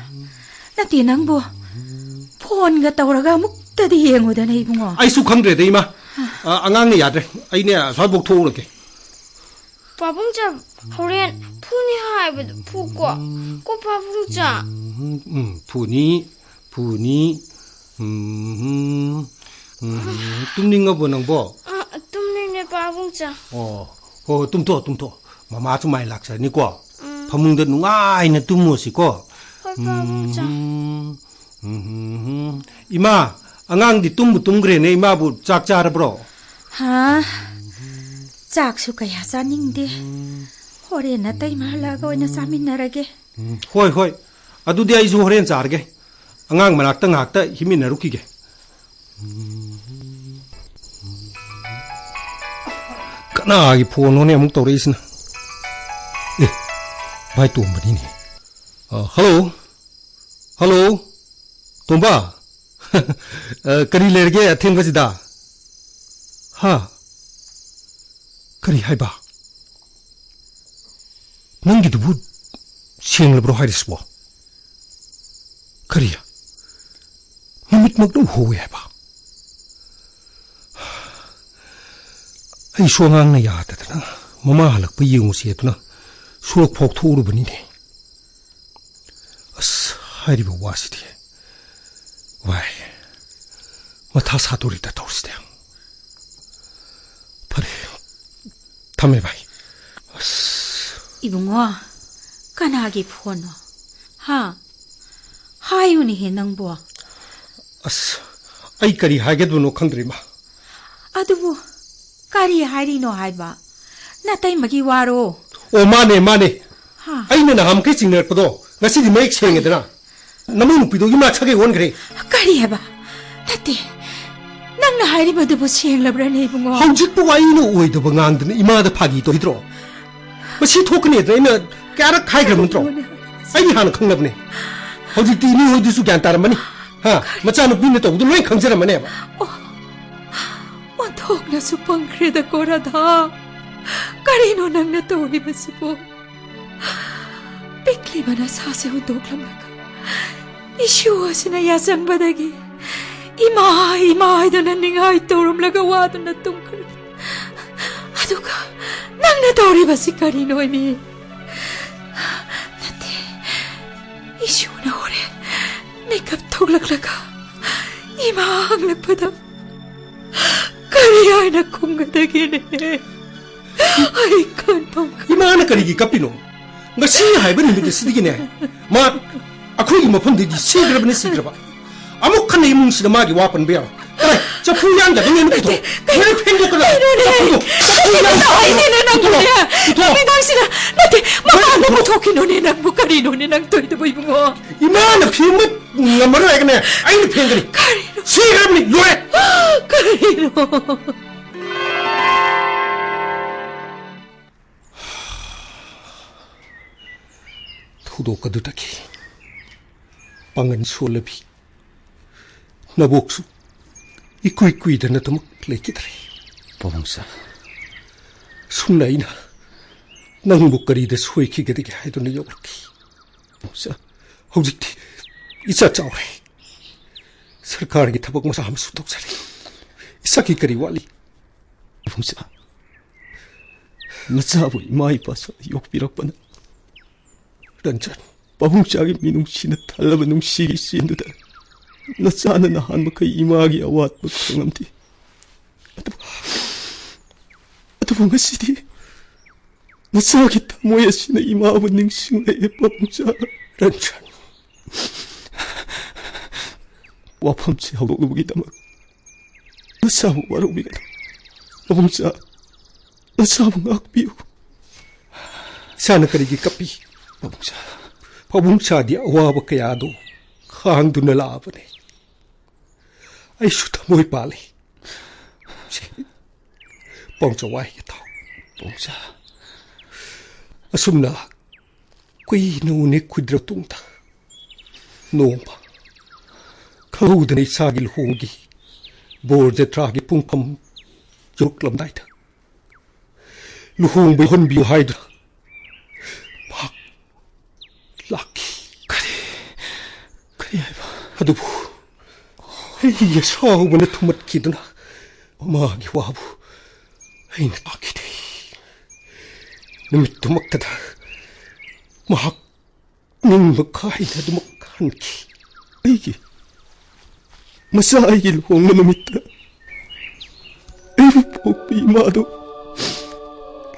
ꯅꯠꯇꯦ ꯅꯪꯕꯨ, ꯐꯣꯟꯒ ꯇꯧꯔꯒ ꯑꯃꯨꯛꯇꯗꯤ ꯌꯦꯡꯉꯨꯗꯅ ꯏꯕꯨꯡꯉꯣ꯫ ꯑꯩꯁꯨ ꯈꯪꯗ꯭ꯔꯦꯗ ꯏꯃꯥ꯫ ꯑ, ꯑꯉꯥꯡꯅ ꯌꯥꯗ꯭ꯔꯦ꯫ ꯑꯩꯅꯦ ꯑꯁ꯭ꯋꯥꯏꯐꯥꯎ ꯊꯣꯛꯎꯔꯒꯦ꯫ ꯄꯥꯕꯨꯡꯆꯥ, ꯍꯣꯔꯦꯟ ꯐꯨꯅꯤ ꯍꯥꯏꯕꯗꯨ ꯐꯨꯀꯣ꯫ ꯀꯣ ꯄꯥꯕꯨꯡꯆꯥ꯫ ꯎꯝ, ꯎꯝ, ꯐꯨꯅꯤ, ꯐꯨꯅꯤ꯫ ꯎꯝ, ꯎꯝ, ꯇꯨꯝꯅꯤꯡꯉꯕꯣ ꯅꯪꯕꯣ? ꯑ, ꯇꯨꯝꯅꯤꯡꯉꯦ ꯄꯥꯕꯨꯡꯆꯥ꯫ ꯑꯣ, ꯍꯣ, ꯍꯣ, ꯇꯨꯝꯊꯣꯛꯑꯣ, ꯇꯨꯝꯊꯣꯛꯑꯣ꯫ ꯃꯃꯥꯁꯨ ꯃꯥꯏ ꯂꯥꯛꯆꯔꯅꯤꯀꯣ꯫ ꯎꯝ꯫ ꯐꯃꯨꯡꯗ ꯅꯨꯡꯉꯥꯏꯅ ꯇꯨꯝꯃꯣꯁꯤꯀꯣ꯫ ꯍꯣꯏ ꯄꯥꯕꯨꯡꯆꯥ꯫ ꯎꯝ, ꯎꯝ, ꯎꯝ, ꯎꯝ꯫ ꯏꯃꯥ, ꯑꯉꯥꯡꯗꯤ ꯇꯨꯝꯕꯨ ꯇꯨꯝꯈ꯭ꯔꯦꯅꯦ꯫ ꯏꯃꯥꯕꯨ ꯆꯥꯛ ꯆꯥꯔꯕ꯭ꯔꯣ? ꯍꯥ? ꯆꯥꯛꯁꯨ ꯀꯌꯥ ꯆꯥꯅꯤꯡꯗꯦ꯫ ꯍꯣꯔꯦꯟ ꯑꯇꯩꯃ ꯍꯜꯂꯛꯑꯒ ꯑꯣꯏꯅ ꯆꯥꯃꯤꯟꯅꯔꯒꯦ꯫ ꯎꯝ, ꯍꯣꯏ, ꯍꯣꯏ꯫ ꯑꯗꯨꯗꯤ ꯑꯩꯁꯨ ꯍꯣꯔꯦꯟ ꯆꯥꯔꯒꯦ꯫ ꯑꯉꯥꯡ ꯃꯅꯥꯛꯇ ꯉꯥꯏꯍꯥꯛꯇ ꯍꯤꯞꯃꯤꯟꯅꯔꯨꯈꯤꯒꯦ꯫ ꯀꯅꯥꯒꯤ ꯐꯣꯟꯅꯣꯅꯦ ꯑꯃꯨꯛ ꯇꯧꯔꯛꯏꯁꯤꯅ? ꯑꯦ, ꯚꯥꯏ ꯇꯣꯝꯕꯅꯤꯅꯦ꯫ ꯑ, ꯍꯜꯂꯣ? ꯍꯜꯂꯣ? ꯇꯣꯝꯕ? ꯑ, ꯀꯔꯤ ꯂꯩꯔꯒꯦ ꯑꯊꯦꯡꯕꯁꯤꯗ? ꯍꯥ? ꯀꯔꯤ ꯍꯥꯏꯕ? ꯅꯪꯒꯤꯗꯨꯕꯨ ꯁꯦꯡꯂꯕ꯭ꯔꯣ ꯍꯥꯏꯔꯤꯁꯤꯕꯣ? ꯀꯔꯤ? ꯃꯃꯤꯠꯃꯛꯅ ꯎꯍꯧꯋꯦ ꯍꯥꯏꯕ? ꯑꯩꯁꯨ ꯑꯉꯥꯡꯅ ꯌꯥꯗꯗꯅ ꯃꯃꯥ ꯍꯜꯂꯛꯄ ꯌꯦꯡꯉꯨꯁꯤ ꯑꯗꯨꯅ ꯁꯣꯔꯣꯛ ꯐꯥꯎ ꯊꯣꯛꯎꯔꯕꯅꯤꯅꯦ꯫ ꯑꯁ, ꯍꯥꯏꯔꯤꯕ ꯋꯥꯁꯤꯗꯤ꯫ ꯋꯥꯏ꯫ ꯃꯊꯥ ꯁꯥꯗꯣꯔꯤꯗ ꯇꯧꯔꯤꯁꯤꯗꯤ꯫ ꯐꯔꯦ꯫ ꯊꯝꯃꯦ ꯚꯥꯏ꯫ ꯑꯁ꯫ ꯏꯕꯨꯡꯉꯣ, ꯀꯅꯥꯒꯤ ꯐꯣꯟꯅꯣ? ꯍꯥ? ꯍꯥꯏꯌꯨꯅꯦꯍꯦ ꯅꯪꯕꯣ꯫ ꯑꯁ, ꯑꯩ ꯀꯔꯤ ꯍꯥꯏꯒꯗꯕꯅꯣ ꯈꯪꯗ꯭ꯔꯦ, ꯏꯃꯥ꯫ ꯑꯗꯨꯕꯨ ꯀꯔꯤ ꯍꯥꯏꯔꯤꯅꯣ ꯍꯥꯏꯕ? ꯅꯇꯩꯃꯒꯤ ꯋꯥꯔꯣ? ꯑꯣ, ꯃꯥꯅꯦ, ꯃꯥꯅꯦ꯫ ꯍꯥ? ꯑꯩꯅ ꯅꯍꯥꯟꯃꯈꯩ ꯆꯤꯡꯅꯔꯛꯄꯗꯣ ꯉꯁꯤꯗꯤ ꯃꯌꯦꯛ ꯁꯦꯡꯉꯦꯗꯅ꯫ ꯅꯃꯧ ꯅꯨꯄꯤꯗꯣ ꯏꯃꯥ ꯁꯥꯒꯩ ꯑꯣꯟꯈ꯭ꯔꯦ꯫ ꯀꯔꯤ ꯍꯥꯏꯕ? ꯅꯠꯇꯦ, ꯅꯪꯅ ꯍꯥꯏꯔꯤꯕꯗꯨꯕꯨ ꯁꯦꯡꯂꯕ꯭ꯔꯅꯦ ꯏꯕꯨꯡꯉꯣ? ꯍꯧꯖꯤꯛꯄꯨ ꯑꯩꯅ ꯑꯣꯏꯗꯕ ꯉꯥꯡꯗꯅ ꯏꯃꯥꯗ ꯐꯥꯒꯤ ꯇꯧꯈꯤꯗ꯭ꯔꯣ? ꯃꯁꯤ ꯊꯣꯛꯀꯅꯤꯗꯅ ꯑꯩꯅ ꯀꯌꯥꯔꯛ ꯍꯥꯏꯈ꯭ꯔꯕ ꯅꯠꯇ꯭ꯔꯣ? ꯀꯔꯤꯅꯣꯅꯦ? ꯑꯩꯗꯤ ꯍꯥꯟꯅ ꯈꯪꯅꯕꯅꯦ꯫ ꯍꯧꯖꯤꯛꯇꯤ ꯏꯅꯦ ꯍꯣꯏꯗꯨꯁꯨ ꯒ꯭ꯌꯥꯟ ꯇꯥꯔꯝꯃꯅꯤ꯫ ꯍꯥ? ꯀꯔꯤ? ꯃꯆꯥꯅꯨꯄꯤꯅ ꯇꯧꯕꯗꯣ ꯂꯣꯏ ꯈꯪꯖꯔꯝꯃꯅꯦꯕ꯫ ꯑꯣ, ꯑꯣꯟꯊꯣꯛꯅꯁꯨ ꯄꯪꯈ꯭ꯔꯦꯗꯀꯣ ꯔꯥꯙꯥ꯫ ꯀꯔꯤꯅꯣ ꯅꯪꯅ ꯇꯧꯔꯤꯕꯁꯤꯕꯨ? ꯄꯤꯛꯂꯤꯕ ꯅꯁꯥꯁꯦ ꯍꯨꯟꯗꯣꯛꯂꯝꯂꯒ ꯏꯁꯨ ꯑꯁꯤꯅ ꯌꯥꯆꯪꯕꯗꯒꯤ "ꯏꯃꯥ, ꯏꯃꯥ" ꯍꯥꯏꯗꯨꯅ ꯅꯤꯡꯉꯥꯏ ꯇꯧꯔꯝꯂꯒ ꯋꯥꯗꯨꯅ ꯇꯨꯝꯈ꯭ꯔꯦ꯫ ꯑꯗꯨꯒ ꯅꯪꯅ ꯇꯧꯔꯤꯕꯁꯤ ꯀꯔꯤꯅꯣ, ꯏꯃꯤ? ꯅꯠꯇꯦ, ꯏꯁꯨꯅ ꯍꯣꯔꯦꯟ ꯃꯤꯀꯞ ꯊꯣꯛꯂꯛꯂꯒ ꯏꯃꯥ ꯍꯪꯂꯛꯄꯗ ꯀꯔꯤ ꯍꯥꯏꯅ ꯈꯨꯝꯒꯗꯒꯦꯅꯦ? ꯑꯩ ꯈꯟꯐꯝ ꯈꯪꯗꯦ꯫ ꯏꯃꯥꯅ ꯀꯔꯤꯒꯤ ꯀꯞꯄꯤꯅꯣ? ꯉꯁꯤ ꯍꯥꯏꯕ ꯅꯨꯃꯤꯠ ꯑꯁꯤꯗꯒꯤꯅꯦ, ꯃꯥ ꯑꯩꯈꯣꯏꯒꯤ ꯃꯐꯝꯗꯒꯤ ꯁꯤꯈ꯭ꯔꯕꯅꯤ, ꯁꯤꯈ꯭ꯔꯕ꯫ ꯑꯃꯨꯛ ꯍꯟꯅ ꯏꯃꯨꯡꯁꯤꯗ ꯃꯥꯒꯤ ꯋꯥ ꯄꯟꯕ ꯌꯥꯔꯣꯏ꯫ ꯀꯗꯥꯏ? ꯆꯐꯨ ꯌꯥꯟꯗꯕ ꯅꯣꯏꯅ ꯄꯨꯊꯣꯛꯑꯣ꯫ ꯂꯣꯏꯅ ꯐꯦꯡꯗꯣꯛꯀꯗꯕ꯫ ꯀꯩꯅꯣꯅꯦ? ꯆꯐꯨꯗꯣ, ꯆꯐꯨ ꯀꯩꯅꯣ ꯌꯥꯟꯗꯕ꯫ ꯍꯥꯏꯅꯤꯅꯦ ꯅꯪꯕꯨꯅꯦ? ꯄꯨꯊꯣꯛꯑꯣ꯫ ꯄꯨꯊꯣꯛꯑꯣ꯫ ꯅꯨꯃꯤꯗꯥꯡꯁꯤꯗ ꯅꯠꯇꯦ, ꯃꯄꯥꯟꯗ ꯄꯨꯊꯣꯛꯑꯣ꯫ ꯄꯨꯊꯣꯛꯈꯤꯅꯨꯅꯦ ꯅꯪꯕꯨ꯫ ꯀꯔꯤꯅꯣꯅꯦ ꯅꯪ ꯇꯧꯔꯤꯗꯨꯕꯨ ꯏꯕꯨꯡꯉꯣ? ꯏꯃꯥꯅ ꯐꯦꯡꯕ ꯉꯝꯃꯔꯣꯏ ꯍꯥꯏꯒꯅꯦ, ꯑꯩꯅ ꯐꯦꯡꯒꯅꯤ꯫ ꯀꯔꯤꯅꯣ? ꯁꯤꯈ꯭ꯔꯕꯅꯤ, ꯂꯣꯏꯔꯦ꯫ ꯀꯔꯤꯅꯣ? ꯊꯧꯗꯣꯛ ꯑꯗꯨꯗꯒꯤ ꯄꯥꯡꯒꯜ ꯁꯣꯜꯂꯕꯤ ꯅꯕꯣꯛꯁꯨ ꯏꯀꯨꯏ ꯀꯨꯏꯗꯅ ꯑꯗꯨꯃꯛ ꯂꯩꯈꯤꯗ꯭ꯔꯦ꯫ ꯄꯥꯕꯨꯡꯁꯥ꯫ ꯁꯨꯝꯅ ꯑꯩꯅ ꯅꯪꯕꯨ ꯀꯔꯤꯗ ꯁꯣꯏꯈꯤꯒꯗꯒꯦ ꯍꯥꯏꯗꯨꯅ ꯌꯧꯔꯛꯈꯤ꯫ ꯄꯥꯕꯨꯡꯁꯥ꯫ ꯍꯧꯖꯤꯛꯇꯤ ꯏꯆꯥ ꯆꯥꯎꯔꯦ꯫ ꯁꯔꯀꯥꯔꯒꯤ ꯊꯕꯛ ꯃꯆꯥ ꯑꯃꯁꯨ ꯇꯧꯖꯔꯤ꯫ ꯏꯆꯥꯒꯤ ꯀꯔꯤ ꯋꯥꯠꯂꯤ? ꯄꯥꯕꯨꯡꯁꯥ꯫ ꯅꯆꯥꯕꯨ ꯏꯃꯥ ꯏꯄꯥ ꯁꯥꯅ ꯌꯣꯛꯄꯤꯔꯛꯄꯅ꯫ ꯔꯟꯖꯟ꯫ ꯄꯥꯕꯨꯡꯆꯥꯒꯤ ꯃꯤꯅꯨꯡꯁꯤꯅ ꯊꯜꯂꯕ ꯅꯨꯡꯁꯤꯒꯤ ꯆꯦꯟꯗꯨꯗ ꯅꯆꯥꯅ ꯅꯍꯥꯟ ꯃꯈꯩ ꯏꯃꯥꯒꯤ ꯑꯋꯥꯠꯄ ꯈꯪꯂꯝꯗꯦ꯫ ꯑꯗꯨꯕꯨ, ꯑꯗꯨꯕꯨ ꯉꯁꯤꯗꯤ ꯅꯆꯥꯒꯤ ꯊꯃꯣꯏ ꯑꯁꯤꯅ ꯏꯃꯥꯕꯨ ꯅꯤꯡꯁꯤꯡꯂꯛꯑꯦ, ꯄꯥꯕꯨꯡꯆꯥ꯫ ꯔꯟꯖꯟ꯫ ꯋꯥꯐꯝꯁꯤ ꯍꯧꯗꯣꯛꯂꯨꯕꯒꯤꯗꯃꯛ ꯅꯆꯥꯕꯨ ꯋꯥꯔꯧꯕꯤꯒꯅꯨ꯫ ꯄꯥꯕꯨꯡꯆꯥ, ꯅꯆꯥꯕꯨ ꯉꯥꯛꯄꯤꯌꯨ꯫ ꯏꯆꯥꯅ ꯀꯔꯤꯒꯤ ꯀꯞꯄꯤ? ꯄꯥꯕꯨꯡꯆꯥ꯫ ꯄꯥꯕꯨꯡꯆꯥꯗꯤ ꯑꯋꯥꯕ ꯀꯌꯥꯗꯨ ꯈꯥꯡꯗꯨꯅ ꯂꯥꯛꯑꯕꯅꯤ꯫ ꯑꯩꯁꯨ ꯊꯃꯣꯏ ꯄꯥꯜꯂꯤ꯫ ꯁꯦ, ꯄꯥꯕꯨꯡꯆꯥ ꯋꯥꯏꯒꯦ ꯇꯥꯎ꯫ ꯄꯥꯕꯨꯡꯆꯥ꯫ ꯑꯁꯨꯝꯅ ꯀꯨꯏꯅ ꯎꯅꯈꯤꯗ꯭ꯔ ꯃꯇꯨꯡꯗ ꯅꯣꯡꯃ ꯈꯪꯍꯧꯗꯅ ꯏꯆꯥꯒꯤ ꯂꯨꯍꯣꯡꯒꯤ ꯕꯣꯔ ꯖꯇ꯭ꯔꯥꯒꯤ ꯄꯨꯡꯐꯝ ꯌꯧꯔꯛꯂꯝꯗꯥꯏꯗ ꯂꯨꯍꯣꯡꯕ ꯌꯥꯎꯍꯟꯕꯤꯌꯨ ꯍꯥꯏꯗꯨꯅ ꯃꯍꯥꯛ ꯂꯥꯛꯈꯤ꯫ ꯀꯔꯤ? ꯀꯔꯤ ꯍꯥꯏꯕ? ꯑꯗꯨꯕꯨ ꯑꯩꯒꯤ ꯑꯁꯥꯎꯕꯅ ꯊꯨꯝꯃꯠꯈꯤꯗꯨꯅ ꯃꯥꯒꯤ ꯋꯥꯕꯨ ꯑꯩꯅ ꯇꯥꯈꯤꯗꯦ꯫ ꯅꯨꯃꯤꯠꯇꯨꯃꯛꯇꯗ ꯃꯍꯥꯛ ꯅꯤꯡꯕ ꯀꯥꯏꯅ ꯑꯗꯨꯃꯛ ꯍꯟꯈꯤ꯫ ꯑꯩꯒꯤ ꯃꯆꯥ ꯑꯩꯒꯤ ꯂꯨꯍꯣꯡꯕ ꯅꯨꯃꯤꯠꯇ ꯑꯩꯕꯨ ꯄꯣꯛꯄ ꯏꯃꯥꯗꯨ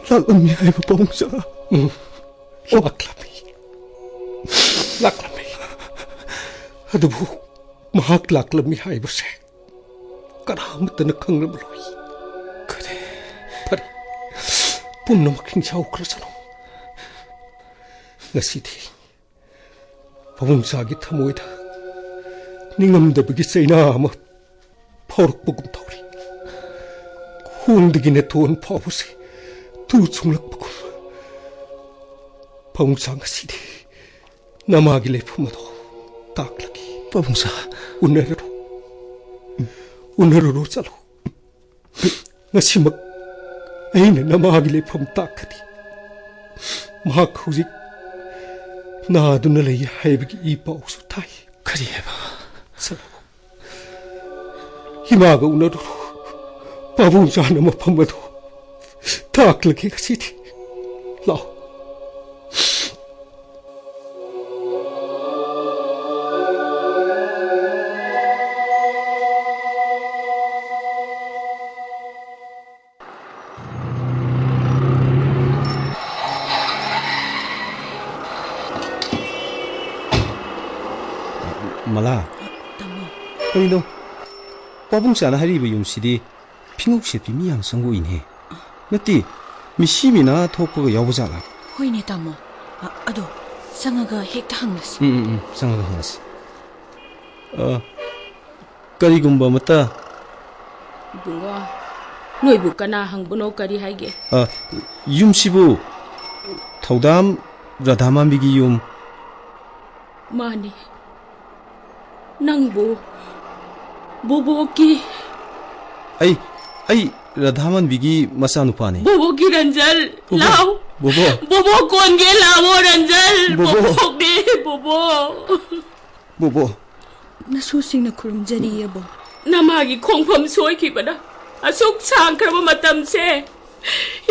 ꯂꯥꯛꯂꯝꯃꯤ ꯍꯥꯏꯕ ꯄꯥꯎ ꯆꯥ꯫ ꯎꯝ, ꯂꯥꯛꯂꯝꯃꯤ꯫ ꯂꯥꯛꯂꯝꯃꯤ꯫ ꯑꯗꯨꯕꯨ ꯃꯍꯥꯛ ꯂꯥꯛꯂꯝꯃꯤ ꯍꯥꯏꯕꯁꯦ ꯀꯅꯥꯃꯠꯇꯅ ꯈꯪꯂꯝꯂꯣꯏ꯫ ꯀꯔꯤ? ꯐꯔꯦ, ꯄꯨꯝꯅꯃꯛ ꯍꯤꯡꯁꯥꯎꯈ꯭ꯔꯁꯅꯨ꯫ ꯉꯁꯤꯗꯤ ꯄꯥꯕꯨꯡꯆꯥꯒꯤ ꯊꯃꯣꯏꯗ ꯅꯤꯡꯉꯝꯗꯕꯒꯤ ꯆꯩꯅꯥ ꯑꯃ ꯐꯥꯎꯔꯛꯄꯒꯨꯝ ꯇꯧꯔꯤ꯫ ꯈꯣꯡꯗꯒꯤ ꯅꯥꯇꯣꯟ ꯐꯥꯎꯕꯁꯦ ꯇꯨ ꯆꯨꯡꯂꯛꯄꯒꯨꯝ꯫ ꯄꯥꯕꯨꯡꯆꯥ, ꯉꯁꯤꯗꯤ ꯅꯃꯥꯒꯤ ꯂꯩꯐꯝ ꯑꯗꯣ ꯇꯥꯛꯂꯒꯦ꯫ ꯄꯥꯕꯨꯡꯆꯥ꯫ ꯎꯅꯔꯨꯔꯣ꯫ ꯎꯅꯔꯨꯔꯣ, ꯆꯠꯂꯣ꯫ ꯉꯁꯤꯃꯛ ꯑꯩꯅ ꯅꯃꯥꯒꯤ ꯂꯩꯐꯝ ꯇꯥꯛꯀꯅꯤ꯫ ꯃꯍꯥꯛ ꯍꯧꯖꯤꯛ ꯅꯥꯗꯨꯅ ꯂꯩ ꯍꯥꯏꯕꯒꯤ ꯏ ꯄꯥꯎꯁꯨ ꯇꯥꯏ꯫ ꯀꯔꯤ ꯍꯥꯏꯕ? ꯆꯠꯂꯣ꯫ ꯏꯃꯥꯒ ꯎꯅꯔꯨꯔꯣ꯫ ꯄꯥꯕꯨꯡꯆꯥꯅ ꯃꯐꯝ ꯑꯗꯨ ꯇꯥꯛꯂꯒꯦ ꯉꯁꯤꯗꯤ꯫ ꯂꯥꯛꯑꯣ꯫ ꯃꯂꯥ꯫ ꯇꯥꯃꯣ꯫ ꯀꯔꯤꯅꯣ? ꯄꯥꯕꯨꯡꯆꯥꯅ ꯍꯥꯏꯔꯤꯕ ꯌꯨꯝꯁꯤꯗꯤ ꯐꯤꯉꯧ ꯁꯦꯠꯄꯤ ꯃꯤ ꯌꯥꯝ ꯆꯪꯕ ꯎꯏꯅꯦ꯫ ꯅꯠꯇꯦ, ꯃꯤꯁꯤ ꯃꯤꯅꯥ ꯊꯣꯛꯄꯒ ꯌꯥꯎꯕ ꯖꯥꯠꯂꯥ? ꯍꯣꯏꯅꯦ, ꯇꯥꯃꯣ꯫ ꯑ, ꯑꯗꯣ ꯆꯪꯉꯒ ꯍꯦꯛꯇ ꯍꯪꯂꯁꯤ꯫ ꯎꯝ, ꯎꯝ, ꯎꯝ, ꯆꯪꯉꯒ ꯍꯪꯉꯁꯤ꯫ ꯑ, ꯀꯔꯤꯒꯨꯝꯕ ꯑꯃꯠꯇ ꯏꯕꯨꯡꯉꯣ, ꯅꯣꯏꯕꯨ ꯀꯅꯥ ꯍꯪꯕꯅꯣ? ꯀꯔꯤ ꯍꯥꯏꯒꯦ? ꯑ, ꯌꯨꯝꯁꯤꯕꯨ ꯊꯧꯗꯥꯝ ꯔꯥꯙꯥꯃꯥꯟꯕꯤꯒꯤ ꯌꯨꯝ? ꯃꯥꯅꯤ꯫ ꯅꯪꯕꯨ ꯕꯣꯕꯣꯛꯀꯤ ꯑꯩ, ꯑꯩ ꯔꯥꯙꯥꯃꯥꯟꯕꯤꯒꯤ ꯃꯆꯥꯅꯨꯄꯥꯅꯤ꯫ ꯕꯣꯕꯣꯛꯀꯤ ꯔꯟꯖꯜ, ꯕꯣꯕꯣꯛ, ꯂꯥꯎ꯫ ꯕꯣꯕꯣꯛ꯫ ꯕꯣꯕꯣꯛ ꯀꯣꯟꯒꯦ, ꯂꯥꯎꯑꯣ, ꯔꯟꯖꯜ꯫ ꯕꯣꯕꯣꯛ꯫ ꯕꯣꯕꯣꯛꯅꯦ, ꯕꯣꯕꯣꯛ꯫ ꯕꯣꯕꯣꯛ, ꯅꯁꯨꯁꯤꯡꯅ ꯈꯨꯔꯨꯝꯖꯔꯤ, ꯑꯕꯣꯛ꯫ ꯅꯃꯥꯒꯤ ꯈꯣꯡꯐꯝ ꯁꯣꯏꯈꯤꯕꯅ ꯑꯁꯨꯛ ꯁꯥꯡꯈ꯭ꯔꯕ ꯃꯇꯝꯁꯦ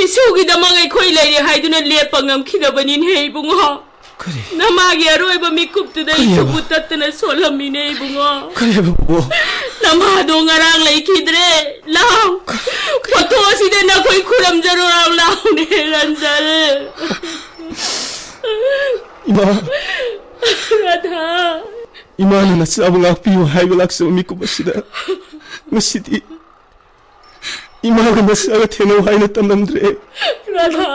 ꯏꯁꯨꯒꯤꯗꯃꯛ ꯑꯩꯈꯣꯏ ꯂꯩꯔꯦ ꯍꯥꯏꯗꯨꯅ ꯂꯦꯞꯄ ꯉꯝꯈꯤꯗꯕꯅꯤꯅꯦ, ꯏꯕꯨꯡꯉꯣ꯫ ꯀꯔꯤ? ꯅꯃꯥꯒꯤ ꯑꯔꯣꯏꯕ ꯃꯤꯀꯨꯞꯇꯨꯗ ꯀꯔꯤ ꯍꯥꯏꯕ? ꯏꯁꯨꯕꯨ ꯇꯠꯇꯅ ꯁꯣꯜꯂꯝꯃꯤꯅꯦ, ꯏꯕꯨꯡꯉꯣ꯫ ꯀꯔꯤ ꯍꯥꯏꯕ, ꯕꯣꯕꯣ? ꯅꯃꯥꯗꯣ ꯉꯔꯥꯡ ꯂꯩꯈꯤꯗ꯭ꯔꯦ꯫ ꯂꯥꯎ, ꯐꯣꯇꯣ ꯑꯁꯤꯗ ꯅꯈꯣꯏ ꯈꯨꯔꯝꯖꯔꯣ, ꯂꯥꯎꯅꯦ, ꯔꯟꯖꯜ꯫ ꯏꯃꯥ꯫ ꯔꯥꯙꯥ꯫ ꯏꯃꯥꯅ ꯅꯆꯥꯕꯨ ꯉꯥꯛꯄꯤꯌꯨ ꯍꯥꯏꯕ ꯂꯥꯛꯆꯕ ꯃꯤꯀꯨꯞ ꯑꯁꯤꯗ ꯉꯁꯤꯗꯤ ꯏꯃꯥꯒ ꯅꯆꯥꯒ ꯊꯦꯡꯅꯧ ꯍꯥꯏꯅ ꯇꯝꯂꯝꯗ꯭ꯔꯦ꯫ ꯔꯥꯙꯥ꯫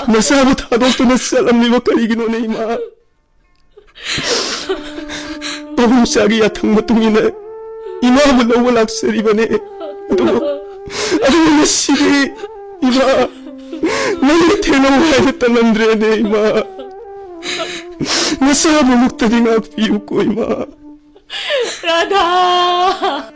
ꯅꯆꯥꯕꯨ ꯊꯥꯗꯣꯛꯇꯨꯅ ꯆꯠꯂꯝꯂꯤꯕ ꯀꯔꯤꯒꯤꯅꯣꯅꯦ, ꯏꯃꯥ? ꯄꯥꯕꯨꯡ ꯏꯆꯥꯒꯤ ꯌꯥꯊꯪ ꯃꯇꯨꯡ ꯏꯟꯅ ꯏꯃꯥꯕꯨ ꯂꯧꯕ ꯂꯥꯛꯆꯔꯤꯕꯅꯦ꯫ ꯑꯗꯨꯕꯨ, ꯑꯗꯨꯕꯨ ꯉꯁꯤꯗꯤ ꯏꯃꯥ, ꯅꯪꯒ ꯊꯦꯡꯅꯧ ꯍꯥꯏꯅ ꯇꯝꯂꯝꯗ꯭ꯔꯦꯅꯦ, ꯏꯃꯥ꯫ ꯅꯆꯥꯕꯨ ꯑꯃꯨꯛꯇꯗꯤ ꯉꯥꯛꯄꯤꯌꯨꯀꯣ, ꯏꯃꯥ꯫ ꯔꯥꯙꯥ꯫